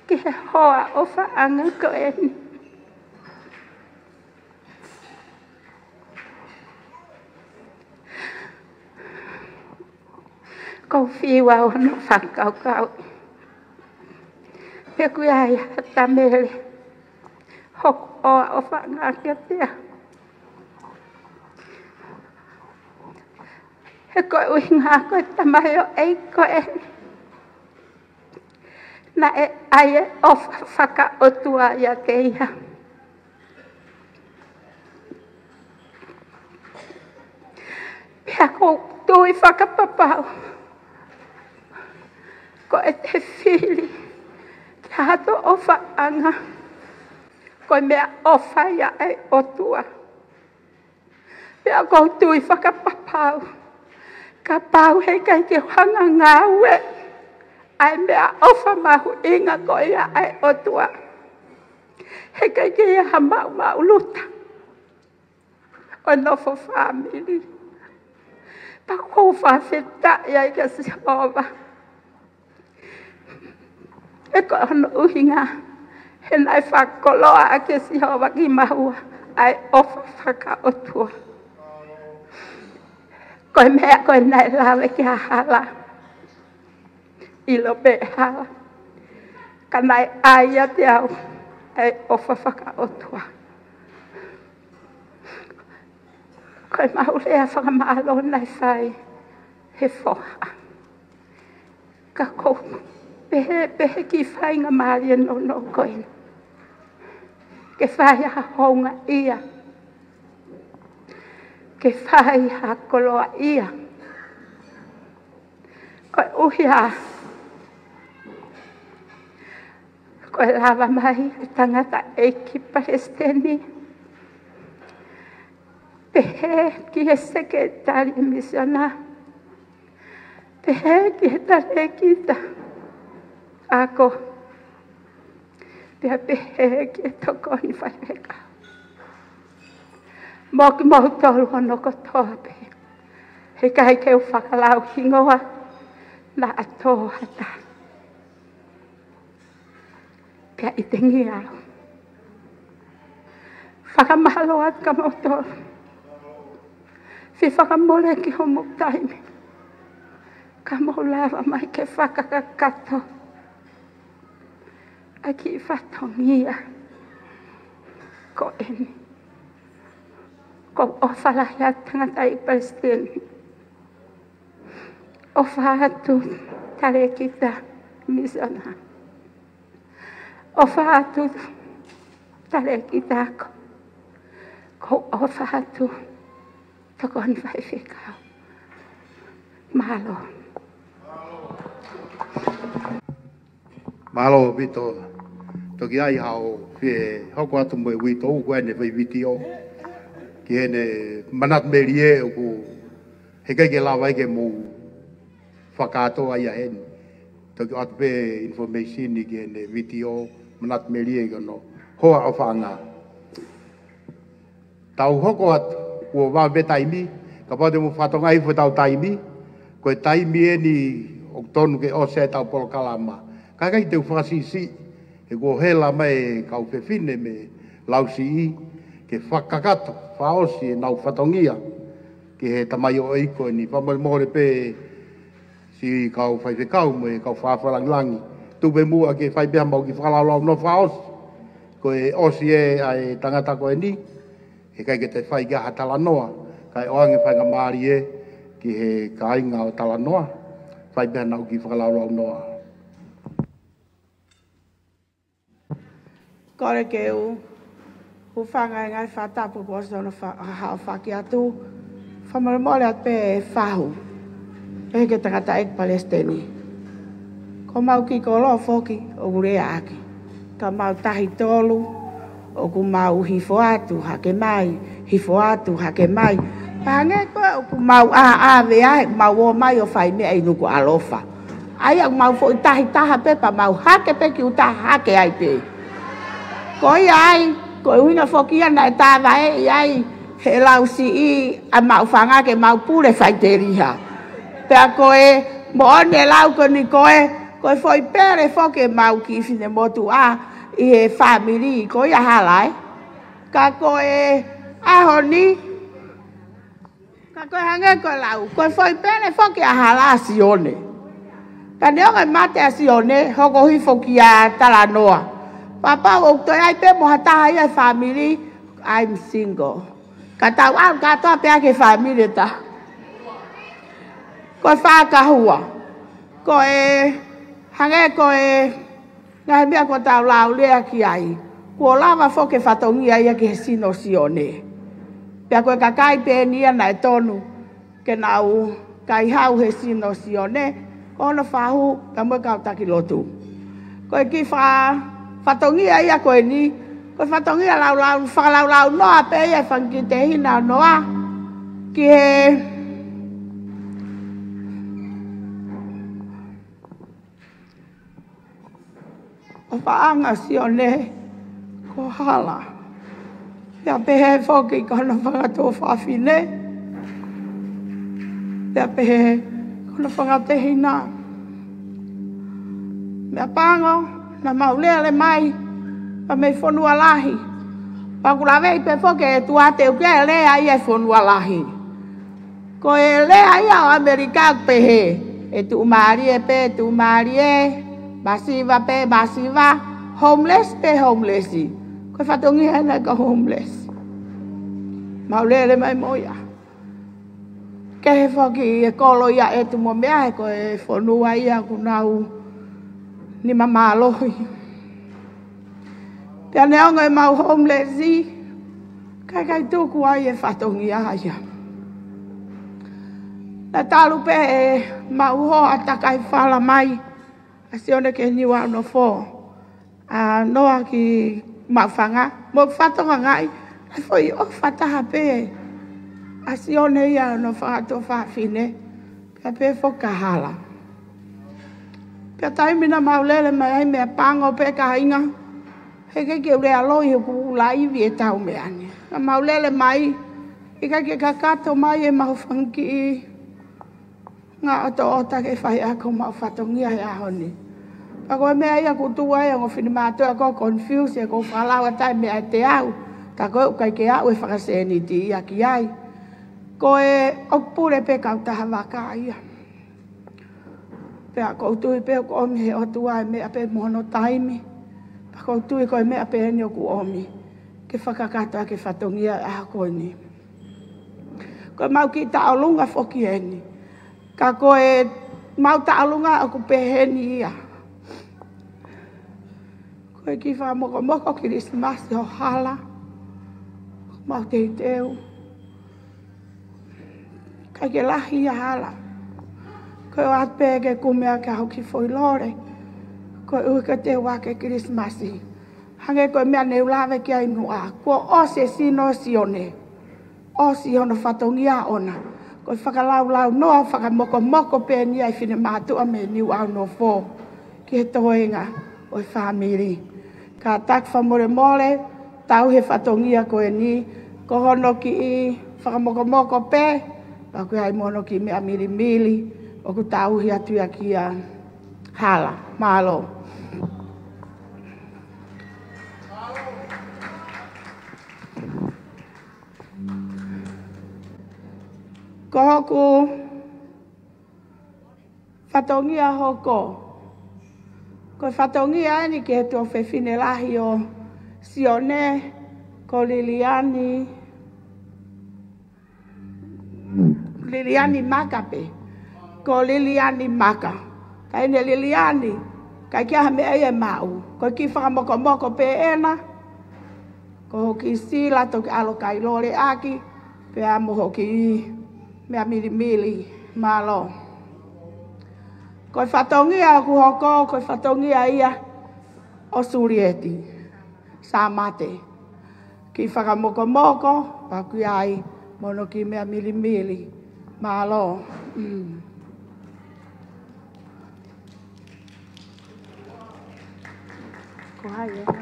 ki he hoa ʻofaʻanga ko eni. ʻOku ou fiu au hono fakakaukau. He ʻoku ʻi ai ha tamele hoko ʻo ʻofaʻanga kiate au. He ko e ʻuhinga ko e tamaioʻeiki ko ē naʻe ʻi ai e ʻofa fakaʻotua ʻiate ia. Pea Ka ʻoku ou tui fakapapau ko ʻete fili ki hato ʻofaʻanga, ko e meʻaʻofa ia ʻa e ʻOtua. Pea ʻoku ou tui fakapapau, kapau heʻikai ke u hanga ngāue ʻa e meʻaʻofa mahuʻinga ko ia ʻa e ʻOtua, heʻikai ke ʻi ai ha maʻumaʻuluta ʻo e nofo fāmili. Pea ʻoku ou fakafetaʻi ai kia Sihova. He ko hono ʻuhinga, he naʻe fakakoloa ʻaki ʻe Sihova kimaua ʻa e ʻofa fakaʻotua. Ko e meʻa ko ē naʻe lave ki ai hala, ʻilo pē hala, ka naʻe ʻai ʻiate au ʻa e ʻofa fakaʻotua. Ko e maʻu lea fakamālō naʻe fai he foha. Ka ʻoku ou pehē, pehē ki he faingamālie nounou ko eni, ke fai ha houngaʻia, ke fai ha koloaʻia. Koeʻuhi ko e lava mai ʻa e tangataʻeiki palesiteni, pehē ki he sekelitali misiona, pehē ki he talēkita ako, pea pehē ki he tokoni faifekau. Mo kimoutolu hono kotoa pē, heʻikai ke u fakalau hingoa, naʻa tō ha taha. Pea ʻi he tengi au, fakamālō atu kia moutolu. Fie fakamole ki homou taimi, ka mou lava mai ke fakakakato ʻa e kiʻi fatongia ko eni. Ko e ʻofa lahi atu tangataʻeiki palesiteni. ʻOfa atu talēkita misiona. ʻOfa atu talēkita ako. Ko e ʻofa atu tokoni faifekau. Mālō. Mālō ʻaupito. Toki ʻai haʻo fie hoko atu mo e uitou ko eni fai vitiō ki heʻene manatu melie ʻoku heʻikai ke lava ai ke mou fakatoa ia heni. Toki ʻoatu pē information ki heʻene vitiō manatu melie ki hono hoa ʻofaʻanga. Tau hoko atu, kuo vave pē taimi, kapau te mou fakatokangaʻi hifo ʻetau taimi, ko e taimi eni ʻoku tonu ke ʻosi ai ʻetau polokalama. Ka ʻikai te u fakasiʻisiʻi, he kuo hela mai e kau fefine mei Lausiʻi, ke fakakakato, fakaʻosi ʻenau fatongia ki he tamaioʻeiki ko eni. Fakamolemole pē siʻi kau faifekau mo e kau fakafofonga langilangi. Tuku pē muʻa ke fai pē haʻamau kiʻi fakalaulaunoa fakaʻosi. Ko e ʻosi ē ʻa e tangata ko eni, heʻikai ke te fai ki ai ha talanoa, kae ʻoange faingamālie ki he kāinga ʻo talanoa, fai pē haʻanau kiʻi fakalaulaunoa. Kole ke u hūfanga he ngaahi fakatapu kuo ʻosi hono fa-, haʻo foaki atu. Fakamolemole atu pē fahu. Pehē ki he tangataʻeiki palesiteni. Ko homau kiʻi kolo foki ʻoku lea ʻaki. Ka mau tahi tolu, ʻoku mau hifo atu, hake mai, hifo atu, hake mai. Pea hangē ko ē ʻoku mau ʻaʻave ai, mau ō mai ʻo fai meʻa ʻi Nukuʻalofa. ʻA ia ʻoku mau foʻi tahi taha pē pea mau hake pē ki ʻuta, hake ai pē. Ko ia ai, ko e ʻuhinga foki ia naʻe tavaeʻi ai ʻe Lausiʻi ʻa e maʻufanga ke mau pule faiteliha. Pea ko e moʻoni e lau ko eni ko ē, ko e foʻi pele foki ʻemau kiʻi finemotuʻa ʻi he fāmili, ko ia hala ē. Ka ko e ʻaho ni, ka ko e hangē ko e lau, ko e foʻi pele foki ʻa hala ʻa Sione. Ka neongo e mate ʻa Sione, hoko hifo kia Talanoa. Pea kapau ʻoku toe ʻi ai pē mo ha taha ia he fāmili, I'm single. Ka tau ʻalu kātoa pē ki he fāmili ʻe taha. Ko e fakahua. Ko e hangē ko e ngaahi meʻa kuo tau lau lea ki ai. Kuo lava foki e fatongia ia ki he sino ʻo Sione. Pea ko e kakai pē eni ia naʻe tonu ke nau kaihau he sino ʻo Sione, ko hono fahu pea mo e kau taki lotu. Ko e kiʻi fa-, fatongia ia ko eni, ko e fatongia laulau, fakalaulaunoa pē ia ʻa e fanga kiʻi tehina ʻo Noa ki he ʻofaʻanga ʻo Sione ko Hala. Pea pehē foki ki hono fanga tuofāfine. Pea pehē ki hono fanga tehina. Meʻapango, naʻa mau lele mai, pea mei fonua lahi. Pea ʻoku laveʻi pē foki ʻe he ʻOtua te u ke lea ia ʻi fonua lahi. Ko e lea ia ʻo ʻAmelika ʻoku pehē, ʻe tuʻumālie pē, tuʻumālie, masiva pē, masiva, homeless pē, homeless. Ko e fatongia ena ko e homeless. Mau lele mai mo ia. Kehe foki e kolo ia ʻEtu mo meʻa he ko e fonua ia ʻoku nau nima mālohi. Pea neongo ʻemau homeless, ka ʻikai tuku ai e fatongia ia. Naʻe talu pē ʻemau hoa takai fala mai ʻa Sione ki Niuaunofo. ʻA Noa ki Maʻufanga, mo fatongia ngai, ʻa e foʻi ʻofa taha pē ʻa Sione ia hono fanga tuofāfine, pea pehē foki kia Hala. Pea taimi naʻa mau lele mai ai, meʻapango pē kāinga, he ʻikai ke u lea loi he ʻoku laivi e tau meʻa ni. Naʻa mau lele mai, ʻikai ke kakato mai ʻemau fanga kiʻi ngaahi ʻotoʻota ke fai ʻaki homau fatongia he ʻaho ni. Pea ko e meʻa ia ʻoku tuʻu ai ʻa e ongo finemātuʻa ʻoku confuse, ʻoku fakalauʻi ʻa e meʻa ʻiate au, ka ko e ʻikai ke aʻu e fakaseniti ia ki ai. Ko e ʻoku pule pē kautaha vaka ia. Pea ʻoku ou tui pē ʻoku ʻomi he ʻOtua e meʻa pē mo hono taimi. Pea ʻoku ou tui ko e meʻa pē eni ʻoku ʻomi ke fakakakato ʻaki e fatongia ʻo e ʻaho ko eni. Ko ʻemau kiʻi taʻolunga foki eni. Ka ko ʻemau taʻolunga ʻoku peheni ia. Ko e kiʻi fakamokomoko Kilisimasi ʻo Hala. Mau teuteu. ʻIkai ke lahi ia Hala. Ko e ʻoatu pē ke kumi ʻaki ha kiʻi foʻi lole. Koeʻuhi ke teu ʻaki e Kilisimasi. Hangē ko e meʻa ne u lave ki ai muʻa. Kuo ʻosi e sino ʻo Sione. ʻOsi hono fatongia ʻoʻona. Ko e fakalaulaunoa fakamokomoko pē eni ʻa e finemātuʻa mei Niuaunofo ki he toenga ʻo e fāmili. Kātaki fakamolemole, tauhi e fatongia ko eni, ko hono kiʻi fakamokomoko pē, pea ʻoku ʻi ai mo hono kiʻi meʻa milimili ʻoku tauhi atu ia kia Hala. Mālō. Ko hoku fatongia hoko. Ko e fatongia eni ki he tuofefine lahi ʻo Sione, ko Liliani, Liliani Maka pē. Ko Liliani Maka. Taʻahine Liliani, ʻikai ke ʻi ai ha meʻa ia ʻe maʻu. Ko e kiʻi fakamokomoko pē ena. Ko hoku kiʻi sila toki ʻalu ʻo kai lole ʻaki, pea mo hoku kiʻi meʻa milimili, mālō. Ko e fatongia ʻoku hoko, ko e fatongia ia ʻo Sulieti Sāmate. Kiʻi fakamokomoko, pea ʻoku ʻi ai mo hono kiʻi meʻa milimili, mālō. Mm. Ko hai ena?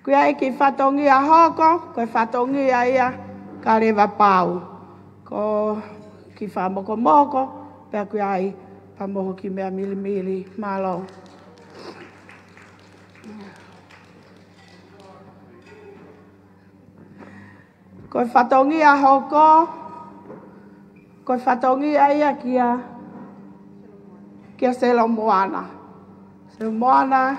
ʻOku ʻi ai e kiʻi fatongia hoko, ko e fatongia ia kia Leva Pau. Ko e kiʻi fakamokomoko, pea ʻoku ʻi ai pea mo hoku kiʻi meʻa milimili, mālō. Ko e fatongia hoko, ko e fatongia ia kia, kia Selo Moana. Selo Moana,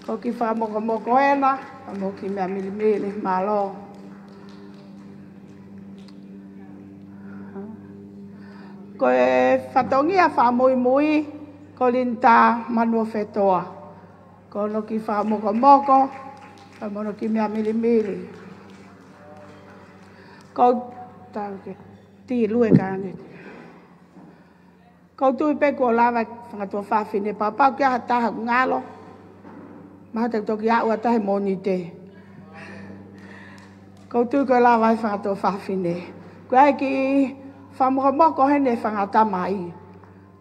ko e kiʻi fakamokomoko ena, pea mo hoku kiʻi meʻa milimili, mālō. Ko e fatongia fakamuimui, ko Linita Manuofetoa. Ko hono kiʻi fakamokomoko, pea mo hono kiʻi meʻa milimili. Ko tau ke. Ti lue kane. Kou tui pē kuo lava e fanga tuofāfine, pau pē ke ʻi ai ha taha ʻoku ngalo. Mahalo te u toki aʻu atu he Mōnite. Kou tui kuo lava e fanga tuofāfine. Ko e kiʻi fakamokomoko heni e fanga tamai.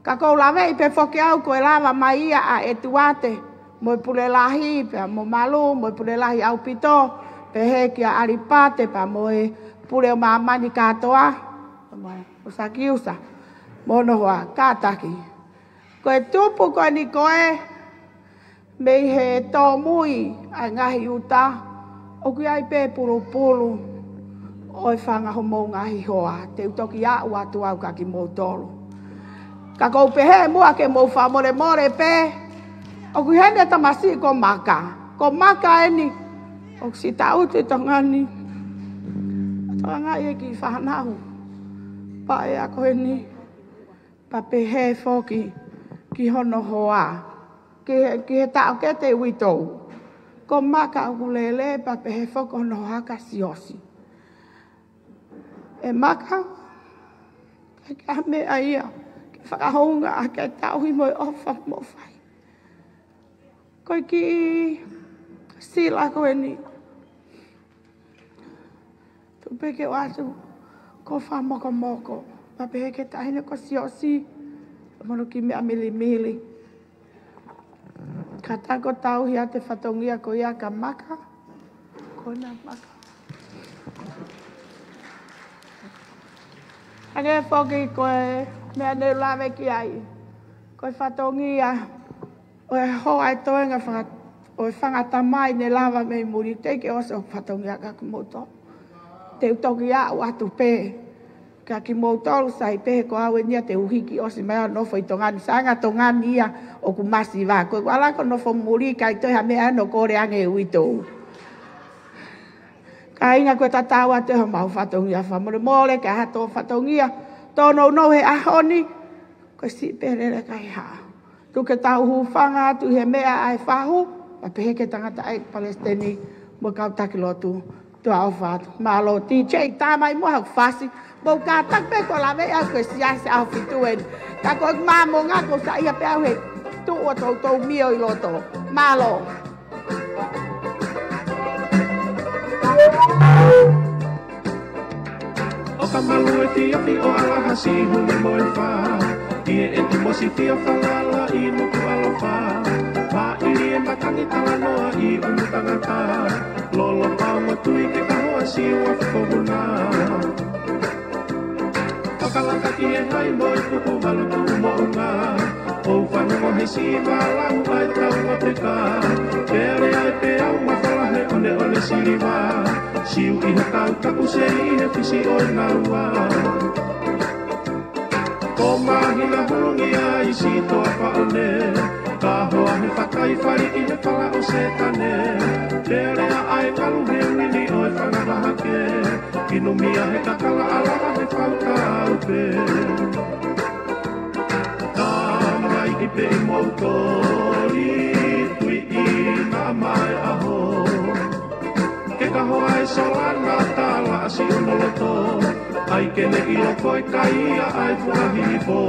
Ka kou laveʻi pē foki au ko e lava mai ia ʻa ʻEtuate, mo e Pule Lahi, pea mo Malu, mo e Pule Lahi ʻaupito, pehē kia ʻAlipate, pea mo e Pule ʻo Māmani kātoa, mo Sakiusa, mo hono hoa, kātaki. Ko e tupu ko eni ko ē, mei he tōmui ʻa e ngaahi uta, ʻoku ʻi ai pē pulupulu ʻo e fanga homou ngaahi hoa, te u toki aʻu atu au kia kimoutolu. Ka kou pehē muʻa ke mou fakamolemole pē, ʻoku ʻi heni e tamasiʻi ko Maka. Ko Maka eni, ʻoku siʻi taʻutu ʻi Tonga ni. Tonga ʻi he kiʻi fānau. Paea ko eni. Pea pehē foki ki hono hoa, ki he, ki he taʻokete uitou. Ko Maka ʻoku lele, pea pehē foki hono hoa kia Siosi. ʻE Maka, ʻikai ke ʻi ai ha meʻa ia ke fakahounga ʻaki e tauhi mo e ʻofa ʻoku mou fai. Ko e kiʻi sila ko eni. Tuku pē ke u ʻoatu, kou fakamokomoko. Pea pehē ki he taʻahine ko Siosi, mo hono kiʻi meʻa milimili. Ka tā ko e tauhi atu e fatongia ko ia kia Maka. Ko ena Maka. Hangē foki ko e meʻa naʻá ku lave ki ai. Ko e fatongia ʻo e hoa e toenga fanga-, ʻo e fanga tamai ne lava mei muli, teʻeki ke ʻosi hoku fatongia kia kimoutolu. Te u toki aʻu atu pē kia kimoutolu, sai pē he ko au eni ia te u hiki ʻosi mai ʻo nofo ʻi Tonga ni, sai ange Tonga ni ia ʻoku masiva. Ko ʻeku ʻalu ko ē ʻo nofo muli, ʻikai toe ha meʻa ʻe ʻosi kole ange ʻe uitou. Kāinga, ko e tatau atu ʻa homau fatongia, fakamolemole, ka ʻi ai haʻatau fatongia tōnounou he ʻaho ni, ko e siʻi pē lele ʻikai hā. Tuku ke tau hūfanga atu ʻi he meʻa ʻa e fahu, pea pehē ki he tangataʻeiki palesiteni mo e kau taki lotu. Tuʻa ʻofa atu. Mālō, T J, tā mai muʻa haʻaku fasi. Mou kātaki pē, kou laveʻi au ko e siasi ʻaho fitu eni. Ka ko e Māmonga kou saiʻia pē au he tuʻu ʻo toutou mio ʻi loto. Mālō. ʻO ka malu e fiafi ʻo ʻAlahasi Hune mo e fā, ʻi he ʻeti mo Sifia falala ʻi Nukuʻalofa, maʻili e matangi talanoa ʻi ʻUmutangata, lolo pau mo tui ke kahoa Siua Fokoumu na. Fakalaka ki he hai mo e kuku valu tuʻu moʻunga. ʻOu fanongo he siva lau ʻa e tau mapeka. Pele ai pē au ma fala he ʻoneʻone siliva. Siu ʻi he kau taku sei ʻi he fisi ʻo e naua. Ko Māhina Hulungia ʻi Sitoa Paʻone. Kahoa he fakai fali ʻi he fala ʻo Setane. Pele ʻa e ngalu he uini ʻo e fanga hahake. Kinumia he kakala ʻalaha he fau tau pē. Tamaiki pē ʻi Moutoli, tui ʻi Namaeʻaho. Ke kahoa e sola na tala ʻa Siʻunoloto. ʻAi ke ne ʻilo ko e kai ia ʻa e fua hihifo.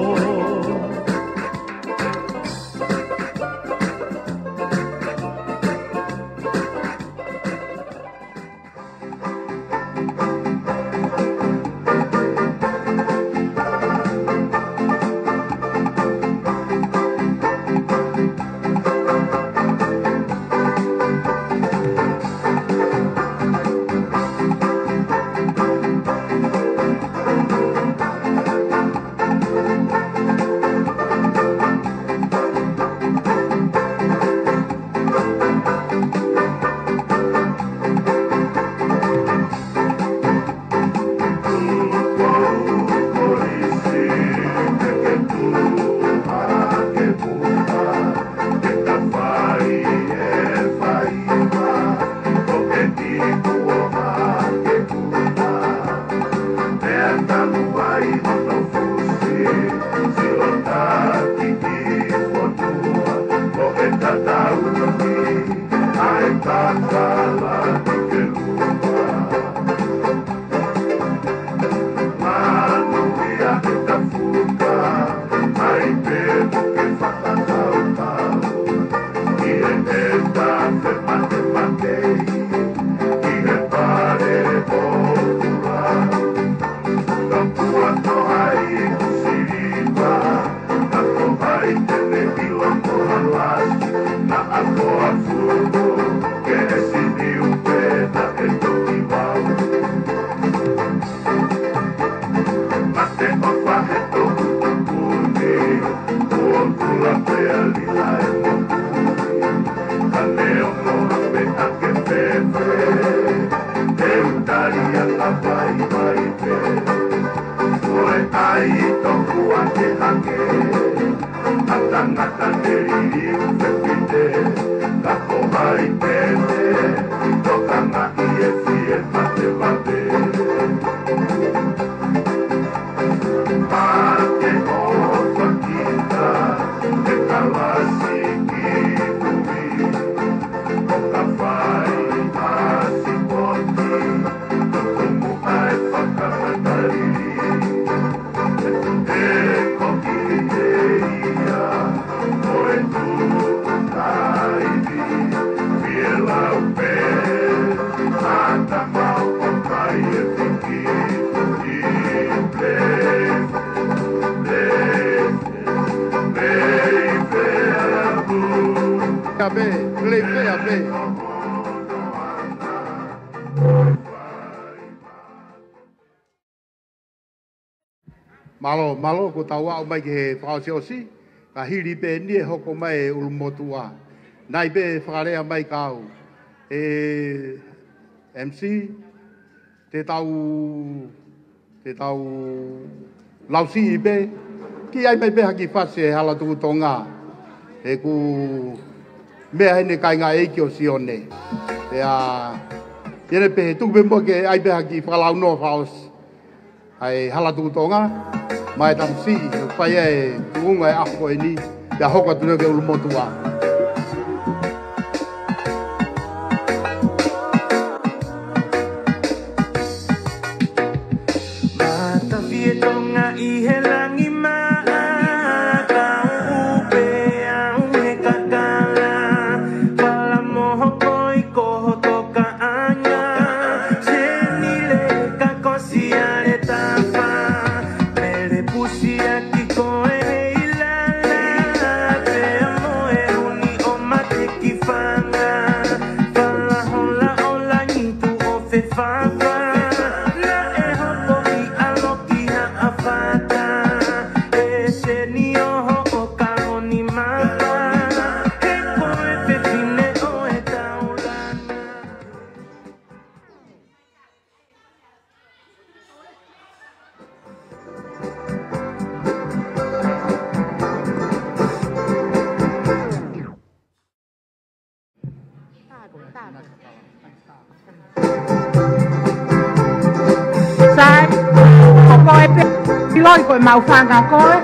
Pea pē, play fair pē. Mālō, mālō, ko tau aʻu mai ki he fakaʻosiʻosi, ka hili pē eni ʻe hoko mai e ʻulumotuʻa. Nai pē fakalea mai kau. E M C, te tau, te tau lausiʻi pē, kiʻi ʻai mai pē ha kiʻi fasi e Hala Tuku Tonga. He ko e meʻa eni kāinga ʻeiki ʻo Sione. Pea, ʻi heʻene pehē tuku pē mo ke ʻai pē ha kiʻi fakalaunoa fakaʻosi. ʻA e Hala Tuku Tonga, mai tamasiʻi, ʻo fai ai e tuʻunga e ʻaho ko eni, pea hoko atu leva ki he ʻulumotuʻa. Matafie Tonga ʻi he langi maʻa, ka upe au he kakala, fala moho koi ko hoto kaʻanga, senile ka ko siale tafa, mele pusi ʻaki ko e heilala, pea mo e uni ʻo mate ki fanga, fala hola ʻo langi tuʻo fefafa, naʻe hopo ʻi ʻaloki haʻa fata, e seni ʻo hoʻo kaloni mapa, he ko e fefine ʻo e taulanga. Sai, ko koe pē, ʻiloʻi ko e mau fanga koe,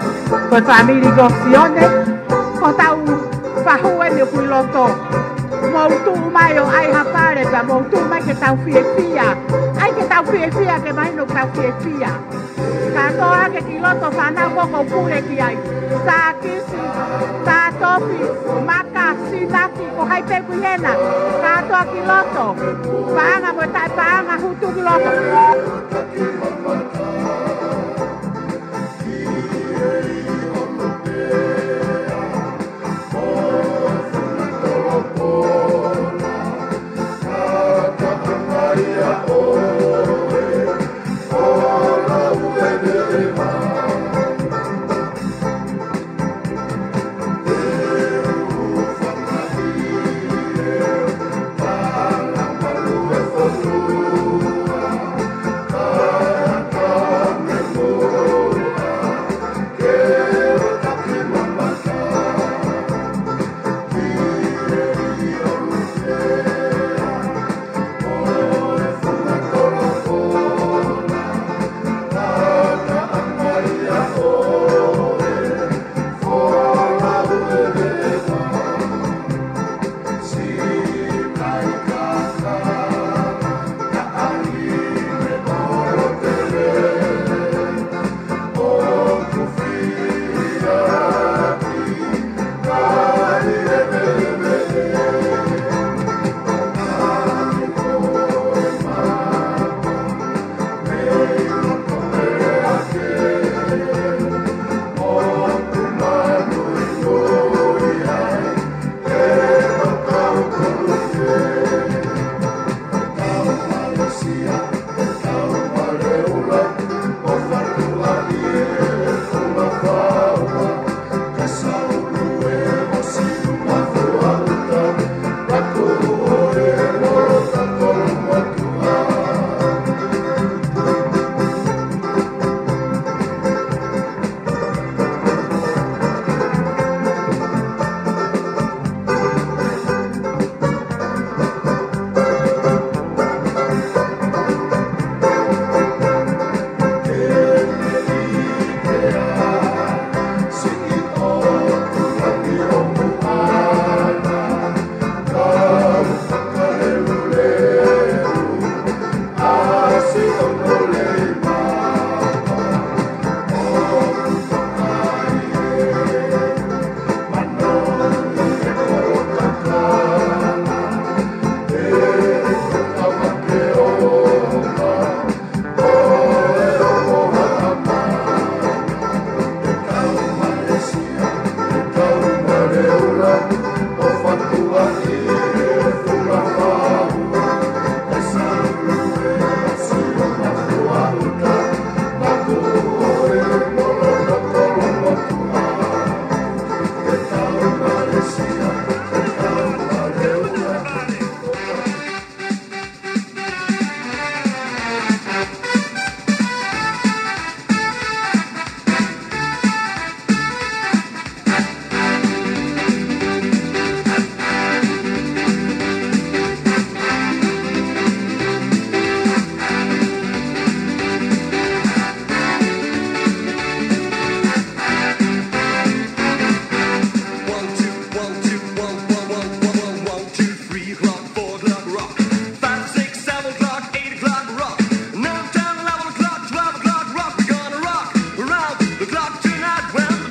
ko e fāmili ko Sione, ko tau fahu eni ʻoku ʻi loto. Mou tuʻu mai ʻo ʻai ha fale, pea mou tuʻu mai ke tau fiefia. ʻAi ke tau fiefia, ke mahino ke tau fiefia. Kātoa hake ki loto fānau ko ʻoku pule ki ai. Sākisi, Sātofi, Maka, Sinaki, ko hai pē ʻoku ʻi hena. Kātoa ki loto. Paʻanga mo e taʻepaʻanga hū tuʻu ki loto.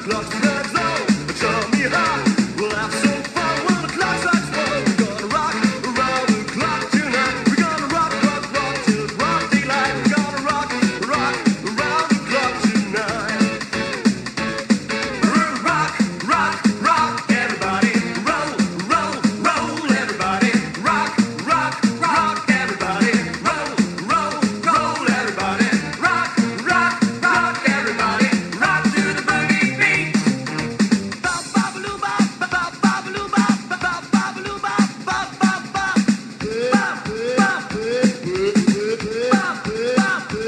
Clock strikes low, tell me how. We'll have some fun when the clock strikes twelve. We're gonna rock around the clock tonight. We're gonna rock, rock, rock till broad daylight. We're gonna rock, rock around the clock tonight. Rock, rock, rock, everybody. Roll, roll, roll, everybody. Rock, rock, rock, everybody. Roll, roll, roll, everybody. Rock, rock, rock, everybody. Rock to the boogie beat. Ba, ba, ba, loo, ba, ba, ba, ba, ba, loo, ba, ba, ba, ba, ba, loo, ba, ba, ba, ba. Ba, ba, ba, ba, ba, ba, ba.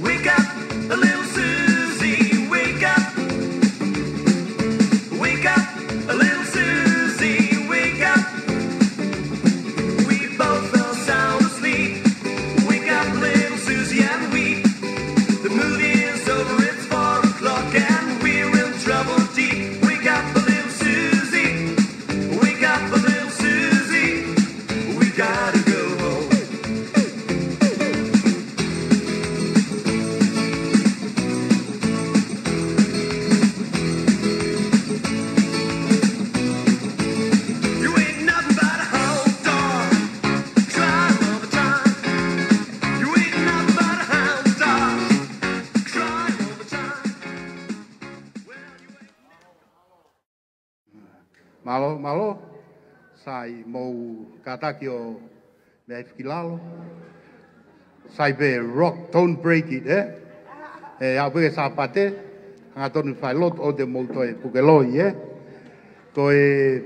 Wake up, a little Susie, wake up. Wake up, a little Susie, wake up. We both fell sound asleep. Wake up, little Susie, and weep. The movie is over, it's four o'clock, and we're in trouble deep. Wake up, a little Susie. Wake up, a little Susie. We gotta go home. You ain't nothing but a hound dog, crying all the time. You ain't nothing but a hound dog, crying all the time. Mālō, mālō. Sai, mou kātaki ʻo meʻa hifo ki lalo. Sai pē rock, don't break it, ē? ʻE, aʻu pē ki he Sāpate, hangatonu fai lotu ʻo te mou toe puke loi, ē? Ko e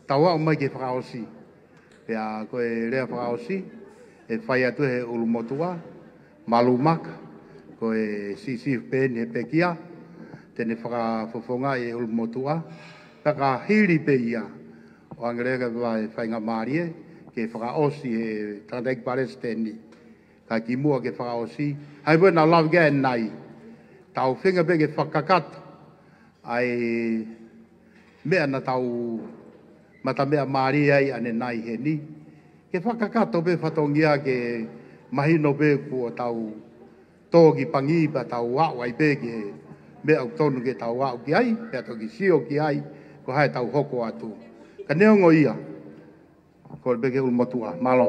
tau aʻu mai ki he fakaʻosi. Pea ko e lea fakaʻosi, ʻe fai atu he ʻulumotuʻa, Malumaka, ko e sisi peni he pekia, te ne fakafofongaʻi e ʻulumotuʻa, pea ka hili pē ia, ʻo hangē leva ko e faingamālie, ke fakaʻosi he tangataʻeiki palesiteni, ka kimuʻa ke fakaʻosi, hai pē naʻa lava ke ʻai ʻanenai, tau feinga pē ke fakakakato, ʻa e meʻa naʻa tau mata meʻa mālie ai ʻanenai heni. Ke fakakakato pē fatongia ke mahino pē kuo tau tō ki pangi pea tau aʻu ai pē ki he meʻa ʻoku tonu ke tau aʻu ki ai, pea toki sio ki ai, ko hai tau hoko atu. Ka neongo ia, kole pē ki he ʻulumotuʻa, mālō.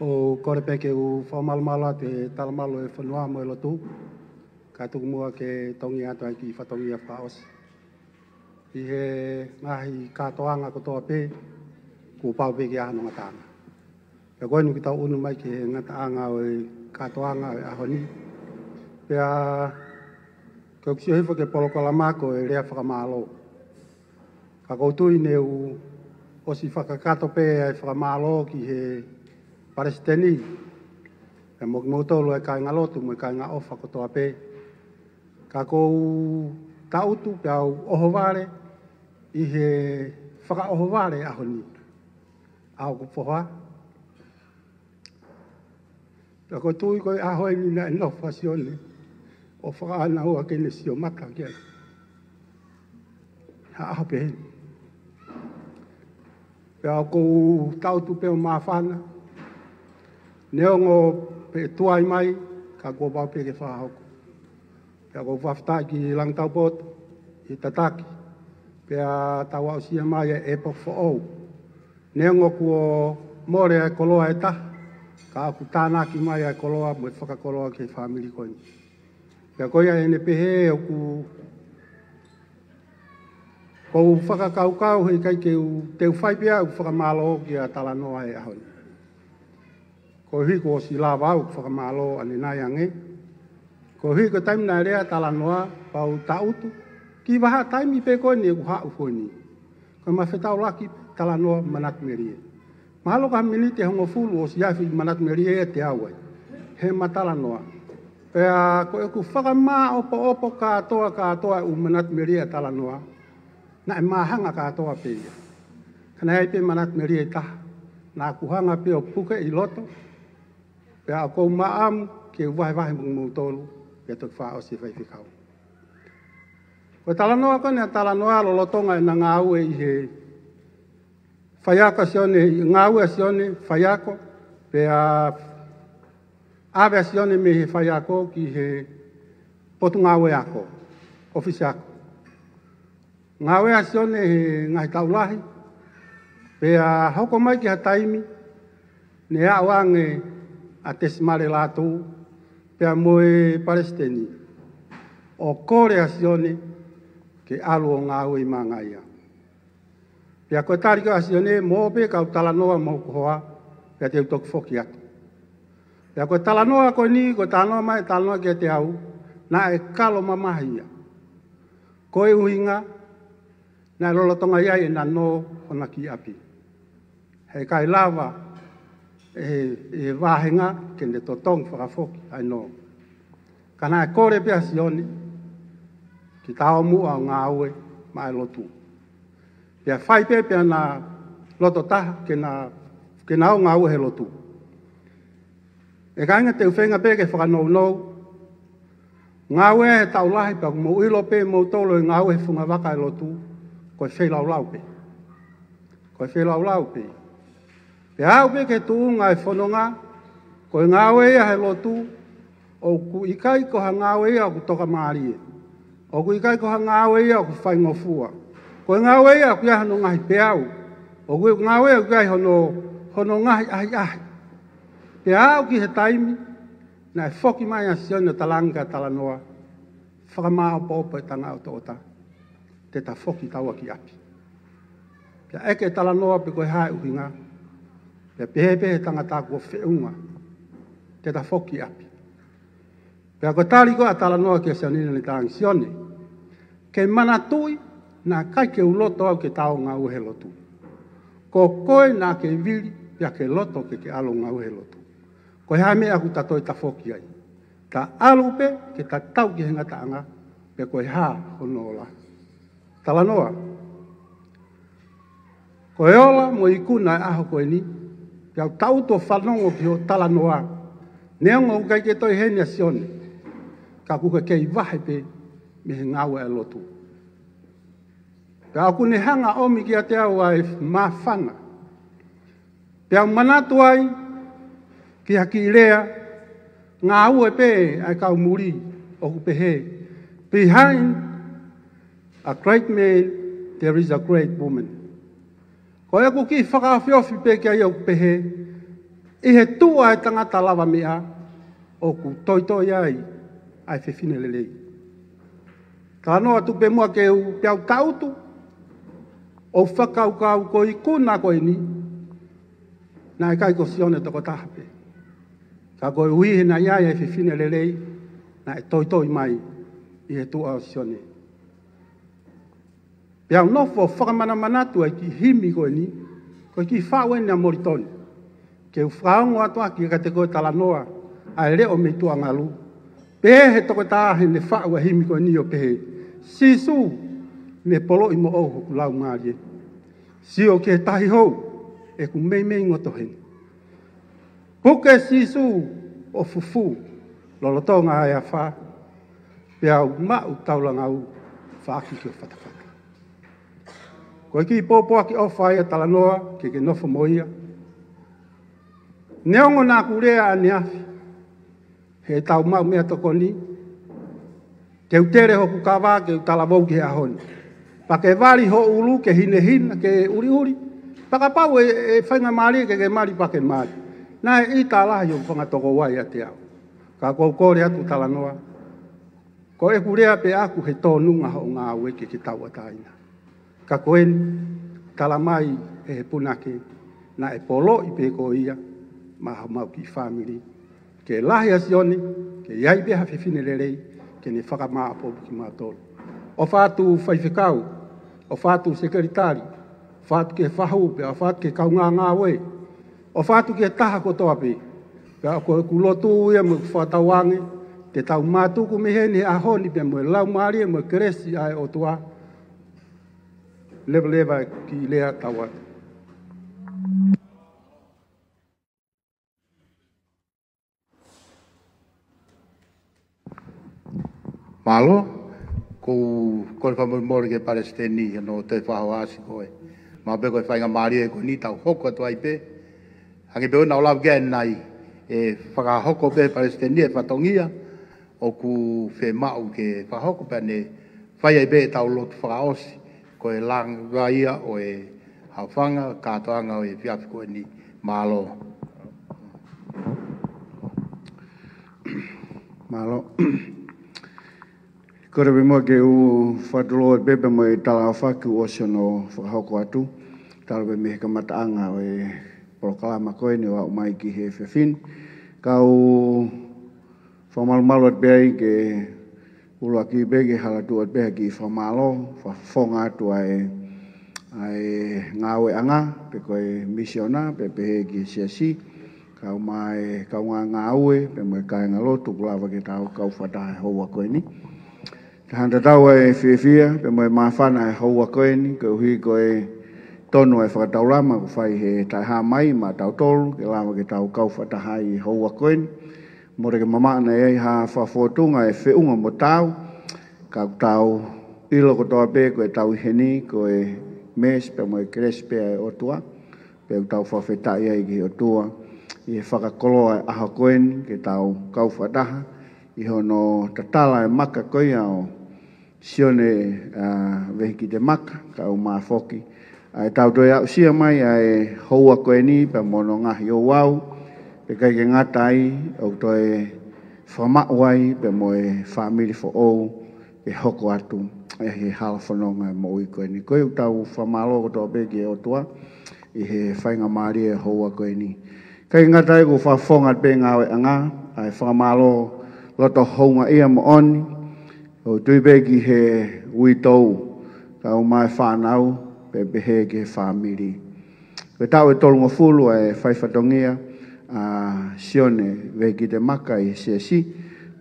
ʻOku ou kole pē ke u fakamalumalu atu he talamalu e fonua mo e lotu, ka tuku muʻa ke tongi atu ai ki he fatongia fakaʻosi. ʻI he ngaahi kātoanga kotoa pē, kuo pau pē ke ʻi ai hano ngataʻanga. Pea ko eni kuo tau ʻunu mai ki he ngataʻanga ʻo e kātoanga ʻo e ʻaho ni. Pea ko ʻeku sio hifo ki he polokalama ko e lea fakamālō. Ka ʻoku ou tui ne u ʻosi fakakakato pē ʻa e fakamālō ki he palesiteni, pea mo kimoutolu ʻa e kāingalotu mo e kāinga ʻofa kotoa pē. Ka ʻoku ou taʻutu pea u ʻohovale ʻi he fakaʻohovale ʻaho ni. ʻA ʻoku foha. Pea ʻoku ou tui ko e ʻaho eni naʻe nofo ai ʻa Sione, ʻo fakaʻānaua ke ne sio mata ki ai. Ha ʻaho pehē ni. Pea ʻoku ou taʻutu pē ʻo māfana. Neongo pē tuai mai, ka kuo pau pē ke fakahoko. Pea ʻoku ou fakafetaʻi ki Langi Taupotu, ʻi he tataki. Pea tau aʻusia mai e ʻepoki foʻou. Neongo kuo mole ʻa e koloa ʻe taha, ka ʻoku tānaki mai ʻa e koloa mo e fakakoloa ki he fāmili ko eni. Pea ko ia ʻene pehē ʻoku, ʻoku ou fakakaukau he ʻikai ke u, te u fai pē ʻeku fakamālō kia Talanoa he ʻaho ni. Koeʻuhi kuo ʻosi lava au ʻeku fakamālō ʻanenai ange. Koeʻuhi ko e taimi naʻe lea Talanoa, pea u taʻutu. Ki he vahaʻa taimi pē ko eni ʻeku haʻu ko eni. Ko e mafetaulaki Talanoa Manatu Melie. Mahalo ko ha miniti ʻe hongofulu ʻosi afe ʻi Manatu Melie ʻiate au ai. He ma Talanoa. Pea ko ʻeku fakamāʻopoʻopo kātoa, kātoa ʻeku Manatu Melie ʻa Talanoa. Naʻe māhanga kātoa pē ia. Ka naʻe ʻi ai pē Manatu Melie ʻe taha. Naʻa ku hanga pē ʻo puke ʻi loto. Pea ʻoku ou maʻamu ke u vahevahe mo kimoutolu, pea toki fakaʻosi e faifekau. Ko e Talanoa ko eni ʻa Talanoa lolotonga ʻena ngāue ʻi he faiako ʻa Sione, ngāue ʻa Sione, faiako, Pea ʻave ʻa Sione mei he faiako ki he potungāue ako, ʻōfisi ako. Ngāue ʻa Sione he ngaahi taʻu lahi, pea hoko mai ki ha taimi, ne aʻu ange ʻa Tesimale Lātū, pea mo e palesiteni, ʻo kole ʻa Sione ke ʻalu ʻo ngāue ʻi Mangaia. Pea ko e tali ko ē ʻa Sione, mou ō pē kau talanoa mo hoku hoa, pea te u toki foki atu. Pea ko e talanoa ko eni, ko e talanoa mai, talanoa kiate au, naʻe kalo mamahi ia. Ko e ʻuhinga, naʻe lolotonga ʻi ai ʻena nō hona kiʻi ʻapi. Heʻikai lava ʻe he, ʻe he vāhenga ke ne totongi fakafoki ʻa e nō. Ka naʻe kole pē ʻa Sione ke taumuʻa ʻo ngāue maʻa e lotu. Pea fai pē, pea na loto taha ke na, ke na ō ngāue he lotu. ʻE kāinga, te u feinga pē ke fakanounou, ngāue he taʻu lahi, pea ʻoku mou ʻilo pē moutolu ʻi he ngāue he fungavaka ʻo e lotu, ko e feilaulau pē. Ko e feilaulau pē. Pea aʻu pē ki he tuʻunga ʻo e fononga, ko e ngāue ia he lotu, ʻoku ʻikai ko ha ngāue ia ʻoku tokamālie. ʻOku ʻikai ko ha ngāue ia ʻoku faingofua. Ko e ngāue ia ʻoku ʻi ai hono ngaahi peau. ʻOku ngāue ia ʻoku ʻi ai hono, hono ngaahi ʻahiʻahi. Pea aʻu ki he taimi, naʻe foki mai ʻa Sione ʻo talaange ki he talanoa, fakamāʻopoʻopo e tangata ʻo toʻota, te ta foki taua ki ʻapi. Pea ʻeke e talanoa pe ko e hā e ʻuhinga, pea pehē pē ʻe he tangata kuo feʻunga, te ta foki ki ʻapi. Pea ko e tali ko ē ʻa e talanoa kia Sione, naʻá ne talaange, Sione, ke manatuʻi naʻe ʻikai ke u loto au ke ta ō ngāue he lotu. Ko koe naʻá ke vili, pea ke loto ke ke ʻalu ngāue he lotu. Ko e hā e meʻa ʻoku ta toe tafoki ai? Ta ʻalu pē ke ta tau ki he ngataʻanga, pe ko e hā hono ola? Talanoa. Ko e ola mo e ikuna e ʻaho ko eni, pea u tangutu ʻo fanongo ki hoʻo talanoa. Neongo ʻoku ʻikai ke toe ʻi heni ʻa Sione, ka ʻoku ke kei vahe pē mei he ngāue ʻa e lotu. Pea ʻoku ne hanga ʻomi kiate au ʻa e māfana. Pea u manatu ai ki ha kiʻi lea, ngāue pē ʻa e kau muli, ʻoku pehē, behind a great man, there is a great woman. Ko ʻeku kiʻi fakaofiofi pē ki ai ʻoku pehē, ʻi he tuʻa e tangata lavameʻa, ʻoku toitoi ai ʻa e fefine lelei. Talanoa atu pē muʻa ke u, pea u tangutu ʻo fakakaukau ko e ikuna ko eni, naʻe ʻikai ko Sione tokotaha pē. Ka koeʻuhi he naʻe ʻi ai e fefine lelei, naʻe toitoi mai ʻi he tuʻa ʻo Sione. Pea u nofo ʻo fakamanamanatu ʻa e kiʻi himi ko eni, ko e kiʻi faʻu eni ʻa Molitoni. Ke u fakaongo atu ʻaki kiate koe e talanoa ʻa e leʻo mei tuʻa ngalu. Pehē ʻe he tokotaha heʻene faʻu ʻa e himi ko eni ʻo pehē, Sīsū, ne poloʻi moʻou hoku laumālie. Sio ki he tahi hou, ʻeku meimei ngoto heni. Puke Sīsū ʻo fufū lolotonga ʻa e afā, pea u maʻu taulanga ʻo faʻaki ki ho fatafata. Ko e kiʻi pōpoaki ʻofa ia ʻa e talanoa ke ke nofo mo ia. Neongo naʻá ku lea ʻaneafi, heʻetau maʻu meʻatokoni, te u tele hoku kava ke u talavou ki he ʻaho ni. Pea ke vali ho ʻulu ke hinehina, ke ʻuliʻuli. Pea kapau ʻe, ʻe faingamālie ke ke mali, pea ke mali. Naʻe ʻita lahi hoku fanga tokoua ʻiate au. Ka ʻoku ou kole atu talanoa, ko ʻeku lea pē ʻaʻaku he tōnunga hoʻo ngāue ke ke tauʻatāina. Ka ko eni, tala mai ʻe he punake, naʻe poloʻi pē ko ia maʻa homau kiʻi fāmili. Ke lahi ʻa Sione, ke ʻi ai pē ha fefine lelei ke ne fakamāʻopoʻopo kimautolu. ʻOfa atu faifekau, ʻofa atu sekelitali, ʻofa atu ki he fahu, pea ʻofa atu ki he kaungāngāue, ʻofa atu ki he taha kotoa pē. Pea ko ʻeku lotu ia mo ʻeku fakatauange, te tau mātuku mei heni he ʻaho ni pea mo e laumālie mo e kelesi ʻa e ʻOtua. Leveleva e kiʻi lea, tau atu. Mālō, ʻoku ou kole fakamolemole ki he palesiteni, ʻi hono toe fakahohaʻasi ko ē. Mahalo pē ko e faingamālie ko eni tau hoko atu ai pē. Hangē pē ʻoku ou lave ki ai ʻanenai, ʻe fakahoko pē ʻe he palesiteni e fatongia ʻoku fiemaʻu ke fakahoko pea ne fai ai pē ʻetau lotu fakaʻosi, ko e langa ia ʻo e haʻofanga kātoanga ʻo e efiafi ko eni. Mālō. Mālō. Kole pē muʻa ke u fakatulou pē pea mo e talaʻofa kuo ʻosi hono fakahoko atu, talu pē mei he kamataʻanga ʻo e polokalama ko eni ʻo aʻu mai ki he efiafi ni. Kau fakamalumalu atu pē ai ke ʻuluaki pē ke hala atu pē ha kiʻi fakamālō, fakafofonga atu ʻa e, ʻa e ngāueʻanga, pe ko e misiona, pe pehē ki he siasi, kau mai, kau ngā ngāue, pea mo e kāingalotu, kuo lava ke tau kau fakataha he houa ko eni. Taha tatau ʻa e fiefia, pea mo e māfana he houa ko eni, koeʻuhi ko e tonu ʻa e fakataulama kuo fai he taʻehāmai maʻatautolu, ke lava ke tau kau fakataha he houa ko eni. Mole ke mamaʻo ʻi ai ha fakafōtunga ʻe feʻunga mo taau, ka ʻoku tau ʻilo kotoa pē ko e tau ʻi heni, ko e meesi pea mo e kelesi pē ʻa e ʻOtua, pea ʻoku tau fakafetaʻi ai ki he ʻOtua ʻi he fakakoloa ʻa e ʻaho ko eni ke tau kau fakataha ʻi hono tatala e maka ko ia ʻo Sione, ʻa, Vehikite Maka, kau mai foki ʻa e tau toe aʻusia mai ʻa e houa ko eni pea mo hono ngaahi ouau, pea ʻikai ke ngata ai, ʻoku toe fakamaʻu ai pea mo e fāmili foʻou ke hoko atu ʻi he hala fononga e moʻui ko eni. Ko ia ʻoku tau fakamālō kotoa pē ki he ʻOtua ʻi he faingamālie e houa ko eni. ʻIkai ke ngata ai, ʻoku ou fakafofonga pē ngāueʻanga ʻa e fakamālō loto houngaʻia moʻoni, ʻo tui pē ki he uitou, kau mai fānau, pea pehē ki he fāmili. Ko e taʻu ʻe tolungofulu ʻa e fai fatongia ʻa Sione Vehikite Maka ʻi he siasi,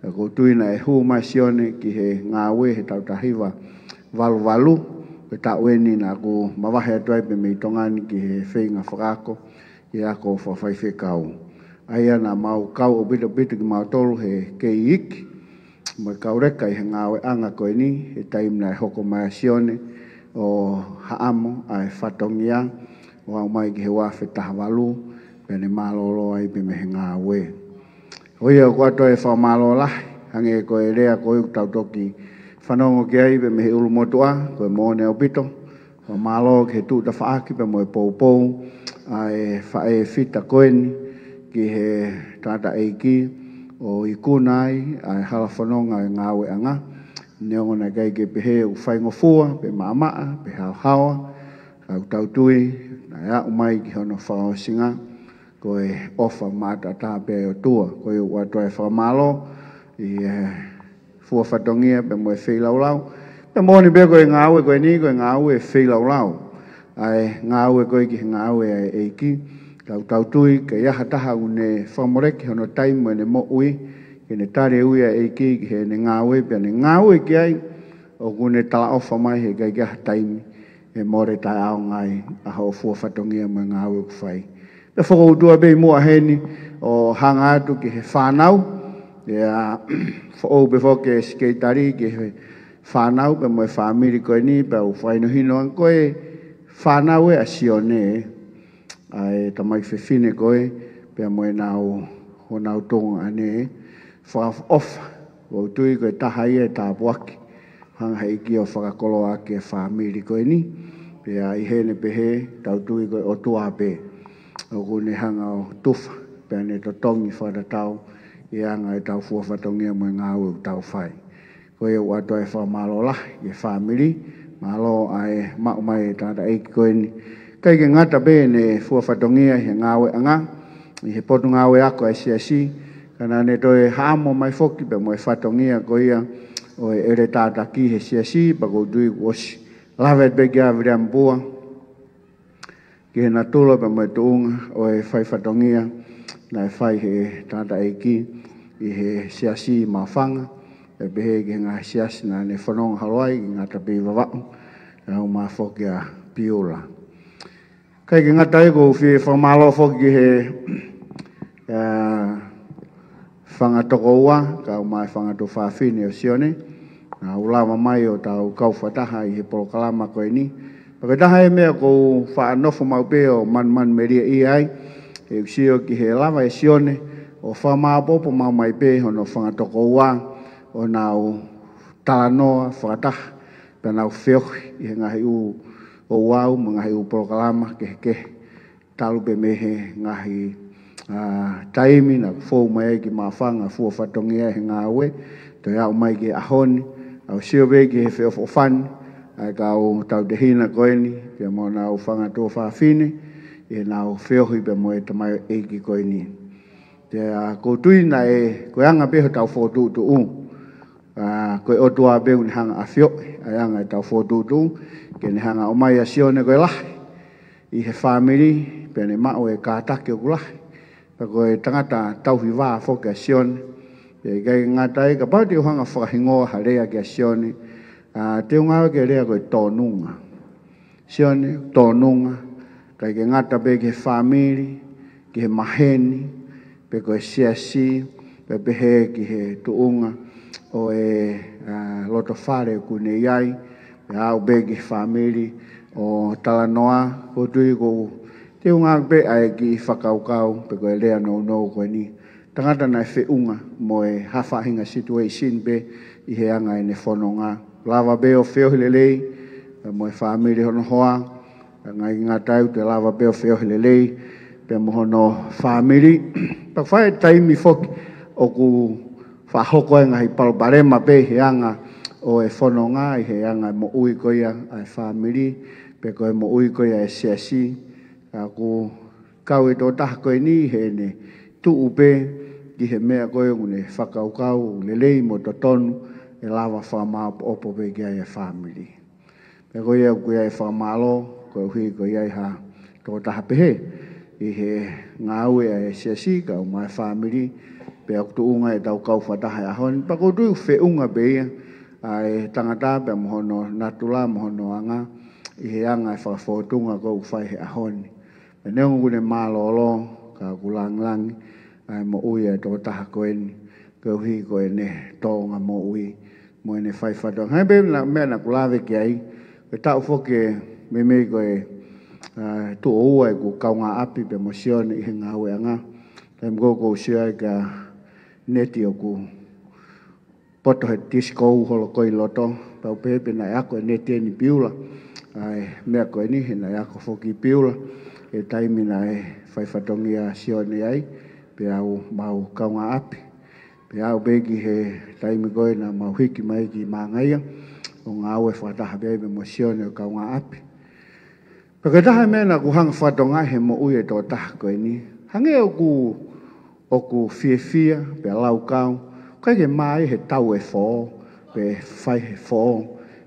pea ʻoku ou tui naʻe hū mai Sione ki he ngāue he taʻu taha hiva valu valu, ko e taʻu eni naʻa ku mavahe atu ai pē mei Tonga ni ki he feinga fakaako, ki he ako fakafaifekau. ʻA ia naʻa mau kau ʻaupito ʻaupito kimautolu he kei iiki, mo e kau leka ʻi he ngāueʻanga ko eni, he taimi naʻe hoko mai ai Sione ʻo haʻamo ʻa e fatongia, ʻo aʻu mai ki he ua afe taha valu, pea ne mālōlō ai pē mei he ngāue. Ko ia ʻoku ʻoatu e fakamālō lahi, hangē ko e lea ko ia ʻoku tau toki fanongo ki ai pē mei he ʻulumotuʻa, ko e moʻoni ʻaupito, fakamālō ki he tuʻu tafaʻaki pea mo e poupou ʻa e faʻē fita ko eni ki he tangataʻeiki ʻo ikuna ai ʻa e hala fononga e ngāueʻanga. Neongo naʻe ʻikai ke pehē ʻoku faingofua, pe maʻamaʻa, pe haohaoa, ka ʻoku tau tui naʻe aʻu mai ki hono fakaʻosinga, ko e ʻofa maʻataʻatā pē ʻa e ʻOtua. Ko ia ʻoku ʻoatu e fakamālō ʻi he fua fatongia pea mo e feilaulau. Pea moʻoni pē ko e ngāue ko eni, ko e ngāue feilaulau ʻa e ngāue ko ē ki he ngāue ʻa e ʻEiki. Ka ʻoku tau tui ʻikai ha taha ʻoku ne fakamoleki hono taimi mo ʻene moʻui ke ne tali e ui ʻa e ʻEiki ki heʻene ngāue, pea ne ngāue ki ai, ʻoku ne talaʻofa mai he ʻikai ke ʻi ai ha taimi ʻe mole taʻeʻaonga ai ʻa hoʻo fua fatongia mo e ngāue ʻoku fai. Pea fokoutua pē ʻi muʻa heni ʻo hanga atu ki he fānau, ʻa e foʻou pē foki e sekelitali ki he fānau pea mo e fāmili ko eni, pea ʻoku fakahinohino ange ko e fānau ē ʻa Sione, ʻa e tamaiki fefine ko ē, pea mo ʻenau, honau tuongaʻane, fakaʻofa, ʻoku ou tui ko e taha ia e tāpuaki hanga ʻe he ʻEiki ʻo fakakoloa ʻaki e fāmili ko eni. Pea ʻi heʻene pehē, tau tui ko e ʻOtua pē ʻoku ne hanga ʻo tufa, pea ne totongi fakatatau ʻi he anga ʻetau fua fatongia mo e ngāue ʻoku tau fai. Ko ia ʻoku ʻoatu e fakamālō lahi ki he fāmili, mālō ʻa e maʻu mai e tangataʻeiki ko eni. ʻIkai ke ngata pē ʻene fua fatongia ʻi he ngāueʻanga ʻi he potungāue ako ʻa e siasi, ka naʻa ne toe haʻamo mai foki pea mo e fatongia ko ia ʻo e ʻeletā taki he siasi, pea ʻoku ou tui kuo ʻosi lave pē kia Viliami Pua ki he natula pea mo e tuʻunga ʻo e fai fatongia naʻe fai ʻe he tangataʻeiki ʻi he siasi Maʻufanga, pea pehē ki he ngaahi siasi naʻa ne fononga holo ai, ʻikai ngata pē ʻi Vavaʻu, kae ʻumaʻā foki ʻa Piula. ʻIkai ke ngata ai, ʻoku ou fie fakamālō foki ki he, ʻa, fanga tokoua, kae ʻumaʻā e fanga tuofāfine ʻo Sione, naʻa nau lava mai ʻo tau kau fakataha ʻi he polokalama ko eni. Pea ko e taha e meʻa ʻoku ou faʻa nofo maʻu pē ʻo manumanumelieʻia ai, ʻOku sio ki he lava ʻe Sione ʻo fakamāʻopoʻopo maʻu mai pē hono fanga tokoua ʻo nau talanoa fakataha, pea nau feohi ʻi he ngaahi ʻū ouau mo e ngaahi ʻū polokalama kehekehe. Talu pē mei he ngaahi, ā, taimi naʻa ku fou mai ai ki Maʻufanga, fua fatongia he ngāue, toe aʻu mai ki he ʻaho ni, ʻoku sio pē ki he feʻofoʻofani ʻa e kau tautehina ko eni, pea mo honau fanga tuofāfine, ʻi heʻenau feohi pea mo e tamaioʻeiki ko eni. Pea ʻoku ou tui naʻe, ko e anga pē hotau fokotuʻutuʻu, ā, ko e ʻOtua pē ʻoku ne hanga ʻo ʻafioʻi ʻa e anga ʻetau fokotuʻutuʻu, ke ne hanga ʻo ʻomai ʻa Sione ko e lahi ʻi he fāmili, pea ne maʻu e kātaki ʻoku lahi. Pea ko e tangata tauhi vā foki ʻa Sione. Pea ʻikai ngata ai, kapau te u hanga ʻo fakahingoa ha lea kia Sione, ā, te u ngāueʻaki e lea ko e tōnunga. Sione, tōnunga, ʻikai ke ngata pē ki he fāmili, ki he maheni, pe ko e siasi, pea pehē ki he tuʻunga ʻo e, ā, lotofale ʻoku ne ʻi ai, pea aʻu pē ki he fāmili ʻo talanoa. ʻOku ou tui ʻoku te u ngāueʻaki pē ʻa e kiʻi fakakaukau, pe ko e lea nounou ko eni. Tangata naʻe feʻunga mo e hā faʻahinga situation pē ʻi he anga ʻene fononga. Lava pē ʻo feohi lelei pea mo e fāmili hono hoa, pea ʻikai ngata ai, toe lava pē ʻo feohi lelei pea mo hono fāmili. Pea ʻoku fai e taimi foki ʻoku faʻa hoko ai e ngaahi palopalema pē ʻi he anga ʻo e fononga, ʻi he anga e moʻui ko ia ʻa e fāmili, pe ko e moʻui ko ia ʻa e siasi. Ka ʻoku kau e tokotaha ko eni heʻene tuʻu pē ki he meʻa ko ē ʻoku ne fakakaukau lelei mo totonu, ʻe lava fakamāʻopoʻopo pē ki ai e fāmili. Pea ko ia ʻoku ʻi ai e fakamālō, koeʻuhi ko ia ʻi ha tokotaha pehē ʻi he ngāue ʻa e siasi, kae ʻumaʻā e fāmili, pea ʻoku tuʻunga ʻetau kau fakataha he ʻaho ni. Pea ʻoku ou tui ʻoku feʻunga pē ia ʻa e tangata pea mo hono natula mo hono anga ʻi he anga e fakafōtunga ʻoku fai he ʻaho ni. Pea neongo ʻoku ne mālōlō, ka ʻoku langilangi ʻa e moʻui ʻa e tokotaha ko eni, koeʻuhi ko ʻene tōʻonga moʻui mo ʻene fai fatongia. Hangē pē ko e meʻa naʻa ku lave ki ai, ko e taʻu foki ʻe meimei ko e, ā, tuʻo ua ʻeku kaungāʻapi pea mo Sione ʻi he ngāueʻanga. Taimi ko ē ʻoku ou sio ai kia Neti ʻoku poto he tisikō holo ko ē ʻi loto, pea u pehē pe naʻe ako ʻe Neti eni Piula ʻa e meʻa ko eni, he naʻe ako foki ʻi Piula he taimi naʻe fai fatongia ʻa Sione ai, pea u mau kaungāʻapi. Pea aʻu pē ki he taimi ko ē naʻa mau hiki mai ki Māngaia, ʻo ngāue fakataha pē ai pea mo Sione ʻo kaungāʻapi. Pea ko e taha e meʻa naʻa ku hanga ʻo fakatokangaʻi he moʻui e tokotaha ko eni. Hangē ʻoku, ʻoku fiefia, pea laukau, ʻikai ke mā ia he tau e foʻou, pe fai he foʻou.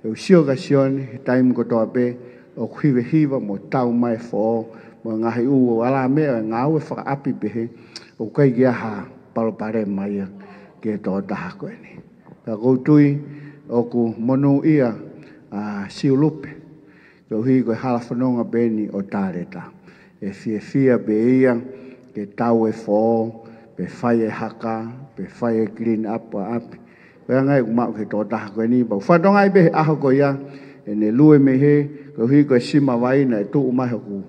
ʻOku ou sio kia Sione, he taimi kotoa pē, ʻoku hivehiva mo tau mai e foʻou, mo e ngaahi ʻū ala meʻa ʻo e ngāue fakaʻapi pehē, ʻoku ʻikai ke ʻi ai ha palopalema ia ki he tokotaha ko eni. Pea ʻoku ou tui ʻoku monūʻia ʻa Siulupe, koeʻuhi ko e hala fononga pē eni ʻo Taleta. ʻE fiefia pē ia ke tau e foʻou, pe fai e haka, pe fai e clean up ʻa ʻapi. Ko e anga ia ʻoku maʻu he tokotaha ko eni, pea u fakatokangaʻi pē he ʻaho ko ia, ʻene lue mei hē, koeʻuhi ko e sima vai naʻe tuʻu mai hoku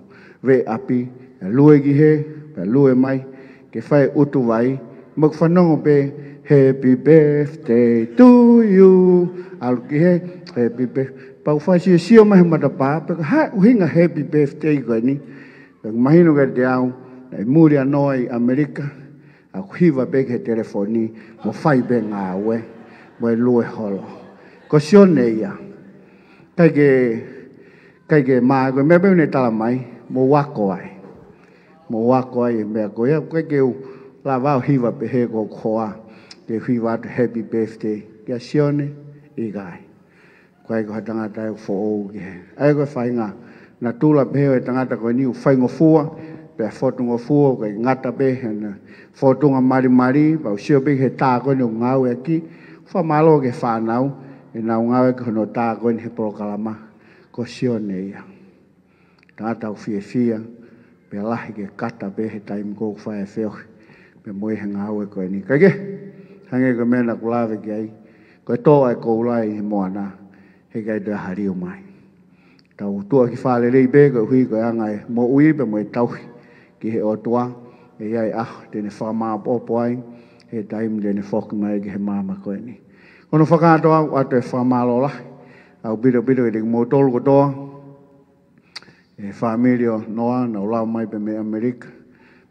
veʻe ʻapi, ʻe lue ki hē, pea lue mai, ke fai e ʻutu vai, mo ʻeku fanongo pē, "Happy birthday to you." ʻAlu ki hē, "Happy birthday." Pea u fakasiosio mai he matapā, pe ko e hā e ʻuhinga happy birthday ko eni. Pea mahino kiate au, naʻe muli ʻa Noa ʻi ʻAmelika, ʻoku hiva pē ki he telefoni, mo fai pē ngāue, mo e lue holo. Ko Sione ia. ʻIkai ke, ʻikai ke mā, ko e meʻa pē ʻoku ne tala mai, mou ako ai. Mou ako ai e meʻa ko ia, ʻikai ke u lava ʻo hiva pehē ko hoku hoa, ke hiva atu happy birthday kia Sione, ʻikai. ʻIkai ko ha tangata ʻoku foʻou ki hē. ʻA ia ko e faʻahinga natula pehē ʻo e tangata ko eni ʻoku faingofua, pea fotungofua, ʻikai ngata pē heʻene fōtunga malimali, pea u sio pē ki he tā ko eni ʻoku ngāueʻaki, fakamālō ki he fānau ʻenau ngāueʻaki hono tā ko eni he polokalama, ko Sione ia. Tangata ʻoku fiefia, pea lahi ke kata pē he taimi ko ē ʻoku fai e feohi, pea mo e he ngāue ko eni. Kae kehe, hangē ko e meʻa naʻa ku lave ki ai, ko e tō ʻa e koula ʻi he moana, heʻikai toe ʻi ai ha liu mai. Tau tuʻa ki fālelei pē, koeʻuhi ko e anga e moʻui pea mo e tauhi ki he ʻOtua, ʻe ʻi ai e ʻaho te ne fakamāʻopoʻopo ai he taimi te ne foki mai ki he māmani ko eni. Ko hono fakakātoa ʻoku ʻoatu e fakamālō lahi ʻaupitopito kiate kimoutolu kotoa, e fāmili ʻo Noa naʻa nau lava mai pē mei ʻAmelika,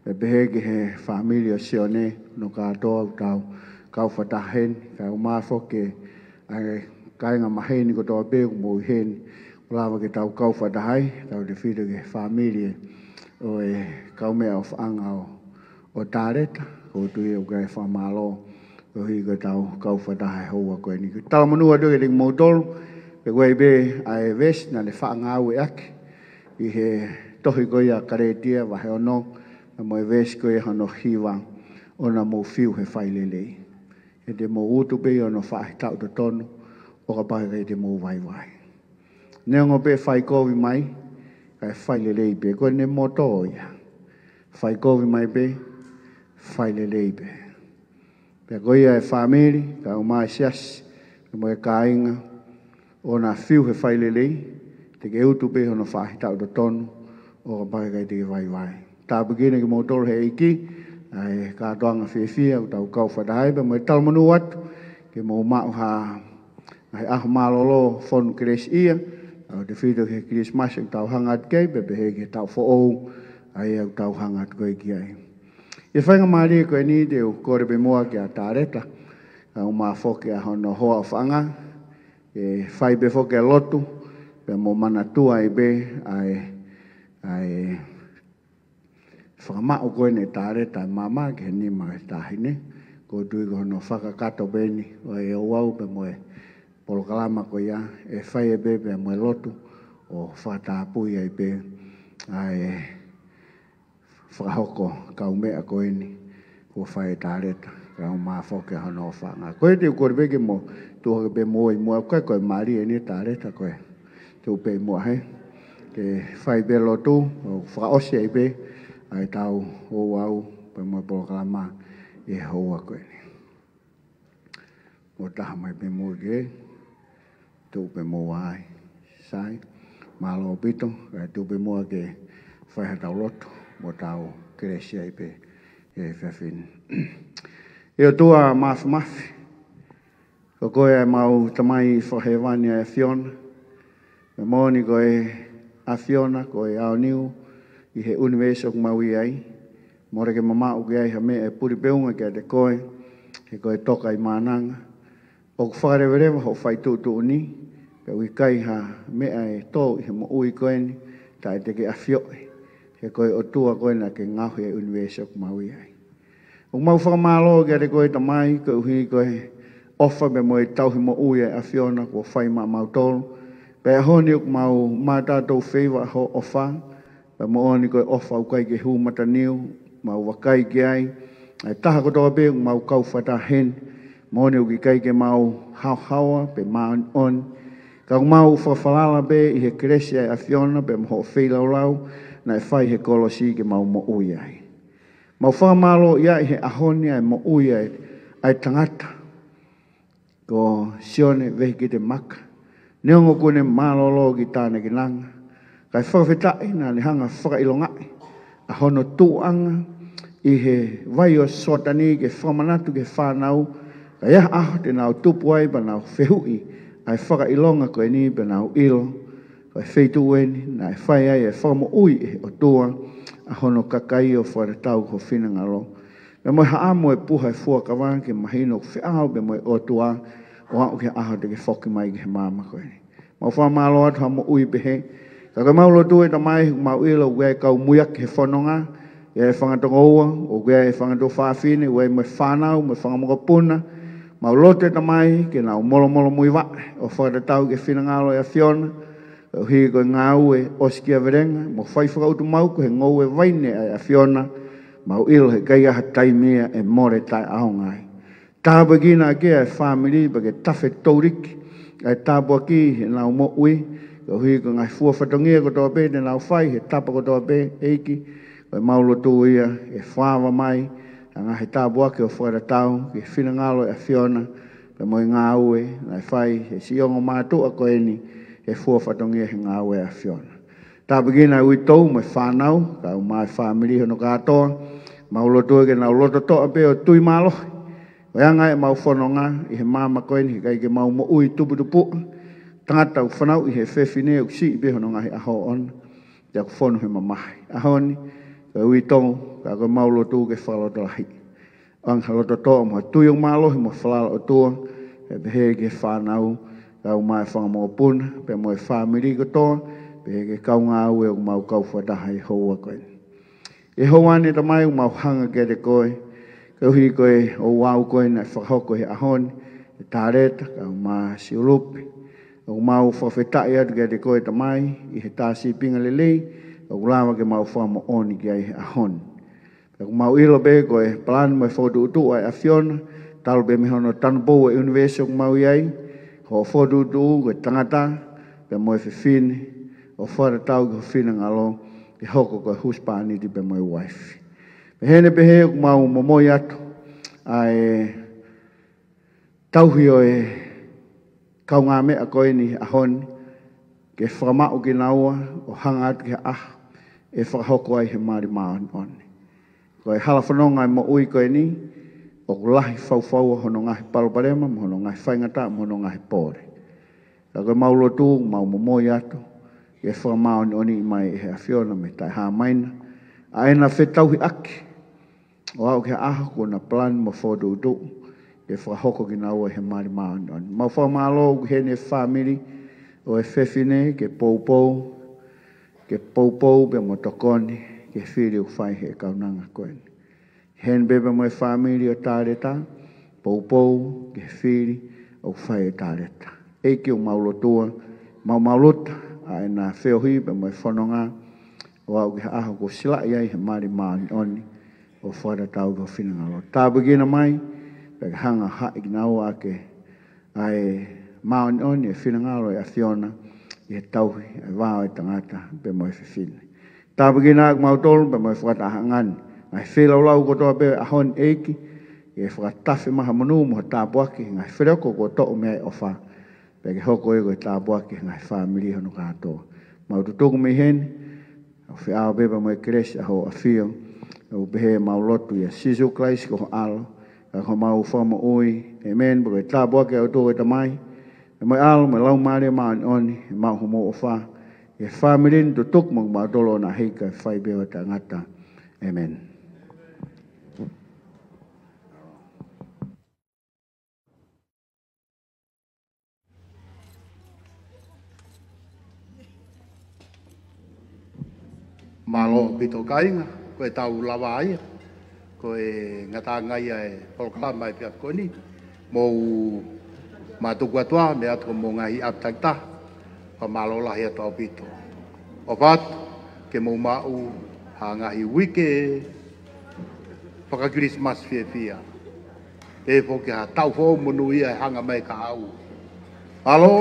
pea pehē ki he fāmili ʻo Sione, hono kātoa ʻoku tau kau fakataha heni, kae ʻumaʻā foki ʻa e kāinga maheni kotoa pē ʻoku mou ʻi heni, ʻoku lava ke tau kau fakataha ai, tautefito ki he fāmili ʻo e kaumeʻa ʻofaʻanga ʻo, ʻo Taleta, ʻoku ou tui ʻoku ʻi ai e fakamālō, koeʻuhi ko ʻetau kau fakataha he houa ko eni. Talamonū atu kiate kimoutolu, pea ʻoku ʻi ai pē ʻa e veesi naʻa ne faʻa ngāueʻaki ʻi he tohi ko ia Kalētia vahe ono, pea mo e veesi ko ia hono hiva, ʻoua naʻa mou fiu he fai lelei. He te mou utu pē ʻi hono faʻahitaʻu totonu, ʻo kapau ʻe ʻikai te mou vaivai. Neongo pē fai kovi mai, kae fai lelei pē, ko ʻene moto ia. Fai kovi mai pē, fai lelei pē. Pea ko ia e fāmili, kae ʻumaʻā e siasi, pea mo e kāinga, ʻoua naʻa fiu he fai lelei, te ke utu pē ʻi hono faʻahitaʻu totonu, ʻo kapau ʻe ʻikai te ke vaivai. Tāpuekina kimoutolu ʻe he ʻEiki, ʻa e kātoanga fiefia ʻoku tau kau fakataha ai, pea mo e talamonū atu, ke mou maʻu ha, ha ʻaho mālōlō fonu kelesiʻia, tautefito ki he Kilisimasi ʻoku tau hanga atu ki ai, pea pehē ki he taʻu foʻou, ʻa ia ʻoku tau hanga atu ko ē ki ai. ʻI he faingamālie ko eni te u kole pē muʻa kia Taleta, kae ʻumaʻā foki ʻa hono hoa ʻofaʻanga, ke fai pē foki ʻa e lotu, pea mo manatua ai pē ʻa e, ʻa e fakamaʻu ko eni ʻe Taleta ʻa e maama ki he nima ʻo e taʻahine, ʻoku ou tui ko hono fakakakato pē eni ʻo e ouau pea mo e polokalama ko ia, ʻe fai ai pē pea mo e lotu, ʻo fakatapui ai pē ʻa e fakahoko kaumeʻa ko eni, kuo fai ʻe Taleta, kae ʻumaʻā foki ʻa hono ʻofaʻanga. Ko ia te u kole pē ke mou tuʻu hake pē muʻa ʻi muʻa, ʻoku ʻikai ko e mālie eni ʻa Taleta ko e tuʻu pē ʻi muʻa he, ke fai pē lotu, ʻo fakaʻosi ai pē, ʻa ʻetau ouau, pea mo e polokalama ʻi he houa ko eni. Mou taha mai pē muʻa ke tuʻu pē muʻa ai. Sai, mālō ʻaupito, kae tuʻu pē muʻa ke fai haʻatau lotu, mo tau kelesi ai pē he efiafi ni. ʻE ʻOtua Māfimafi, ko koe ʻa ʻemau Tamai Fakahēvani ʻa e ʻAfiona, pea moʻoni ko e ʻAfiona, ko e aoniu ʻi he ʻunivēsi ʻoku mau ʻi ai, mole ke mamaʻo ki ai ha meʻa ʻe puli pe unga kiate koe, he ko e toka ʻi mānanga. ʻOku fakaleveleva hoʻo fai tuʻutuʻuni, pea ʻoku ʻikai ha meʻa ʻe tō ʻi he moʻui ko eni, taʻe te ke ʻafioʻi, he ko e ʻOtua koe naʻa ke ngaohi e ʻunivēsi ʻoku mau ʻi ai. ʻOku mau fakamālō kiate koe Tamai, koeʻuhi ko e ʻofa pea mo e tauhi moʻui ʻa e ʻAfiona kuo fai maʻamautolu. Pea ʻi he ʻaho ni ʻoku mau mātā tau feiva hoʻo ʻofa, pea moʻoni ko e ʻofa ʻoku ʻikai ke hū mataniu, mau vakai ki ai, ʻa e taha kotoa pē ʻoku mau kau fakataha heni, moʻoni ʻoku ʻikai ke mau haohaoa, pe māʻoniʻoni, ka ʻoku mau fakafalala pē ʻi he kelesi ʻa e ʻAfiona, pea mo hoʻo feilaulau, naʻe fai he kolosi ke mau moʻui ai. Mau fakamālō ia ʻi he ʻaho ni ʻa e moʻui ʻa e, ʻa e tangata ko Sione Vehikite Maka. Neongo kuo ne mālōlō ki tāna kinanga, kae fakafetaʻi naʻa ne hanga fakaʻilongaʻi ʻa hono tuʻuʻanga ʻi he vai ʻo Soatani ke fakamanatu ki he fānau, ka ʻi ha ʻaho te nau tupu ai pea nau fehuʻi ʻa e fakaʻilonga ko eni pea nau ʻilo, ko e feituʻu eni naʻe fai ai e fakamoʻui ʻe he ʻOtua ʻa hono kakai ʻo fakatatau ki ho finangalo. Pea mo e haʻamo e puha e fuakava ke mahino ʻoku feʻao pea mo e ʻOtua ʻo aʻu ki he ʻaho te ke foki mai ki he māmani ko eni. Mau fakamālō atu ha moʻui pehē. Ka ko ʻemau lotu ʻe Tamai, mau ʻilo ʻoku ʻi ai e kau muiaki he fononga, ʻi ai e fanga tokoua, ʻoku ʻi ai e fanga tuofāfine, ʻoku ʻi ai mo e fānau, mo e fanga mokopuna. Mau lotu ʻe Tamai, ke nau molomolomuivaʻe ʻo fakatatau ki he finangalo ʻo e ʻAfiona, koeʻuhi ko e ngāue ʻosikiavelenga mo fai fakaʻutumauku he ngoue vaine ʻa e ʻAfiona, mau ʻilo he ʻikai ha taimi ia ʻe mole taʻeʻaonga ai. Tāpuekina ʻa e fāmili pea ke tafe touliki ʻa e tāpuaki heʻenau moʻui, koeʻuhi ko e ngaahi fua fatongia kotoa pē te nau fai he tapa kotoa pē, ʻEiki, ko ʻemau lotu ia ʻe fakaava mai ʻa e ngaahi tāpuaki ʻo fakatatau ki he finangalo ʻo e ʻAfiona, pea mo e ngāue naʻe fai he siʻi ongo mātuʻa ko eni he fua fatongia he ngāue ʻa e ʻAfiona. Tāpuekina ʻa e uitou mo e fānau, kae ʻumaʻā e fāmili hono kātoa, Mau lotua ke nau loto toʻa pē ʻo tui mālohi ʻo e anga ʻemau fononga ʻi he māmani ko eni, he ʻikai ke mau moʻui tuputupuʻa. Tangata ʻoku fanauʻi he fefine ʻoku siʻi pē hono ngaahi ʻaho ʻoʻona, pea ʻoku fonu he mamahi. ʻAho ni, ko e uitou, ka ko ʻemau lotu ke fakalotolahiʻi. ʻAnge ha loto toʻa mo ha tui ʻoku mālohi mo falala ʻOtua, pea pehē ki he fānau, kau mai fanga mokopuna, pea mo e fāmili kotoa, pehē ki he kau ngāue ʻoku mau kau fakataha ʻi he houa ko eni. ʻI he houa ni Tamai ʻoku mau hanga kiate koe, koeʻuhi ko e ouau ko ē naʻe fakahoko he ʻaho ni, ʻe Taleta, kau mai Siulupi. ʻOku mau fakafetaʻi atu kiate koe Tamai, ʻi he tā sīpinga lelei, ʻoku lava ke mau fakamoʻoni ki ai he ʻaho ni. Pea ʻoku mau ʻilo pē ko e palani mo e fokotuʻutuʻu ʻa e ʻAfiona, talu pē mei hono tanupou ʻa e ʻunivēsi ʻoku mau ʻi ai, ko hoʻo fokotuʻutuʻu ko e tangata, pea mo e fefine, ʻo fakatatau ki ho finangalo, ke hoko ko e husepāniti pea mo e uaifi. Pea heni pehē ʻoku mau momoi atu ʻa e tauhi ʻo e kaungāmeʻa ko eni he ʻaho ni, ke fakamaʻu kinaua ʻo hanga atu ki he ʻaho ʻe fakahoko ai he mali māʻoniʻoni. Ko e hala fononga ʻo e moʻui ko eni, ʻoku lahi faufaua hono ngaahi palopalema, mo hono ngaahi faingataʻa, mo hono ngaahi pole. Ka ko ʻemau lotu, mau momoi atu, ke fakamāʻoniʻoniʻi mai ʻe he ʻAfiona mei he taʻehāmaina ʻa ʻena fetauhiʻaki, ʻo aʻu ki he ʻaho kuo na palani mo fokotuʻutuʻu, ke fakahoko kinaua he mali māʻoniʻoni. Mau fakamālō ʻoku ʻi heni e fāmili ʻo e fefine ke poupou, ke poupou pea mo tokoni ki he fili ʻoku fai he kaunanga ko eni. Heni pē pea mo e fāmili ʻo Taleta, poupou ki he fili ʻoku fai ʻe Taleta. ʻEiki ʻoku mau lotua, mau maluta ʻa ʻena feohi pea mo e fononga, ʻo aʻu ki he ʻaho kuo silaʻi ai he mali māʻoniʻoni, ʻo fakatatau ki ho finangalo. Tāpuekina mai, pea ke hanga haʻi kinaua ʻaki ʻa e māʻoniʻoni ʻo e finangalo ʻo e ʻAfiona, ʻi he tauhi ʻa e vā ʻo e tangata pea mo e fefine. Tāpuekina ʻaki kimautolu pea mo e fakatahaʻanga ni, ngaahi feilaulau kotoa pē ʻo e ʻaho ni ʻEiki, ke fakatafe mai ha monū mo ha tāpuaki, ngaahi feleoko kuo toʻo mei ai e ʻofa, pea ke hoko ia ko e tāpuaki ki he ngaahi fāmili hono kātoa. Mau tutuku mei heni, ʻo feʻao pē pea mo e kelesi ʻa hoʻo ʻAfio, ʻo pehē ʻemau lotu ʻia Sīsū Kalaisi ko ho ʻAlo, ka ko homau Fakamoʻui. ʻĒmeni. Pea ko e tāpuaki ʻa e ʻOtua ko e Tamai, pea mo e ʻAlo, mo e Laumālie Māʻoniʻoni, ʻe maʻu homou ʻofa, ʻi he fāmili ni tutuku mo kimautolu ʻo na hika fai pē ʻo taʻengata. ʻĒmeni. Mālō ʻaupito kāinga, ko e tau lava ia. Ko e ngataʻanga ia e polokalama ʻi he efiafi ko eni. Mou mātuku atu ā, meʻa atu ko homou ngaahi ʻapi takitaha. Fakamālō lahi atu ʻaupito. ʻOfa atu ke mou maʻu ha ngaahi uike faka-Kilisimasi fiefia. Pea foki ha taʻu foʻou monūʻia ʻe hanga mai kia au. Mālō.